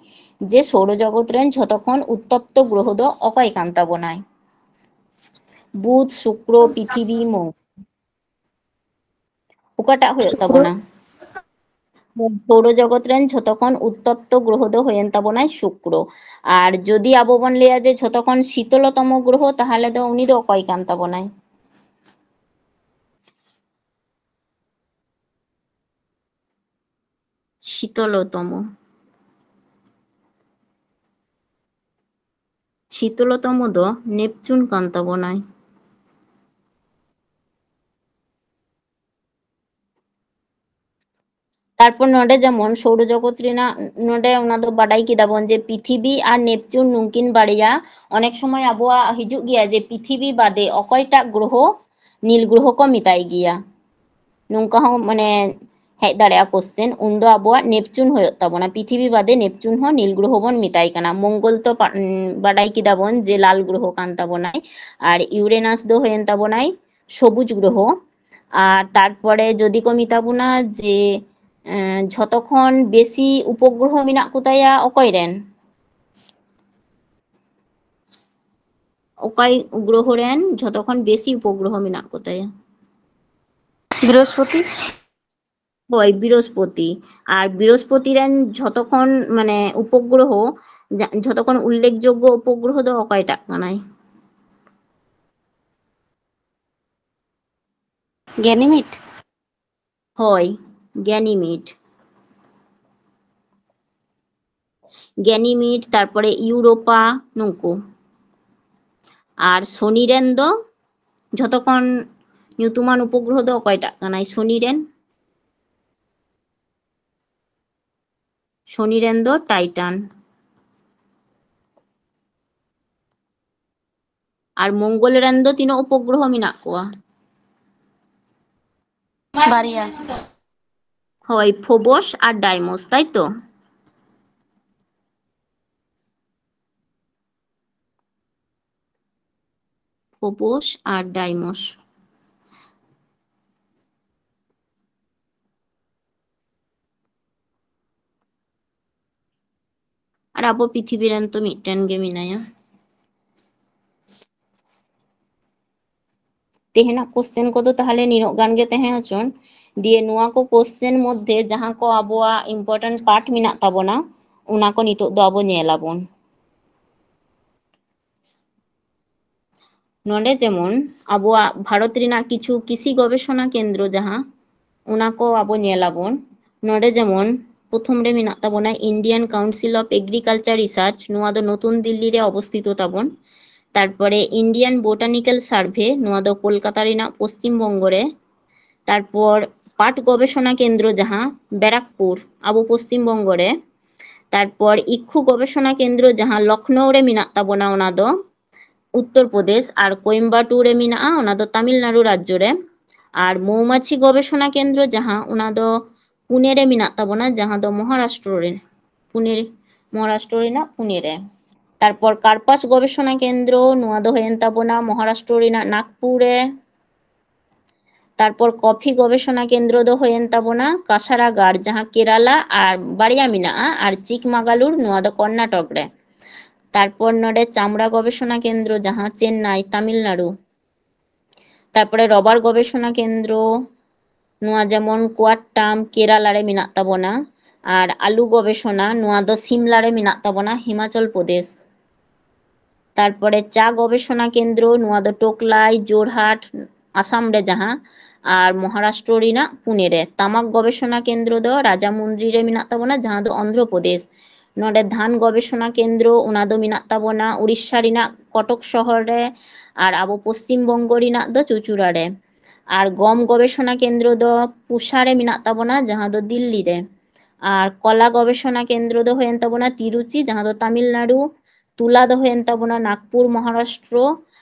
ᱡᱮ ᱥᱳᱣᱨᱚ ᱡᱚᱜᱚᱛ ᱨᱮᱱ ᱡᱷᱚᱛᱚ ᱠᱷᱚᱱ ᱩᱛᱛᱚᱯᱛᱚ ᱜᱨᱚᱦᱚ ᱫᱚ ᱚᱠᱚᱭ ᱠᱟᱱ ᱛᱟᱵᱚᱱᱟᱭ? ᱵᱩᱫᱷ, ᱥᱩᱠᱨᱚ, ᱯᱤᱛᱷᱤᱵᱤ, ᱢᱚᱝᱜᱚᱞ᱾ ᱚᱠᱟᱴᱟᱜ ᱦᱩᱭᱩᱜ ᱛᱟᱵᱚᱱᱟ? ᱥᱳᱣᱨᱚ ᱡᱚᱜᱚᱛ ᱨᱮᱱ ᱡᱷᱚᱛᱚ ᱠᱷᱚᱱ ᱩᱛᱛᱚᱯᱛᱚ ᱜᱨᱚᱦᱚ ᱫᱚ ᱦᱩᱭᱮᱱ ᱛᱟᱵᱚᱱᱟᱭ ᱥᱩᱠᱨᱚ᱾ ᱟᱨ ᱡᱩᱫᱤ ᱟᱵᱚ ᱵᱚᱱ ᱞᱟᱹᱭᱟ ᱡᱮ ᱡᱷᱚᱛᱚ ᱠᱷᱚᱱ ᱥᱤᱛᱚᱞᱚᱛᱚᱢᱚ ᱜᱨᱚᱦᱚ, ᱛᱟᱦᱚᱞᱮ ᱫᱚ ᱩᱱᱤ ᱫᱚ ᱚᱠᱚᱭ ᱠᱟᱱ ᱛᱟᱵᱚᱱᱟᱭ? ᱥᱤᱛᱚᱞᱚᱛᱚᱢᱚ᱾ ᱥᱤᱛᱚᱞᱚᱛᱚᱢᱚ ᱫᱚ ᱱᱮᱯᱪᱩᱱ ᱠᱟᱱ ᱛᱟᱵᱚᱱᱟᱭ᱾ ᱛᱟᱨᱯᱚᱨ ᱱᱚᱰᱮ ᱡᱮᱢᱚᱱ ᱥᱳᱣᱨᱚ ᱡᱚᱜᱚᱛ ᱨᱮᱱᱟᱜ, ᱱᱚᱰᱮ ᱚᱱᱟ ᱫᱚ ᱵᱟᱰᱟᱭ ᱠᱮᱫᱟ ᱵᱚᱱ ᱡᱮ ᱯᱤᱛᱷᱤᱵᱤ ᱟᱨ ᱱᱮᱯᱪᱩᱱ ᱱᱩᱝᱠᱤᱱ ᱵᱟᱨᱭᱟ, ᱚᱱᱮᱠ ᱥᱚᱢᱚᱭ ᱟᱵᱚᱣᱟᱜ ᱦᱤᱡᱩᱜ ᱜᱮᱭᱟ ᱡᱮ ᱯᱤᱛᱷᱤᱵᱤ ᱵᱟᱫᱮ ᱚᱠᱚᱭᱴᱟᱜ ᱜᱨᱚᱦᱚ ᱱᱤᱞ ᱜᱨᱚᱦᱚ ᱠᱚ ᱢᱮᱛᱟᱭ ᱜᱮᱭᱟ, ᱱᱚᱝᱠᱟ ᱦᱚᱸ ᱢᱟᱱᱮ ᱦᱮᱡ ᱫᱟᱲᱮᱭᱟᱜᱼᱟ ᱠᱚᱥᱪᱮᱱ᱾ ᱩᱱᱫᱚ ᱟᱵᱚᱣᱟᱜ ᱱᱮᱯᱪᱩᱱ ᱦᱩᱭᱩᱜ ᱛᱟᱵᱚᱱᱟ, ᱯᱤᱛᱷᱤᱵᱤ ᱵᱟᱫᱮ ᱱᱮᱯᱪᱩᱱ ᱦᱚᱸ ᱱᱤᱞ ᱜᱨᱚᱦᱚ ᱵᱚᱱ ᱢᱮᱛᱟᱭ ᱠᱟᱱᱟ᱾ ᱢᱚᱝᱜᱚᱞ ᱛᱚ ᱯᱟ-, ᱩᱸ, ᱵᱟᱰᱟᱭ ᱠᱮᱫᱟ ᱵᱚᱱ ᱡᱮ ᱞᱟᱞ ᱜᱨᱚᱦᱚ ᱠᱟᱱ ᱛᱟᱵᱚᱱᱟᱭ, ᱟᱨ ᱤᱭᱩᱨᱮᱱᱟᱥ ᱫᱚ ᱦᱩᱭᱮᱱ ᱛᱟᱵᱚᱱᱟᱭ ᱥᱚᱵᱩᱡ ᱜᱨᱚᱦᱚ᱾ ᱟᱨ ᱛᱟᱨᱯᱚᱨᱮ ᱡᱩᱫᱤ ᱠᱚ ᱢᱮᱛᱟ ᱵᱚᱱᱟ ᱡᱮ, ᱮᱸ, ᱡᱷᱚᱛᱚ ᱠᱷᱚᱱ ᱵᱮᱥᱤ ᱩᱯᱚᱜᱨᱚᱦᱚ ᱢᱮᱱᱟᱜ ᱠᱚᱛᱟᱭᱟ ᱚᱠᱚᱭ ᱨᱮᱱ? ᱚᱠᱚᱭ ᱜᱨᱚᱦᱚ ᱨᱮᱱ ᱡᱷᱚᱛᱚ ᱠᱷᱚᱱ ᱵᱮᱥᱤ ᱩᱯᱚᱜᱨᱚᱦᱚ ᱢᱮᱱᱟᱜ ᱠᱚᱛᱟᱭᱟ? ᱵᱨᱤᱦᱚᱥᱯᱚᱛᱤ᱾ ᱦᱳᱭ, ᱵᱨᱤᱦᱚᱥᱯᱚᱛᱤ᱾ ᱟᱨ ᱵᱨᱤᱦᱚᱥᱯᱚᱛᱤ ᱨᱮᱱ ᱡᱷᱚᱛᱚ ᱠᱷᱚᱱ, ᱢᱟᱱᱮ, ᱩᱯᱚᱜᱨᱚᱦᱚ, ᱡᱟ-, ᱡᱷᱚᱛᱚ ᱠᱷᱚᱱ ᱩᱞᱞᱮᱠᱷᱡᱳᱜᱽᱜᱚ ᱩᱯᱚᱜᱨᱚᱦᱚ ᱫᱚ ᱚᱠᱚᱭᱴᱟᱜ ᱠᱟᱱᱟᱭ? ᱜᱮᱱᱤᱢᱤᱰ᱾ ᱦᱳᱭ, ᱜᱮᱱᱤᱢᱤᱰ᱾ ᱜᱮᱱᱤᱢᱤᱰ, ᱛᱟᱨᱯᱚᱨᱮ ᱤᱭᱩᱨᱳᱯᱟ, ᱱᱩᱠᱩ᱾ ᱟᱨ ᱥᱚᱱᱤ ᱨᱮᱱ ᱫᱚ ᱡᱷᱚᱛᱚ ᱠᱷᱚᱱ ᱧᱩᱛᱩᱢᱟᱱ ᱩᱯᱚᱜᱨᱚᱦᱚ ᱫᱚ ᱚᱠᱚᱭᱴᱟᱜ ᱠᱟᱱᱟᱭ ᱥᱚᱱᱤ ᱨᱮᱱ? ᱥᱚᱱᱤ ᱨᱮᱱ ᱫᱚ ᱴᱟᱭᱴᱟᱱ᱾ ᱟᱨ ᱢᱚᱝᱜᱚᱞ ᱨᱮᱱ ᱫᱚ ᱛᱤᱱᱟᱹᱜ ᱩᱯᱚᱜᱨᱚᱦᱚ ᱢᱮᱱᱟᱜ ᱠᱚᱣᱟ? ᱵᱟᱨᱭᱟ᱾ ᱦᱳᱭ, ᱯᱷᱳᱵᱚᱥ ᱟᱨ ᱰᱟᱭᱢᱚᱥ, ᱛᱟᱭ ᱛᱚ? ᱯᱷᱳᱵᱚᱥ ᱟᱨ ᱰᱟᱭᱢᱚᱥ᱾ ᱟᱨ ᱟᱵᱚ ᱯᱨᱤᱛᱷᱤᱵᱤ ᱨᱮᱱ ᱛᱚ ᱢᱤᱫᱴᱮᱱ ᱜᱮ ᱢᱮᱱᱟᱭᱟ᱾ ᱛᱮᱦᱮᱧᱟᱜ question ᱠᱚᱫᱚ ᱛᱟᱦᱚᱞᱮ ᱱᱤᱱᱟᱹᱜ ᱜᱟᱱ ᱜᱮ ᱛᱟᱦᱮᱸ ᱦᱚᱪᱚᱱ᱾ ᱫᱤᱭᱮ ᱱᱚᱣᱟ ᱠᱚ question ᱢᱚᱫᱽᱫᱷᱮ ᱡᱟᱦᱟᱸ ᱠᱚ ᱟᱵᱚᱣᱟᱜ important part ᱢᱮᱱᱟᱜ ᱛᱟᱵᱚᱱᱟ, ᱚᱱᱟ ᱠᱚ ᱱᱤᱛᱚᱜ ᱫᱚ ᱟᱵᱚ ᱧᱮᱞ ᱟᱵᱚᱱ᱾ ᱱᱚᱰᱮ ᱡᱮᱢᱚᱱ ᱟᱵᱚᱣᱟᱜ ᱵᱷᱟᱨᱚᱛ ᱨᱮᱱᱟᱜ ᱠᱤᱪᱷᱩ ᱠᱨᱤᱥᱤ ᱜᱚᱵᱮᱥᱚᱱᱟ ᱠᱮᱱᱫᱨᱚ ᱡᱟᱦᱟᱸ, ᱚᱱᱟ ᱠᱚ ᱟᱵᱚ ᱧᱮᱞ ᱟᱵᱚᱱ᱾ ᱱᱚᱰᱮ ᱡᱮᱢᱚᱱ ᱯᱨᱚᱛᱷᱚᱢ ᱨᱮ ᱢᱮᱱᱟᱜ ᱛᱟᱵᱚᱱᱟ Indian Council of Agriculture Research, ᱱᱚᱣᱟ ᱫᱚ ᱱᱚᱛᱩᱱ ᱫᱤᱞᱞᱤ ᱨᱮ ᱚᱵᱚᱥᱛᱷᱤᱛᱚ ᱛᱟᱵᱚᱱ᱾ ᱛᱟᱨᱯᱚᱨᱮ Indian Botanical Survey, ᱱᱚᱣᱟ ᱫᱚ ᱠᱳᱞᱠᱟᱛᱟ ᱨᱮᱱᱟᱜ ᱯᱚᱥᱪᱤᱢ ᱵᱚᱝᱜᱚ ᱨᱮ᱾ ᱛᱟᱨᱯᱚᱨ ᱯᱟᱴ ᱜᱚᱵᱮᱥᱚᱱᱟ ᱠᱮᱱᱫᱨᱚ ᱡᱟᱦᱟᱸ ᱵᱮᱨᱟᱠᱯᱩᱨ, ᱟᱵᱚ ᱯᱚᱥᱪᱤᱢ ᱵᱚᱝᱜᱚ ᱨᱮ᱾ ᱛᱟᱨᱯᱚᱨ ᱤᱠᱠᱷᱩ ᱜᱚᱵᱮᱥᱚᱱᱟ ᱠᱮᱱᱫᱨᱚ ᱡᱟᱦᱟᱸ ᱞᱚᱠᱷᱱᱳ ᱨᱮ ᱢᱮᱱᱟᱜ ᱛᱟᱵᱚᱱᱟ, ᱚᱱᱟ ᱫᱚ ᱩᱛᱛᱚᱨ ᱯᱨᱚᱫᱮᱥ, ᱟᱨ ᱠᱳᱭᱮᱢᱵᱟᱴᱩᱨ ᱨᱮ ᱢᱮᱱᱟᱜᱼᱟ, ᱚᱱᱟ ᱫᱚ ᱛᱟᱢᱤᱞᱱᱟᱲᱩ ᱨᱟᱡᱽᱡᱚ ᱨᱮ᱾ ᱟᱨ ᱢᱳᱣᱢᱟᱪᱷᱤ ᱜᱚᱵᱮᱥᱚᱱᱟ ᱠᱮᱱᱫᱨᱚ ᱡᱟᱦᱟᱸ, ᱚᱱᱟ ᱫᱚ ᱯᱩᱱᱮ ᱨᱮ ᱢᱮᱱᱟᱜ ᱛᱟᱵᱚᱱᱟ, ᱡᱟᱦᱟᱸ ᱫᱚ ᱢᱚᱦᱟᱨᱟᱥᱴᱨᱚ ᱨᱮ, ᱯᱩᱱᱮ, ᱢᱚᱦᱟᱨᱟᱥᱴᱨᱚ ᱨᱮᱱᱟᱜ ᱯᱩᱱᱮ ᱨᱮ᱾ ᱛᱟᱨᱯᱚᱨ ᱠᱟᱨᱯᱟᱥ ᱜᱚᱵᱮᱥᱚᱱᱟ ᱠᱮᱱᱫᱨᱚ, ᱱᱚᱣᱟ ᱫᱚ ᱦᱩᱭᱮᱱ ᱛᱟᱵᱚᱱᱟ ᱢᱚᱦᱟᱨᱟᱥᱴᱨᱚ ᱨᱮᱱᱟᱜ ᱱᱟᱜᱽᱯᱩᱨ ᱨᱮ᱾ ᱛᱟᱨᱯᱚᱨ ᱠᱚᱯᱷᱤ ᱜᱚᱵᱮᱥᱚᱱᱟ ᱠᱮᱱᱫᱨᱚ ᱫᱚ ᱦᱩᱭᱮᱱ ᱛᱟᱵᱚᱱᱟ ᱠᱟᱥᱟᱨᱟᱜᱟᱲ, ᱡᱟᱦᱟᱸ ᱠᱮᱨᱟᱞᱟ ᱟᱨ ᱵᱟᱨᱭᱟ ᱢᱮᱱᱟᱜᱼᱟ, ᱟᱨ ᱪᱤᱠᱢᱟᱜᱟᱞᱩᱨ, ᱱᱚᱣᱟ ᱫᱚ ᱠᱚᱨᱱᱟᱴᱚᱠ ᱨᱮ᱾ ᱛᱟᱨᱯᱚᱨ ᱱᱚᱰᱮ ᱪᱟᱢᱲᱟ ᱜᱚᱵᱮᱥᱚᱱᱟ ᱠᱮᱱᱫᱨᱚ, ᱡᱟᱦᱟᱸ ᱪᱮᱱᱱᱟᱭ, ᱛᱟᱢᱤᱞᱱᱟᱲᱩ᱾ ᱛᱟᱨᱯᱚᱨᱮ ᱨᱚᱵᱟᱨ ᱜᱚᱵᱮᱥᱚᱱᱟ ᱠᱮᱱᱫᱨᱚ, ᱱᱚᱣᱟ ᱡᱮᱢᱚᱱ ᱠᱳᱣᱟᱴᱴᱟᱢ, ᱠᱮᱨᱟᱞᱟ ᱨᱮ ᱢᱮᱱᱟᱜ ᱛᱟᱵᱚᱱᱟ᱾ ᱟᱨ ᱟᱞᱩ ᱜᱚᱵᱮᱥᱚᱱᱟ, ᱱᱚᱣᱟ ᱫᱚ ᱥᱤᱢᱞᱟ ᱨᱮ ᱢᱮᱱᱟᱜ ᱛᱟᱵᱚᱱᱟ, ᱦᱤᱢᱟᱪᱚᱞ ᱯᱨᱚᱫᱮᱥ᱾ ᱛᱟᱨᱯᱚᱨᱮ ᱪᱟ ᱜᱚᱵᱮᱥᱚᱱᱟ ᱠᱮᱱᱫᱨᱚ, ᱱᱚᱣᱟ ᱫᱚ ᱴᱳᱠᱞᱟᱭ, ᱡᱳᱨᱦᱟᱴ, ᱟᱥᱟᱢ ᱨᱮ ᱡᱟᱦᱟᱸ, ᱟᱨ ᱢᱚᱦᱟᱨᱟᱥᱴᱨᱚ ᱨᱮᱱᱟᱜ ᱯᱩᱱᱮ ᱨᱮ᱾ ᱛᱟᱢᱟᱠ ᱜᱚᱵᱮᱥᱚᱱᱟ ᱠᱮᱱᱫᱨᱚ ᱫᱚ ᱨᱟᱡᱟᱢᱩᱱᱫᱨᱤ ᱨᱮ ᱢᱮᱱᱟᱜ ᱛᱟᱵᱚᱱᱟ, ᱡᱟᱦᱟᱸ ᱫᱚ ᱚᱱᱫᱷᱨᱚ ᱯᱨᱚᱫᱮᱥ᱾ ᱱᱚᱰᱮ ᱫᱷᱟᱱ ᱜᱚᱵᱮᱥᱚᱱᱟ ᱠᱮᱱᱫᱨᱚ, ᱚᱱᱟ ᱫᱚ ᱢᱮᱱᱟᱜ ᱛᱟᱵᱚᱱᱟ ᱩᱲᱤᱥᱥᱟ ᱨᱮᱱᱟᱜ ᱠᱚᱴᱚᱠ ᱥᱚᱦᱚᱨ ᱨᱮ, ᱟᱨ ᱟᱵᱚ ᱯᱚᱥᱪᱤᱢ ᱵᱚᱝᱜᱚ ᱨᱮᱱᱟᱜ ᱫᱚ ᱪᱩᱪᱩᱲᱟ ᱨᱮ᱾ ᱟᱨ ᱜᱚᱢ ᱜᱚᱵᱮᱥᱚᱱᱟ ᱠᱮᱱᱫᱨᱚ ᱫᱚ ᱯᱩᱥᱟ ᱨᱮ ᱢᱮᱱᱟᱜ ᱛᱟᱵᱚᱱᱟ, ᱡᱟᱦᱟᱸ ᱫᱚ ᱫᱤᱞᱞᱤ ᱨᱮ᱾ ᱟᱨ ᱠᱚᱞᱟ ᱜᱚᱵᱮᱥᱚᱱᱟ ᱠᱮᱱᱫᱨᱚ ᱫᱚ ᱦᱩᱭᱮᱱ ᱛᱟᱵᱚᱱᱟ ᱛᱤᱨᱩᱪᱤ, ᱡᱟᱦᱟᱸ ᱫᱚ ᱛᱟᱢᱤᱞᱱᱟᱲᱩ᱾ ᱛᱩᱞᱟ ᱫᱚ ᱦᱩᱭᱮᱱ ᱛᱟᱵᱚᱱᱟ ᱱᱟᱜᱽᱯᱩᱨ, ᱢᱚᱦᱟᱨᱟᱥᱴᱨᱚ᱾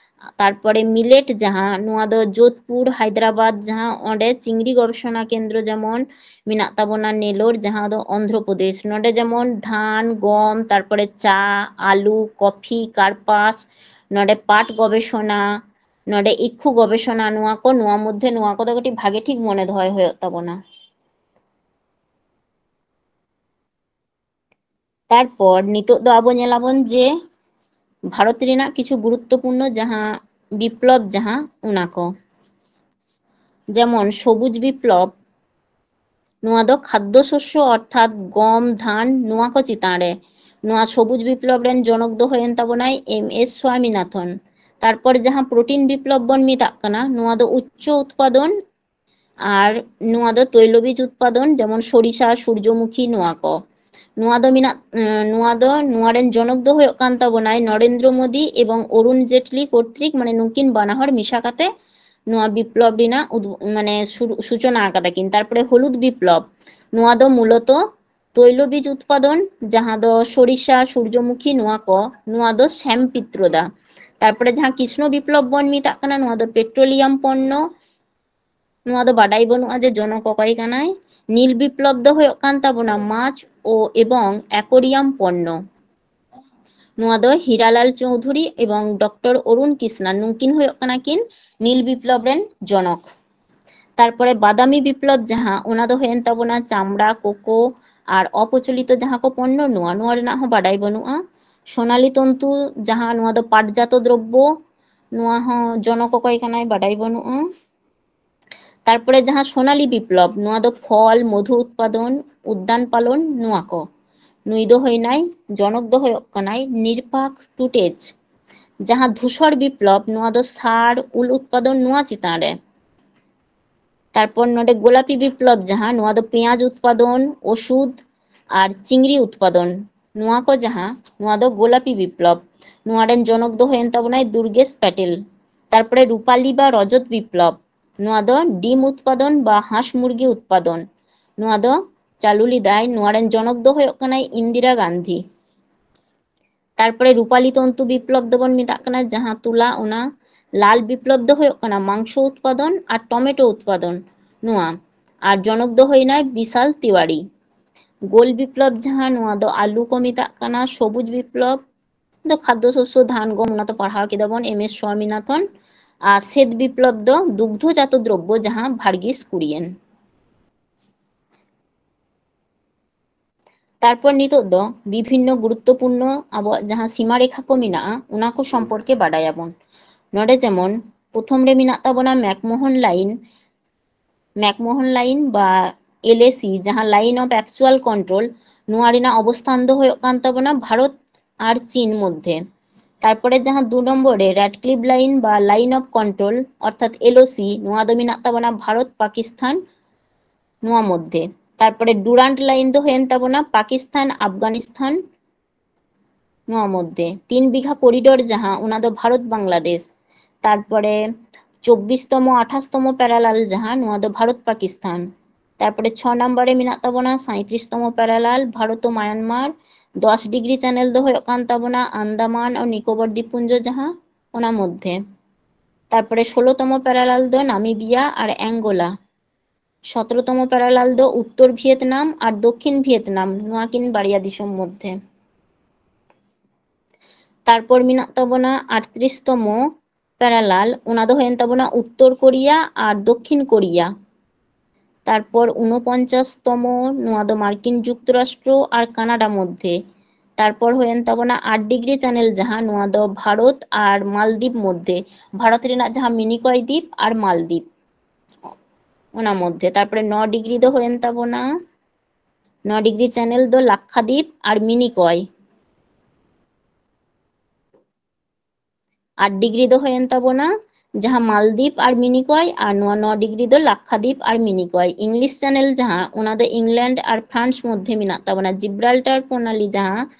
ᱛᱟᱨᱯᱚᱨᱮ ᱢᱤᱞᱮᱴ, ᱡᱟᱦᱟᱸ ᱱᱚᱣᱟ ᱫᱚ ᱡᱳᱫᱷᱯᱩᱨ, ᱦᱟᱭᱫᱨᱟᱵᱟᱫᱽ, ᱡᱟᱦᱟᱸ ᱚᱸᱰᱮ ᱪᱤᱝᱲᱤ ᱜᱚᱵᱮᱥᱚᱱᱟ ᱠᱮᱱᱫᱨᱚ ᱡᱮᱢᱚᱱ ᱢᱮᱱᱟᱜ ᱛᱟᱵᱚᱱᱟ ᱱᱮᱞᱳᱨ, ᱡᱟᱦᱟᱸ ᱫᱚ ᱚᱱᱫᱷᱨᱚ ᱯᱨᱚᱫᱮᱥ᱾ ᱱᱚᱰᱮ ᱡᱮᱢᱚᱱ ᱫᱷᱟᱱ, ᱜᱚᱢ, ᱛᱟᱨᱯᱚᱨᱮ ᱪᱟ, ᱟᱞᱩ, ᱠᱚᱯᱷᱤ, ᱠᱟᱨᱯᱟᱥ, ᱱᱚᱰᱮ ᱯᱟᱴ ᱜᱚᱵᱮᱥᱚᱱᱟ, ᱱᱚᱰᱮ ᱤᱠᱠᱷᱩ ᱜᱚᱵᱮᱥᱚᱱᱟ, ᱱᱚᱣᱟ ᱠᱚ, ᱱᱚᱣᱟ ᱢᱚᱫᱽᱫᱷᱮ ᱱᱚᱣᱟ ᱠᱚᱫᱚ ᱠᱟᱹᱴᱤᱡ ᱵᱷᱟᱜᱮ ᱴᱷᱤᱠ ᱢᱚᱱᱮ ᱫᱚᱦᱚᱭ ᱦᱩᱭᱩᱜ ᱛᱟᱵᱚᱱᱟ᱾ ᱛᱟᱨᱯᱚᱨ ᱱᱤᱛᱚᱜ ᱫᱚ ᱟᱵᱚ ᱧᱮᱞᱟᱵᱚᱱ ᱡᱮ ᱵᱷᱟᱨᱚᱛ ᱨᱮᱱᱟᱜ ᱠᱤᱪᱷᱩ ᱜᱩᱨᱩᱛᱛᱚᱯᱩᱨᱱᱚ ᱡᱟᱦᱟᱸ ᱵᱤᱯᱞᱚᱵ, ᱡᱟᱦᱟᱸ ᱚᱱᱟ ᱠᱚ, ᱡᱮᱢᱚᱱ ᱥᱚᱵᱩᱡ ᱵᱤᱯᱞᱚᱵ, ᱱᱚᱣᱟ ᱫᱚ ᱠᱷᱟᱫᱽᱫᱚ ᱥᱚᱥᱭᱚ ᱚᱨᱛᱷᱟᱛ ᱜᱚᱢ, ᱫᱷᱟᱱ, ᱱᱚᱣᱟ ᱠᱚ ᱪᱮᱛᱟᱱ ᱨᱮ᱾ ᱱᱚᱣᱟ ᱥᱚᱵᱩᱡ ᱵᱤᱯᱞᱚᱵ ᱨᱮᱱ ᱡᱚᱱᱚᱠ ᱫᱚ ᱦᱩᱭᱮᱱ ᱛᱟᱵᱚᱱᱟᱭ ᱮᱢ ᱮᱥ ᱥᱣᱟᱢᱤᱱᱟᱛᱷᱚᱱ᱾ ᱛᱟᱨᱯᱚᱨ ᱡᱟᱦᱟᱸ ᱯᱨᱳᱴᱤᱱ ᱵᱤᱯᱞᱚᱵ ᱵᱚᱱ ᱢᱮᱛᱟᱜ ᱠᱟᱱᱟ, ᱱᱚᱣᱟ ᱫᱚ ᱩᱪᱪᱚ ᱩᱛᱯᱟᱫᱚᱱ, ᱟᱨ ᱱᱚᱣᱟ ᱫᱚ ᱛᱳᱭᱞᱚᱵᱤᱡ ᱩᱛᱯᱟᱫᱚᱱ, ᱡᱮᱢᱚᱱ ᱥᱚᱨᱤᱥᱟ, ᱥᱩᱨᱡᱚᱢᱩᱠᱷᱤ, ᱱᱚᱣᱟ ᱠᱚ᱾ ᱱᱚᱣᱟ ᱫᱚ ᱢᱮᱱᱟᱜ, ᱱᱚᱣᱟ ᱫᱚ, ᱱᱚᱣᱟ ᱨᱮᱱ ᱡᱚᱱᱚᱠ ᱫᱚ ᱦᱩᱭᱩᱜ ᱠᱟᱱ ᱛᱟᱵᱚᱱᱟᱭ ᱱᱚᱨᱮᱱᱫᱨᱚ ᱢᱳᱫᱤ ᱮᱵᱚᱝ ᱚᱨᱩᱱ ᱡᱮᱴᱞᱤ ᱠᱚᱨᱛᱨᱤᱠ, ᱢᱟᱱᱮ ᱱᱩᱠᱤᱱ ᱵᱟᱱᱟ ᱦᱚᱲ ᱢᱮᱥᱟ ᱠᱟᱛᱮ ᱱᱚᱣᱟ ᱵᱤᱯᱞᱚᱵ ᱨᱮᱱᱟᱜ ᱩᱫ-, ᱢᱟᱱᱮ ᱥᱩᱨ-, ᱥᱩᱪᱚᱱᱟ ᱟᱠᱟᱫᱟ ᱠᱤᱱ᱾ ᱛᱟᱨᱯᱚᱨᱮ ᱦᱚᱞᱩᱫ ᱵᱤᱯᱞᱚᱵ, ᱱᱚᱣᱟ ᱫᱚ ᱢᱩᱞᱚᱛᱚ ᱛᱳᱭᱞᱚᱵᱤᱡ ᱩᱛᱯᱟᱫᱚᱱ, ᱡᱟᱦᱟᱸ ᱫᱚ ᱥᱚᱨᱤᱥᱟ, ᱥᱩᱨᱡᱚᱢᱩᱠᱷᱤ, ᱱᱚᱣᱟ ᱠᱚ, ᱱᱚᱣᱟ ᱫᱚ ᱥᱮᱢ ᱯᱤᱛᱨᱚᱫᱟ᱾ ᱛᱟᱨᱯᱚᱨᱮ ᱡᱟᱦᱟᱸ ᱠᱨᱤᱥᱱᱚ ᱵᱤᱯᱞᱚᱵ ᱵᱚᱱ ᱢᱮᱛᱟᱜ ᱠᱟᱱᱟ, ᱱᱚᱣᱟ ᱫᱚ ᱯᱮᱴᱨᱳᱞᱤᱭᱟᱢ ᱯᱚᱱᱱᱚ, ᱱᱚᱣᱟ ᱫᱚ ᱵᱟᱰᱟᱭ ᱵᱟᱹᱱᱩᱜᱼᱟ ᱡᱮ ᱡᱚᱱᱚᱠ ᱚᱠᱚᱭ ᱠᱟᱱᱟᱭ᱾ ᱱᱤᱞ ᱵᱤᱯᱞᱚᱵ ᱫᱚ ᱦᱩᱭᱩᱜ ᱠᱟᱱ ᱛᱟᱵᱚᱱᱟ ᱢᱟᱪ ᱳ ᱮᱵᱚᱝ aquarium ᱯᱚᱱᱱᱚ᱾ ᱱᱚᱣᱟ ᱫᱚ ᱦᱤᱨᱟᱞᱟᱞ ᱪᱳᱣᱫᱷᱩᱨᱤ ᱮᱵᱚᱝ ᱰᱚᱠᱴᱚᱨ ᱚᱨᱩᱱ ᱠᱨᱤᱥᱱᱟ, ᱱᱩᱝᱠᱤᱱ ᱦᱩᱭᱩᱜ ᱠᱟᱱᱟ ᱠᱤᱱ ᱱᱤᱞ ᱵᱤᱯᱞᱚᱵ ᱨᱮᱱ ᱡᱚᱱᱚᱠ᱾ ᱛᱟᱨᱯᱚᱨᱮ ᱵᱟᱫᱟᱢᱤ ᱵᱤᱯᱞᱚᱵ, ᱡᱟᱦᱟᱸ ᱚᱱᱟ ᱫᱚ ᱦᱩᱭᱮᱱ ᱛᱟᱵᱚᱱᱟ ᱪᱟᱢᱲᱟ, ᱠᱳᱠᱳ ᱟᱨ ᱚᱯᱨᱚᱪᱚᱞᱤᱛᱚ ᱡᱟᱦᱟᱸ ᱠᱚ ᱯᱚᱱᱱᱚ, ᱱᱚᱣᱟ, ᱱᱚᱣᱟ ᱨᱮᱱᱟᱜ ᱦᱚᱸ ᱵᱟᱰᱟᱭ ᱵᱟᱹᱱᱩᱜᱼᱟ᱾ ᱥᱳᱱᱟᱞᱤ ᱛᱚᱱᱛᱩ, ᱡᱟᱦᱟᱸ ᱱᱚᱣᱟ ᱫᱚ ᱯᱟᱴᱡᱟᱛᱚ ᱫᱨᱚᱵᱽᱵᱚ, ᱱᱚᱣᱟ ᱦᱚᱸ ᱡᱚᱱᱚᱠ ᱚᱠᱚᱭ ᱠᱟᱱᱟᱭ ᱵᱟᱰᱟᱭ ᱵᱟᱹᱱᱩᱜᱼᱟ᱾ ᱛᱟᱨᱯᱚᱨᱮ ᱡᱟᱦᱟᱸ ᱥᱳᱱᱟᱞᱤ ᱵᱤᱯᱞᱚᱵ, ᱱᱚᱣᱟ ᱫᱚ ᱯᱷᱚᱞ, ᱢᱚᱫᱷᱩ ᱩᱛᱯᱟᱫᱚᱱ, ᱩᱫᱽᱫᱟᱱ ᱯᱟᱞᱚᱱ, ᱱᱚᱣᱟ ᱠᱚ᱾ ᱱᱩᱭ ᱫᱚ ᱦᱩᱭᱱᱟᱭ, ᱡᱚᱱᱚᱠ ᱫᱚ ᱦᱩᱭᱩᱜ ᱠᱟᱱᱟᱭ ᱱᱤᱨᱯᱟᱠ ᱴᱩᱴᱮᱡ᱾ ᱡᱟᱦᱟᱸ ᱫᱷᱩᱥᱚᱨ ᱵᱤᱯᱞᱚᱵ, ᱱᱚᱣᱟ ᱫᱚ ᱥᱟᱨ, ᱩᱞ ᱩᱛᱯᱟᱫᱚᱱ, ᱱᱚᱣᱟ ᱪᱮᱛᱟᱱ ᱨᱮ᱾ ᱛᱟᱨᱯᱚᱨ ᱱᱚᱰᱮ ᱜᱳᱞᱟᱯᱤ ᱵᱤᱯᱞᱚᱵ, ᱡᱟᱦᱟᱸ ᱱᱚᱣᱟ ᱫᱚ ᱯᱮᱸᱭᱟᱡᱽ ᱩᱛᱯᱟᱫᱚᱱ, ᱳᱥᱩᱫᱷ ᱟᱨ ᱪᱤᱝᱲᱤ ᱩᱛᱯᱟᱫᱚᱱ, ᱱᱚᱣᱟ ᱠᱚ ᱡᱟᱦᱟᱸ, ᱱᱚᱣᱟ ᱫᱚ ᱜᱳᱞᱟᱯᱤ ᱵᱤᱯᱞᱚᱵ᱾ ᱱᱚᱣᱟ ᱨᱮᱱ ᱡᱚᱱᱚᱠ ᱫᱚ ᱦᱩᱭᱮᱱ ᱛᱟᱵᱚᱱᱟᱭ ᱫᱩᱨᱜᱮᱥ ᱯᱮᱴᱮᱞ᱾ ᱛᱟᱨᱯᱚᱨᱮ ᱨᱩᱯᱟᱞᱤ ᱵᱟ ᱨᱚᱡᱚᱛ ᱵᱤᱯᱞᱚᱵ, ᱱᱚᱣᱟ ᱫᱚ ᱰᱤᱢ ᱩᱛᱯᱟᱫᱚᱱ ᱵᱟ ᱦᱟᱸᱥ ᱢᱩᱨᱜᱤ ᱩᱛᱯᱟᱫᱚᱱ, ᱱᱚᱣᱟ ᱫᱚ ᱪᱟᱹᱞᱩ ᱞᱮᱫᱟᱭ᱾ ᱱᱚᱣᱟ ᱨᱮᱱ ᱡᱚᱱᱚᱠ ᱫᱚ ᱦᱩᱭᱩᱜ ᱠᱟᱱᱟᱭ ᱤᱱᱫᱤᱨᱟ ᱜᱟᱱᱫᱷᱤ᱾ ᱛᱟᱨᱯᱚᱨᱮ ᱨᱩᱯᱟᱞᱤ ᱛᱚᱱᱛᱩ ᱵᱤᱯᱞᱚᱵ ᱫᱚᱵᱚᱱ ᱢᱮᱛᱟᱜ ᱠᱟᱱᱟ ᱡᱟᱦᱟᱸ ᱛᱩᱞᱟ, ᱚᱱᱟ᱾ ᱞᱟᱞ ᱵᱤᱯᱞᱚᱵ ᱫᱚ ᱦᱩᱭᱩᱜ ᱠᱟᱱᱟ ᱢᱟᱝᱥᱚ ᱩᱛᱯᱟᱫᱚᱱ ᱟᱨ ᱴᱚᱢᱮᱴᱳ ᱩᱛᱯᱟᱫᱚᱱ, ᱱᱚᱣᱟ᱾ ᱟᱨ ᱡᱚᱱᱚᱠ ᱫᱚ ᱦᱩᱭᱱᱟᱭ ᱵᱤᱥᱟᱞ ᱛᱤᱣᱟᱨᱤ᱾ ᱜᱳᱞ ᱵᱤᱯᱞᱚᱵ ᱡᱟᱦᱟᱸ, ᱱᱚᱣᱟ ᱫᱚ ᱟᱞᱩ ᱠᱚ ᱢᱮᱛᱟᱜ ᱠᱟᱱᱟ᱾ ᱥᱚᱵᱩᱡ ᱵᱤᱯᱞᱚᱵ ᱫᱚ ᱠᱷᱟᱫᱽᱫᱚ ᱥᱚᱥᱭᱚ ᱫᱷᱟᱱ ᱜᱚᱢ, ᱚᱱᱟ ᱛᱚ ᱯᱟᱲᱦᱟᱣ ᱠᱮᱫᱟ ᱵᱚᱱ, ᱮᱢ ᱮᱥ ᱥᱣᱟᱢᱤᱱᱟᱛᱷᱚᱱ᱾ ᱟᱨ ᱥᱮᱫ ᱵᱤᱯᱞᱚᱵ ᱫᱚ ᱫᱩᱜᱽᱫᱷᱚ ᱡᱟᱛᱚ ᱫᱨᱚᱵᱽᱵᱚ, ᱡᱟᱦᱟᱸ ᱵᱷᱟᱨᱜᱤᱥ ᱠᱩᱨᱤᱭᱮᱱ᱾ ᱛᱟᱨᱯᱚᱨ ᱱᱤᱛᱚᱜ ᱫᱚ ᱵᱤᱵᱷᱤᱱᱱᱚ ᱜᱩᱨᱩᱛᱛᱚᱯᱩᱨᱱᱚ ᱟᱵᱚᱣᱟᱜ ᱡᱟᱦᱟᱸ ᱥᱤᱢᱟ ᱨᱮᱠᱷᱟ ᱠᱚ ᱢᱮᱱᱟᱜᱼᱟ, ᱚᱱᱟ ᱠᱚ ᱥᱚᱢᱯᱚᱨᱠᱮ ᱵᱟᱰᱟᱭᱟᱵᱚᱱ᱾ ᱱᱚᱰᱮ ᱡᱮᱢᱚᱱ ᱯᱨᱚᱛᱷᱚᱢ ᱨᱮ ᱢᱮᱱᱟᱜ ᱛᱟᱵᱚᱱᱟ ᱢᱮᱠᱢᱳᱦᱚᱱ ᱞᱟᱭᱤᱱ᱾ ᱢᱮᱠᱢᱳᱦᱚᱱ ᱞᱟᱭᱤᱱ ᱵᱟ ᱮᱞ ᱮ ᱥᱤ, ᱡᱟᱦᱟᱸ line of actual control, ᱱᱚᱣᱟ ᱨᱮᱱᱟᱜ ᱚᱵᱚᱥᱛᱷᱟᱱ ᱫᱚ ᱦᱩᱭᱩᱜ ᱠᱟᱱ ᱛᱟᱵᱚᱱᱟ ᱵᱷᱟᱨᱚᱛ ᱟᱨ ᱪᱤᱱ ᱢᱚᱫᱽᱫᱷᱮ᱾ ᱛᱟᱨᱯᱚᱨᱮ ᱡᱟᱦᱟᱸ ᱫᱩ ᱱᱚᱢᱵᱚᱨ ᱨᱮ ᱨᱮᱰᱠᱞᱤᱯ ᱞᱟᱭᱤᱱ ᱵᱟ line of control, ᱚᱨᱛᱷᱟᱛ ᱮᱞ ᱳ ᱥᱤ, ᱱᱚᱣᱟ ᱫᱚ ᱢᱮᱱᱟᱜ ᱛᱟᱵᱚᱱᱟ ᱵᱷᱟᱨᱚᱛ ᱯᱟᱠᱤᱥᱛᱷᱟᱱ ᱱᱚᱣᱟ ᱢᱚᱫᱽᱫᱷᱮ᱾ ᱛᱟᱨᱯᱚᱨᱮ ᱰᱩᱨᱟᱱᱴ ᱞᱟᱭᱤᱱ ᱫᱚ ᱦᱩᱭᱮᱱ ᱛᱟᱵᱚᱱᱟ ᱯᱟᱠᱤᱥᱛᱷᱟᱱ ᱟᱯᱜᱟᱱᱤᱥᱛᱷᱟᱱ ᱱᱚᱣᱟ ᱢᱚᱫᱽᱫᱷᱮ᱾ ᱛᱤᱱ ᱵᱤᱜᱷᱟ ᱠᱚᱨᱤᱰᱚᱨ ᱡᱟᱦᱟᱸ, ᱚᱱᱟ ᱫᱚ ᱵᱷᱟᱨᱚᱛ ᱵᱟᱝᱞᱟᱫᱮᱥ᱾ ᱛᱟᱨᱯᱚᱨᱮ ᱪᱚᱵᱵᱤᱥ ᱛᱚᱢᱚ, ᱟᱴᱷᱟᱥ ᱛᱚᱢᱚ parallel ᱡᱟᱦᱟᱸ, ᱱᱚᱣᱟ ᱫᱚ ᱵᱷᱟᱨᱚᱛ ᱯᱟᱠᱤᱥᱛᱷᱟᱱ᱾ ᱛᱟᱨᱯᱚᱨᱮ ᱪᱷᱚ ᱱᱟᱢᱵᱟᱨ ᱨᱮ ᱢᱮᱱᱟᱜ ᱛᱟᱵᱚᱱᱟ ᱥᱟᱸᱭᱛᱨᱤᱥ ᱛᱚᱢᱚ parallel ᱵᱷᱟᱨᱚᱛ ᱳ ᱢᱟᱭᱟᱱᱢᱟᱨ᱾ ᱫᱚᱥ ᱰᱤᱜᱽᱨᱤ channel ᱫᱚ ᱦᱩᱭᱩᱜ ᱠᱟᱱ ᱛᱟᱵᱚᱱᱟ ᱟᱱᱫᱟᱢᱟᱱ ᱟᱨ ᱱᱤᱠᱳᱵᱚᱨ ᱫᱤᱯᱩᱧᱡᱚ ᱡᱟᱦᱟᱸ, ᱚᱱᱟ ᱢᱚᱫᱽᱫᱷᱮ᱾ ᱛᱟᱨᱯᱚᱨᱮ ᱥᱳᱞᱳ ᱛᱚᱢᱚ parallel ᱫᱚ ᱱᱟᱢᱤᱵᱤᱭᱟ ᱟᱨ ᱮᱝᱜᱳᱞᱟ᱾ ᱥᱚᱛᱨᱚ ᱛᱚᱢᱚ parallel ᱫᱚ ᱩᱛᱛᱚᱨ ᱵᱷᱤᱭᱮᱛᱱᱟᱢ ᱟᱨ ᱫᱚᱠᱠᱷᱤᱱ ᱵᱷᱤᱭᱮᱛᱱᱟᱢ, ᱱᱚᱣᱟ ᱠᱤᱱ ᱵᱟᱨᱭᱟ ᱫᱤᱥᱚᱢ ᱢᱚᱫᱽᱫᱷᱮ᱾ ᱛᱟᱨᱯᱚᱨ ᱢᱮᱱᱟᱜ ᱛᱟᱵᱚᱱᱟ ᱟᱴᱛᱨᱤᱥ ᱛᱚᱢᱚ parallel, ᱚᱱᱟ ᱫᱚ ᱦᱩᱭᱮᱱ ᱛᱟᱵᱚᱱᱟ ᱩᱛᱛᱚᱨ ᱠᱳᱨᱤᱭᱟ ᱟᱨ ᱫᱚᱠᱠᱷᱤᱱ ᱠᱳᱨᱤᱭᱟ᱾ ᱛᱟᱨᱯᱚᱨ ᱩᱱᱚᱯᱚᱧᱪᱟᱥ ᱛᱚᱢᱚ, ᱱᱚᱣᱟ ᱫᱚ ᱢᱟᱨᱠᱤᱱ ᱡᱩᱠᱛᱚᱨᱟᱥᱴᱨᱚ ᱟᱨ ᱠᱟᱱᱟᱰᱟ ᱢᱚᱫᱽᱫᱷᱮ᱾ ᱛᱟᱨᱯᱚᱨ ᱦᱩᱭᱮᱱ ᱛᱟᱵᱚᱱᱟ ᱟᱴ ᱰᱤᱜᱽᱨᱤ channel ᱡᱟᱦᱟᱸ, ᱱᱚᱣᱟ ᱫᱚ ᱵᱷᱟᱨᱚᱛ ᱟᱨ ᱢᱟᱞᱫᱤᱯ ᱢᱚᱫᱽᱫᱷᱮ, ᱵᱷᱟᱨᱚᱛ ᱨᱮᱱᱟᱜ ᱡᱟᱦᱟᱸ ᱢᱤᱱᱤᱠᱚᱭ ᱫᱤᱯ ᱟᱨ ᱢᱟᱞᱫᱤᱯ, ᱚᱱᱟ ᱢᱚᱫᱽᱫᱷᱮ᱾ ᱛᱟᱨᱯᱚᱨᱮ ᱱᱚ ᱰᱤᱜᱽᱨᱤ ᱫᱚ ᱦᱩᱭᱮᱱ ᱛᱟᱵᱚᱱᱟ, ᱱᱚ ᱰᱤᱜᱽᱨᱤ channel ᱫᱚ ᱞᱟᱠᱠᱷᱟᱫᱤᱯ ᱟᱨ ᱢᱤᱱᱤᱠᱚᱭ᱾ ᱟᱴ ᱰᱤᱜᱽᱨᱤ ᱫᱚ ᱦᱩᱭᱮᱱ ᱛᱟᱵᱚᱱᱟ ᱡᱟᱦᱟᱸ ᱢᱟᱞᱫᱤᱯ ᱟᱨ ᱢᱤᱱᱤᱠᱚᱭ, ᱟᱨ ᱱᱚᱣᱟ ᱱᱚ ᱰᱤᱜᱽᱨᱤ ᱫᱚ ᱞᱟᱠᱠᱷᱟᱫᱤᱯ ᱟᱨ ᱢᱤᱱᱤᱠᱚᱭ᱾ English channel ᱡᱟᱦᱟᱸ, ᱚᱱᱟ ᱫᱚ ᱤᱝᱞᱮᱱᱰ ᱟᱨ ᱯᱷᱨᱟᱱᱥ ᱢᱚᱫᱽᱫᱷᱮ ᱢᱮᱱᱟᱜ ᱛᱟᱵᱚᱱᱟ᱾ ᱡᱤᱵᱽᱨᱟᱞᱴᱟᱨ ᱯᱨᱚᱱᱟᱞᱤ ᱡᱟᱦᱟᱸ,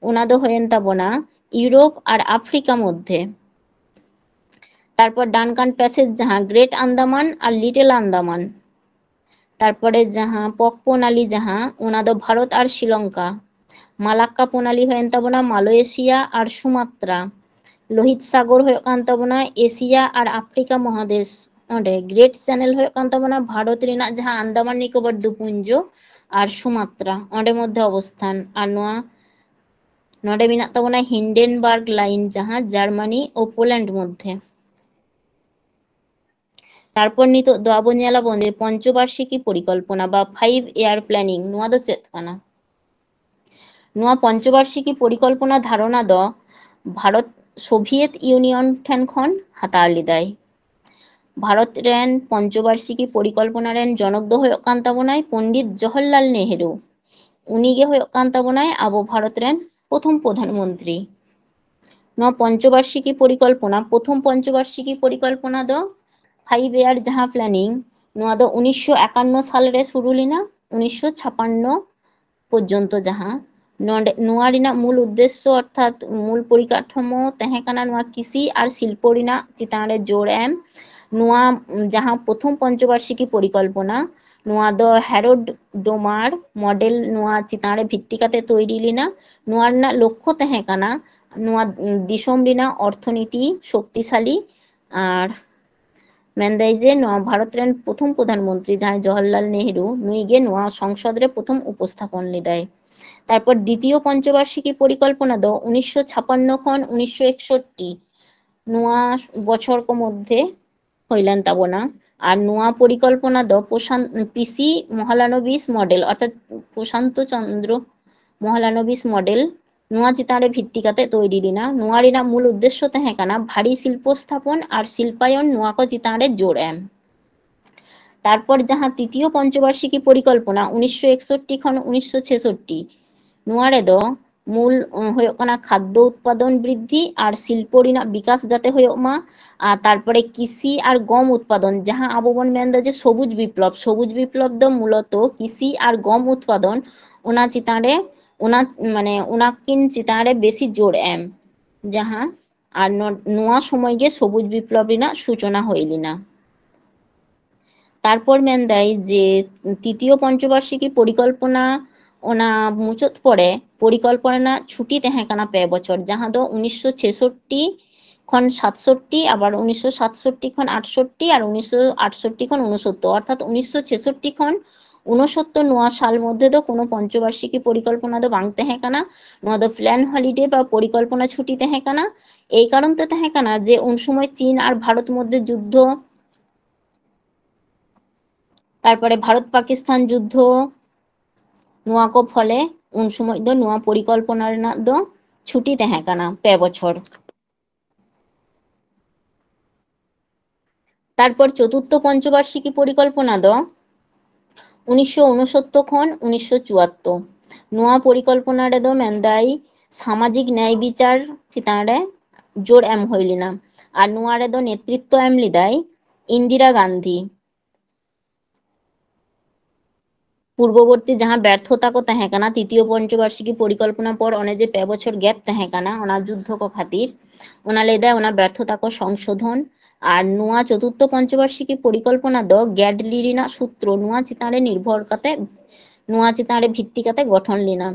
ᱚᱱᱟ ᱫᱚ ᱦᱩᱭᱮᱱ ᱛᱟᱵᱚᱱᱟ ᱤᱭᱩᱨᱳᱯ ᱟᱨ ᱟᱯᱷᱨᱤᱠᱟ ᱢᱚᱫᱽᱫᱷᱮ᱾ ᱛᱟᱨᱯᱚᱨ ᱰᱟᱱᱠᱟᱱ ᱯᱮᱥᱮᱡᱽ ᱡᱟᱦᱟᱸ, ᱜᱨᱮᱴ ᱟᱱᱫᱟᱢᱟᱱ ᱟᱨ ᱞᱤᱴᱮᱞ ᱟᱱᱫᱟᱢᱟᱱ᱾ ᱛᱟᱨᱯᱚᱨᱮ ᱡᱟᱦᱟᱸ ᱯᱚᱠ ᱯᱨᱚᱱᱟᱞᱤ ᱡᱟᱦᱟᱸ, ᱚᱱᱟ ᱫᱚ ᱵᱷᱟᱨᱚᱛ ᱟᱨ ᱥᱨᱤᱞᱚᱝᱠᱟ᱾ ᱢᱟᱞᱟᱠᱠᱟ ᱯᱚᱱᱟᱞᱤ ᱦᱩᱭᱮᱱ ᱛᱟᱵᱚᱱᱟ ᱢᱟᱞᱚᱭᱮᱥᱤᱭᱟ ᱟᱨ ᱥᱩᱢᱟᱛᱨᱟ᱾ ᱞᱳᱦᱤᱛ ᱥᱟᱜᱚᱨ ᱦᱩᱭᱩᱜ ᱠᱟᱱ ᱛᱟᱵᱚᱱᱟ ᱮᱥᱤᱭᱟ ᱟᱨ ᱟᱯᱷᱨᱤᱠᱟ ᱢᱚᱦᱟᱫᱮᱥ᱾ ᱚᱸᱰᱮ ᱜᱨᱮᱴ ᱪᱮᱱᱮᱞ ᱦᱩᱭᱩᱜ ᱠᱟᱱ ᱛᱟᱵᱚᱱᱟ ᱵᱷᱟᱨᱚᱛ ᱨᱮᱱᱟᱜ ᱡᱟᱦᱟᱸ ᱟᱱᱫᱟᱢᱟᱱ ᱱᱤᱠᱳᱵᱚᱨ ᱫᱩᱯᱩᱧᱡᱚ ᱟᱨ ᱥᱩᱢᱟᱛᱨᱟ, ᱚᱸᱰᱮ ᱢᱚᱫᱽᱫᱷᱮ ᱚᱵᱚᱥᱛᱷᱟᱱ᱾ ᱟᱨ ᱱᱚᱣᱟ ᱱᱚᱰᱮ ᱢᱮᱱᱟᱜ ᱛᱟᱵᱚᱱᱟ ᱦᱤᱱᱰᱮᱱᱵᱟᱨᱜ ᱞᱟᱭᱤᱱ, ᱡᱟᱦᱟᱸ ᱡᱟᱨᱢᱟᱱᱤ ᱳ ᱯᱳᱞᱮᱱᱰ ᱢᱚᱫᱽᱫᱷᱮ᱾ ᱛᱟᱨᱯᱚᱨ ᱱᱤᱛᱚᱜ ᱫᱚ ᱟᱵᱚ ᱧᱮᱞᱟᱵᱚᱱ ᱡᱮ ᱯᱚᱧᱪᱚᱵᱟᱨᱥᱤᱠᱤ ᱯᱚᱨᱤᱠᱚᱞᱯᱚᱱᱟ ᱵᱟ five year planning, ᱱᱚᱣᱟ ᱫᱚ ᱪᱮᱫ ᱠᱟᱱᱟ? ᱱᱚᱣᱟ ᱯᱚᱧᱪᱚᱵᱟᱨᱥᱤᱠᱤ ᱯᱚᱨᱤᱠᱚᱞᱯᱚᱱᱟ ᱫᱷᱟᱨᱚᱱᱟ ᱫᱚ ᱵᱷᱟᱨᱚᱛ ᱥᱳᱵᱷᱤᱭᱮᱛ ᱤᱭᱩᱱᱤᱭᱚᱱ ᱴᱷᱮᱱ ᱠᱷᱚᱱ ᱦᱟᱛᱟᱣ ᱞᱮᱫᱟᱭ᱾ ᱵᱷᱟᱨᱚᱛ ᱨᱮᱱ ᱯᱚᱧᱪᱚᱵᱟᱨᱥᱤᱠᱤ ᱯᱚᱨᱤᱠᱚᱞᱯᱚᱱᱟ ᱨᱮᱱ ᱡᱚᱱᱚᱠ ᱫᱚ ᱦᱩᱭᱩᱜ ᱠᱟᱱ ᱛᱟᱵᱚᱱᱟᱭ ᱯᱚᱱᱰᱤᱛ ᱡᱚᱦᱚᱨᱞᱟᱞ ᱱᱮᱦᱨᱩ᱾ ᱩᱱᱤ ᱜᱮ ᱦᱩᱭᱩᱜ ᱠᱟᱱ ᱛᱟᱵᱚᱱᱟᱭ ᱟᱵᱚ ᱵᱷᱟᱨᱚᱛ ᱨᱮᱱ ᱯᱨᱚᱛᱷᱚᱢ ᱯᱨᱚᱫᱷᱟᱱ ᱢᱚᱱᱛᱨᱤ᱾ ᱱᱚᱣᱟ ᱯᱚᱧᱪᱚᱵᱟᱨᱥᱤᱠᱤ ᱯᱚᱨᱤᱠᱚᱞᱯᱚᱱᱟ, ᱯᱨᱚᱛᱷᱚᱢ ᱯᱚᱧᱪᱚᱵᱟᱨᱥᱤᱠᱤ ᱯᱚᱨᱤᱠᱚᱞᱯᱚᱱᱟ ᱫᱚ five year ᱡᱟᱦᱟᱸ planning, ᱱᱚᱣᱟ ᱫᱚ ᱩᱱᱤᱥᱥᱚ ᱮᱠᱟᱱᱱᱚ ᱥᱟᱞ ᱨᱮ ᱥᱩᱨᱩ ᱞᱮᱱᱟ, ᱩᱱᱤᱥᱥᱚ ᱪᱷᱟᱯᱟᱱᱱᱚ ᱯᱚᱨᱡᱚᱱᱛᱚ ᱡᱟᱦᱟᱸ᱾ ᱱᱚᱰᱮ, ᱱᱚᱣᱟ ᱨᱮᱱᱟᱜ ᱢᱩᱞ ᱩᱫᱽᱫᱮᱥᱥᱚ ᱚᱨᱛᱷᱟᱛ ᱢᱩᱞ ᱯᱚᱨᱤᱠᱟᱴᱷᱟᱢᱳ ᱛᱟᱦᱮᱸ ᱠᱟᱱᱟ ᱱᱚᱣᱟ ᱠᱤᱥᱤ ᱟᱨ ᱥᱤᱞᱯᱚ ᱨᱮᱱᱟᱜ ᱪᱮᱛᱟᱱ ᱨᱮ ᱡᱳᱨ ᱮᱢ᱾ ᱱᱚᱣᱟ, ᱩᱢ, ᱡᱟᱦᱟᱸ ᱯᱨᱚᱛᱷᱚᱢ ᱯᱚᱧᱪᱚᱵᱟᱨᱥᱤᱠᱤ ᱯᱚᱨᱤᱠᱚᱞᱯᱚᱱᱟ, ᱱᱚᱣᱟ ᱫᱚ ᱦᱮᱨᱳᱰ ᱰᱳᱢᱟᱨ ᱢᱚᱰᱮᱞ ᱱᱚᱣᱟ ᱪᱮᱛᱟᱱ ᱨᱮ ᱵᱷᱤᱛᱛᱤ ᱠᱟᱛᱮ ᱛᱳᱭᱨᱤ ᱞᱮᱱᱟ᱾ ᱱᱚᱣᱟ ᱨᱮᱱᱟᱜ ᱞᱚᱠᱠᱷᱚ ᱛᱟᱦᱮᱸ ᱠᱟᱱᱟ ᱱᱚᱣᱟ, ᱩᱢ, ᱫᱤᱥᱚᱢ ᱨᱮᱱᱟᱜ ᱚᱨᱛᱷᱚᱱᱤᱛᱤ ᱥᱚᱠᱛᱤᱥᱟᱞᱤ᱾ ᱟᱨ ᱢᱮᱱᱫᱟᱭ ᱡᱮ ᱱᱚᱣᱟ ᱵᱷᱟᱨᱚᱛ ᱨᱮᱱ ᱯᱨᱚᱛᱷᱚᱢ ᱯᱨᱚᱫᱷᱟᱱ ᱢᱚᱱᱛᱨᱤ ᱡᱟᱦᱟᱸᱭ ᱡᱚᱣᱟᱦᱚᱨᱞᱟᱞ ᱱᱮᱦᱨᱩ, ᱱᱩᱭ ᱜᱮ ᱱᱚᱣᱟ ᱥᱚᱝᱥᱚᱫ ᱨᱮ ᱯᱨᱚᱛᱷᱚᱢ ᱩᱯᱚᱥᱛᱷᱟᱯᱚᱱ ᱞᱮᱫᱟᱭ᱾ ᱛᱟᱨᱯᱚᱨ ᱫᱤᱛᱤᱭᱚ ᱯᱚᱧᱪᱚᱵᱟᱨᱥᱤᱠᱤ ᱯᱚᱨᱤᱠᱚᱞᱯᱚᱱᱟ ᱫᱚ ᱩᱱᱤᱥᱥᱚ ᱪᱷᱟᱯᱟᱱᱱᱚ ᱠᱷᱚᱱ ᱩᱱᱤᱥᱥᱚ ᱮᱠᱥᱚᱴᱴᱤ ᱱᱚᱣᱟ ᱵᱚᱪᱷᱚᱨ ᱠᱚ ᱢᱚᱫᱽᱫᱷᱮ ᱦᱩᱭ ᱞᱮᱱ ᱛᱟᱵᱚᱱᱟ᱾ ᱟᱨ ᱱᱚᱣᱟ ᱯᱚᱨᱤᱠᱚᱞᱯᱚᱱᱟ ᱫᱚ ᱯᱨᱚᱥᱟᱱ-, ᱯᱤᱥᱤ ᱢᱚᱦᱟᱞᱟᱱᱚᱵᱤᱥ ᱢᱚᱰᱮᱞ, ᱚᱨᱛᱷᱟᱛ ᱯᱨᱚᱥᱟᱱᱛᱚ ᱪᱚᱱᱫᱨᱚ ᱢᱚᱦᱟᱞᱟᱱᱚᱵᱤᱥ ᱢᱚᱰᱮᱞ, ᱱᱚᱣᱟ ᱪᱮᱛᱟᱱ ᱨᱮ ᱵᱷᱤᱛᱛᱤ ᱠᱟᱛᱮ ᱛᱳᱭᱨᱤ ᱞᱮᱱᱟ᱾ ᱱᱚᱣᱟ ᱨᱮᱱᱟᱜ ᱢᱩᱞ ᱩᱫᱽᱫᱮᱥᱥᱚ ᱛᱟᱦᱮᱸ ᱠᱟᱱᱟ ᱵᱷᱟᱨᱤ ᱥᱤᱞᱯᱚ ᱥᱛᱷᱟᱯᱚᱱ ᱟᱨ ᱥᱤᱞᱯᱟᱭᱚᱱ, ᱱᱚᱣᱟ ᱠᱚ ᱪᱮᱛᱟᱱ ᱨᱮ ᱡᱳᱨ ᱮᱢ᱾ ᱛᱟᱨᱯᱚᱨ ᱡᱟᱦᱟᱸ ᱛᱤᱛᱤᱭᱚ ᱯᱚᱧᱪᱚᱵᱟᱨᱥᱤᱠᱤ ᱯᱚᱨᱤᱠᱚᱞᱯᱚᱱᱟ ᱩᱱᱤᱥᱥᱚ ᱮᱠᱥᱚᱴᱴᱤ ᱠᱷᱚᱱ ᱩᱱᱤᱥᱥᱚ ᱪᱷᱮᱥᱚᱴᱴᱤ, ᱱᱚᱣᱟ ᱨᱮᱫᱚ ᱢᱩᱞ, ᱩᱸ, ᱦᱩᱭᱩᱜ ᱠᱟᱱᱟ ᱠᱷᱟᱫᱽᱫᱚ ᱩᱛᱯᱟᱫᱚᱱ ᱵᱨᱤᱫᱽᱫᱷᱤ ᱟᱨ ᱥᱤᱞᱯᱚ ᱨᱮᱱᱟᱜ ᱵᱤᱠᱟᱥ ᱡᱟᱛᱮ ᱦᱩᱭᱩᱜ ᱢᱟ᱾ ᱟᱨ ᱛᱟᱨᱯᱚᱨᱮ ᱠᱤᱥᱤ ᱟᱨ ᱜᱚᱢ ᱩᱛᱯᱟᱫᱚᱱ, ᱡᱟᱦᱟᱸ ᱟᱵᱚ ᱵᱚᱱ ᱢᱮᱱᱫᱟ ᱡᱮ ᱥᱚᱵᱩᱡ ᱵᱤᱯᱞᱚᱵ, ᱥᱚᱵᱩᱡ ᱵᱤᱯᱞᱚᱵ ᱫᱚ ᱢᱩᱞᱚᱛᱚ ᱠᱤᱥᱤ ᱟᱨ ᱜᱚᱢ ᱩᱛᱯᱟᱫᱚᱱ, ᱚᱱᱟ ᱪᱮᱛᱟᱱ ᱨᱮ, ᱚᱱᱟ, ᱢᱟᱱᱮ, ᱚᱱᱟ ᱠᱤᱱ ᱪᱮᱛᱟᱱ ᱨᱮ ᱵᱮᱥᱤ ᱡᱳᱨ ᱮᱢ, ᱡᱟᱦᱟᱸ ᱟᱨ ᱱᱚ-, ᱱᱚᱣᱟ ᱥᱚᱢᱚᱭ ᱜᱮ ᱥᱚᱵᱩᱡ ᱵᱤᱯᱞᱚᱵ ᱨᱮᱱᱟᱜ ᱥᱩᱪᱚᱱᱟ ᱦᱩᱭ ᱞᱮᱱᱟ᱾ ᱛᱟᱨᱯᱚᱨ ᱢᱮᱱᱫᱟᱭ ᱡᱮ ᱛᱤᱛᱤᱭᱚ ᱯᱚᱧᱪᱚᱵᱟᱨᱥᱤᱠᱤ ᱯᱚᱨᱤᱠᱚᱞᱯᱚᱱᱟ ᱚᱱᱟ ᱢᱩᱪᱟᱹᱫ ᱯᱚᱨᱮ ᱯᱚᱨᱤᱠᱚᱞᱯᱚᱱᱟ ᱨᱮᱱᱟᱜ ᱪᱷᱩᱴᱤ ᱛᱟᱦᱮᱸ ᱠᱟᱱᱟ ᱯᱮ ᱵᱚᱪᱷᱚᱨ, ᱡᱟᱦᱟᱸ ᱫᱚ ᱩᱱᱤᱥᱥᱚ ᱪᱷᱮᱥᱚᱴᱴᱤ ᱠᱷᱚᱱ ᱥᱟᱛᱥᱚᱴᱴᱤ, ᱟᱵᱟᱨ ᱩᱱᱤᱥᱥᱚ ᱥᱟᱛᱥᱚᱴᱴᱤ ᱠᱷᱚᱱ ᱟᱴᱥᱚᱴᱴᱤ ᱟᱨ ᱩᱱᱤᱥᱥᱚ ᱟᱴᱥᱚᱴᱴᱤ ᱠᱷᱚᱱ ᱩᱱᱩᱥᱚᱛᱛᱚᱨ, ᱚᱨᱛᱷᱟᱛ ᱩᱱᱤᱥᱥᱚ ᱪᱷᱮᱥᱚᱴᱴᱤ ᱠᱷᱚᱱ ᱩᱱᱩᱥᱚᱛᱛᱚᱨ ᱱᱚᱣᱟ ᱥᱟᱞ ᱢᱚᱫᱽᱫᱷᱮ ᱫᱚ ᱠᱳᱱᱳ ᱯᱚᱧᱪᱚᱵᱟᱨᱥᱤᱠᱤ ᱯᱚᱨᱤᱠᱚᱞᱯᱚᱱᱟ ᱫᱚ ᱵᱟᱝ ᱛᱟᱦᱮᱸ ᱠᱟᱱᱟ᱾ ᱱᱚᱣᱟ ᱫᱚ plan holiday ᱵᱟ ᱯᱚᱨᱤᱠᱚᱞᱯᱚᱱᱟ ᱪᱷᱩᱴᱤ ᱛᱟᱦᱮᱸ ᱠᱟᱱᱟ᱾ ᱮᱭ ᱠᱟᱨᱚᱱ ᱛᱮ ᱛᱟᱦᱮᱸ ᱠᱟᱱᱟ ᱡᱮ ᱩᱱ ᱥᱚᱢᱚᱭ ᱪᱤᱱ ᱟᱨ ᱵᱷᱟᱨᱚᱛ ᱢᱚᱫᱽᱫᱷᱮ ᱡᱩᱫᱽᱫᱷᱚ, ᱛᱟᱨᱯᱚᱨᱮ ᱵᱷᱟᱨᱚᱛ ᱯᱟᱠᱤᱥᱛᱟᱱ ᱡᱩᱫᱽᱫᱷᱚ, ᱱᱚᱣᱟ ᱠᱚ ᱯᱷᱚᱞᱮ ᱩᱱ ᱥᱚᱢᱚᱭ ᱫᱚ ᱱᱚᱣᱟ ᱯᱚᱨᱤᱠᱚᱞᱯᱚᱱᱟ ᱨᱮᱱᱟᱜ ᱫᱚ ᱪᱷᱩᱴᱤ ᱛᱟᱦᱮᱸ ᱠᱟᱱᱟ ᱯᱮ ᱵᱚᱪᱷᱚᱨ᱾ ᱛᱟᱨᱯᱚᱨ ᱪᱚᱛᱩᱨᱛᱷᱚ ᱯᱚᱧᱪᱚᱵᱟᱨᱥᱤᱠᱤ ᱯᱚᱨᱤᱠᱚᱞᱯᱚᱱᱟ ᱫᱚ ᱩᱱᱤᱥᱥᱚ ᱩᱱᱩᱥᱚᱛᱛᱚᱨ ᱠᱷᱚᱱ ᱩᱱᱤᱥᱥᱚ ᱪᱩᱣᱟᱛᱛᱚᱨ᱾ ᱱᱚᱣᱟ ᱯᱚᱨᱤᱠᱚᱞᱯᱚᱱᱟ ᱨᱮᱫᱚ ᱢᱮᱱᱫᱟᱭ ᱥᱟᱢᱟᱡᱤᱠ ᱱᱭᱟᱭ ᱵᱤᱪᱟᱨ ᱪᱮᱛᱟᱱ ᱨᱮ ᱡᱳᱨ ᱮᱢ ᱦᱩᱭ ᱞᱮᱱᱟ, ᱟᱨ ᱱᱚᱣᱟ ᱨᱮᱫᱚ ᱱᱮᱛᱨᱤᱛᱵ ᱮᱢ ᱞᱮᱫᱟᱭ ᱤᱱᱫᱤᱨᱟ ᱜᱟᱱᱫᱷᱤ᱾ ᱯᱩᱨᱵᱚᱵᱚᱨᱛᱤ ᱡᱟᱦᱟᱸ ᱵᱮᱨᱛᱷᱚᱛᱟ ᱠᱚ ᱛᱟᱦᱮᱸ ᱠᱟᱱᱟ ᱛᱤᱛᱤᱭᱚ ᱯᱚᱧᱪᱚᱵᱟᱨᱥᱤᱠᱤ ᱯᱚᱨᱤᱠᱚᱞᱯᱚᱱᱟ ᱯᱚᱨ, ᱚᱱᱮ ᱡᱮ ᱯᱮ ᱵᱚᱪᱷᱚᱨ gap ᱛᱟᱦᱮᱸ ᱠᱟᱱᱟ ᱚᱱᱟ ᱡᱩᱫᱽᱫᱷᱚ ᱠᱚ ᱠᱷᱟᱹᱛᱤᱨ, ᱚᱱᱟ ᱞᱟᱹᱭ ᱫᱟᱭ ᱚᱱᱟ ᱵᱮᱨᱛᱷᱚᱛᱟ ᱠᱚ ᱥᱚᱝᱥᱳᱫᱷᱚᱱ᱾ ᱟᱨ ᱱᱚᱣᱟ ᱪᱚᱛᱩᱨᱛᱷᱚ ᱯᱚᱧᱪᱚᱵᱟᱨᱥᱤᱠᱤ ᱯᱚᱨᱤᱠᱚᱞᱯᱚᱱᱟ ᱫᱚ ᱜᱮᱰᱞᱤ ᱨᱮᱱᱟᱜ ᱥᱩᱛᱨᱚ ᱱᱚᱣᱟ ᱪᱮᱛᱟᱱ ᱨᱮ ᱱᱤᱨᱵᱷᱚᱨ ᱠᱟᱛᱮ, ᱱᱚᱣᱟ ᱪᱮᱛᱟᱱ ᱨᱮ ᱵᱷᱤᱛᱛᱤ ᱠᱟᱛᱮ ᱜᱚᱴᱷᱚᱱ ᱞᱮᱱᱟ᱾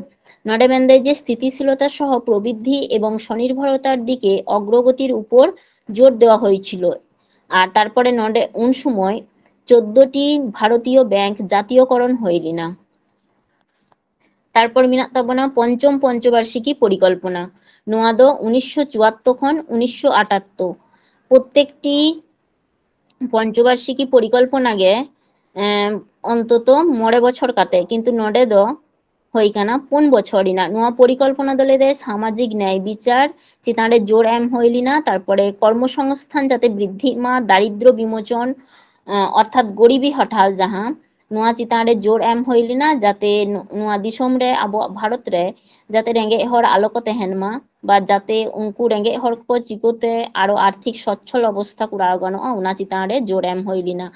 ᱱᱚᱰᱮ ᱢᱮᱱᱫᱟᱭ ᱡᱮ ᱥᱛᱷᱤᱛᱤᱥᱤᱞᱚᱛᱟ ᱥᱚᱦᱚ ᱯᱨᱚᱵᱤᱫᱷᱤ ᱮᱵᱚᱝ ᱥᱚᱱᱤᱨᱵᱷᱚᱨᱚᱛᱟᱨ ᱫᱤᱠᱮ ᱚᱜᱨᱚᱜᱚᱛᱤᱨ ᱩᱯᱚᱨ ᱡᱳᱨ ᱫᱮᱣᱟ ᱦᱚᱭᱮᱪᱷᱤᱞ᱾ ᱟᱨ ᱛᱟᱨᱯᱚᱨᱮ ᱱᱚᱰᱮ ᱩᱱ ᱥᱚᱢᱚᱭ ᱪᱳᱫᱽᱫᱳ ᱴᱤ ᱵᱷᱟᱨᱚᱛᱤᱭᱚ ᱵᱮᱝᱠ ᱡᱟᱛᱤᱭᱚᱠᱚᱨᱚᱱ ᱦᱩᱭ ᱞᱮᱱᱟ᱾ ᱛᱟᱨᱯᱚᱨ ᱢᱮᱱᱟᱜ ᱛᱟᱵᱚᱱᱟ ᱯᱚᱧᱪᱚᱢ ᱯᱚᱧᱪᱚᱵᱟᱨᱥᱤᱠᱤ ᱯᱚᱨᱤᱠᱚᱞᱯᱚᱱᱟ᱾ ᱱᱚᱣᱟ ᱫᱚ ᱩᱱᱤᱥᱥᱚ ᱪᱩᱣᱟᱛᱛᱳᱨ ᱠᱷᱚᱱ ᱩᱱᱤᱥᱥᱚ ᱟᱴᱟᱛᱛᱳᱨ᱾ ᱯᱨᱚᱛᱮᱠᱴᱤ ᱯᱚᱧᱪᱚᱵᱟᱨᱥᱤᱠᱤ ᱯᱚᱨᱤᱠᱚᱞᱯᱚᱱᱟ ᱜᱮ, ᱮᱸ, ᱚᱱᱛᱚᱛᱚ ᱢᱚᱬᱮ ᱵᱚᱪᱷᱚᱨ ᱠᱟᱛᱮ, ᱠᱤᱱᱛᱩ ᱱᱚᱰᱮ ᱫᱚ ᱦᱩᱭ ᱠᱟᱱᱟ ᱯᱩᱱ ᱵᱚᱪᱷᱚᱨ ᱨᱮᱱᱟᱜ᱾ ᱱᱚᱣᱟ ᱯᱚᱨᱤᱠᱚᱞᱯᱚᱱᱟ ᱫᱚ ᱞᱟᱹᱭ ᱫᱟᱭ ᱥᱟᱢᱟᱡᱤᱠ ᱱᱭᱟᱭ ᱵᱤᱪᱟᱨ ᱪᱮᱛᱟᱱ ᱨᱮ ᱡᱳᱨ ᱮᱢ ᱦᱩᱭ ᱞᱮᱱᱟ, ᱛᱟᱨᱯᱚᱨᱮ ᱠᱚᱨᱢᱚᱥᱚᱝᱥᱛᱷᱟᱱ ᱡᱟᱛᱮ ᱵᱨᱤᱫᱽᱫᱷᱤᱜ ᱢᱟ, ᱫᱟᱨᱤᱫᱽᱨᱚ ᱵᱤᱢᱳᱪᱚᱱ, ᱟᱸ, ᱚᱨᱛᱷᱟᱛ ᱜᱚᱨᱤᱵᱤ ᱦᱚᱴᱟᱣ ᱡᱟᱦᱟᱸ, ᱱᱚᱣᱟ ᱪᱮᱛᱟᱱ ᱨᱮ ᱡᱳᱨ ᱮᱢ ᱦᱩᱭ ᱞᱮᱱᱟ, ᱡᱟᱛᱮ ᱱᱚ-, ᱱᱚᱣᱟ ᱫᱤᱥᱚᱢ ᱨᱮ, ᱟᱵᱚᱣᱟᱜ ᱵᱷᱟᱨᱚᱛ ᱨᱮ ᱡᱟᱛᱮ ᱨᱮᱸᱜᱮᱡ ᱦᱚᱲ ᱟᱞᱚ ᱠᱚ ᱛᱟᱦᱮᱱ ᱢᱟ, ᱵᱟ ᱡᱟᱛᱮ ᱩᱱᱠᱩ ᱨᱮᱸᱜᱮᱡ ᱦᱚᱲ ᱠᱚ ᱪᱤᱠᱟᱹᱛᱮ ᱟᱨᱚ ᱟᱨᱛᱷᱤᱠ ᱥᱚᱪᱪᱷᱚᱞ ᱚᱵᱚᱥᱛᱷᱟ ᱠᱚᱨᱟᱣ ᱜᱟᱱᱚᱜᱼᱟ, ᱚᱱᱟ ᱪᱮᱛᱟᱱ ᱨᱮ ᱡᱳᱨ ᱮᱢ ᱦᱩᱭ ᱞᱮᱱᱟ᱾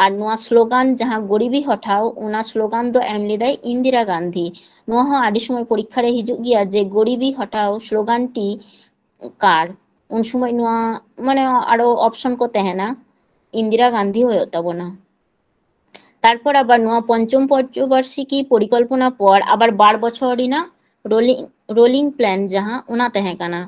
ᱟᱨ ᱱᱚᱣᱟ ᱥᱞᱳᱜᱟᱱ ᱡᱟᱦᱟᱸ ᱜᱚᱨᱤᱵᱤ ᱦᱚᱴᱟᱣ, ᱚᱱᱟ ᱥᱞᱳᱜᱟᱱ ᱫᱚ ᱮᱢ ᱞᱮᱫᱟᱭ ᱤᱱᱫᱤᱨᱟ ᱜᱟᱱᱫᱷᱤ᱾ ᱱᱚᱣᱟ ᱦᱚᱸ ᱟᱹᱰᱤ ᱥᱚᱢᱚᱭ ᱯᱚᱨᱤᱠᱠᱷᱟ ᱨᱮ ᱦᱤᱡᱩᱜ ᱜᱮᱭᱟ ᱡᱮ ᱜᱚᱨᱤᱵᱤ ᱦᱚᱴᱟᱣ ᱥᱞᱳᱜᱟᱱ ᱴᱤ ᱠᱟᱨ, ᱩᱱ ᱥᱚᱢᱚᱭ ᱱᱚᱣᱟ ᱢᱟᱱᱮ ᱟᱨᱚ option ᱠᱚ ᱛᱟᱦᱮᱱᱟ, ᱤᱱᱫᱤᱨᱟ ᱜᱟᱱᱫᱷᱤ ᱦᱩᱭᱩᱜ ᱛᱟᱵᱚᱱᱟ᱾ ᱛᱟᱨᱯᱚᱨ ᱟᱵᱟᱨ ᱱᱚᱣᱟ ᱯᱚᱧᱪᱚᱢ ᱯᱚᱧᱪᱚᱵᱟᱨᱥᱤᱠᱤ ᱯᱚᱨᱤᱠᱚᱞᱯᱚᱱᱟ ᱯᱚᱨ ᱟᱵᱟᱨ ᱵᱟᱨ ᱵᱚᱪᱷᱚᱨ ᱨᱮᱱᱟᱜ ᱨᱳᱞᱤᱝ ᱨᱳᱞᱤᱝ ᱯᱞᱮᱱ ᱡᱟᱦᱟᱸ, ᱚᱱᱟ ᱛᱟᱦᱮᱸ ᱠᱟᱱᱟ᱾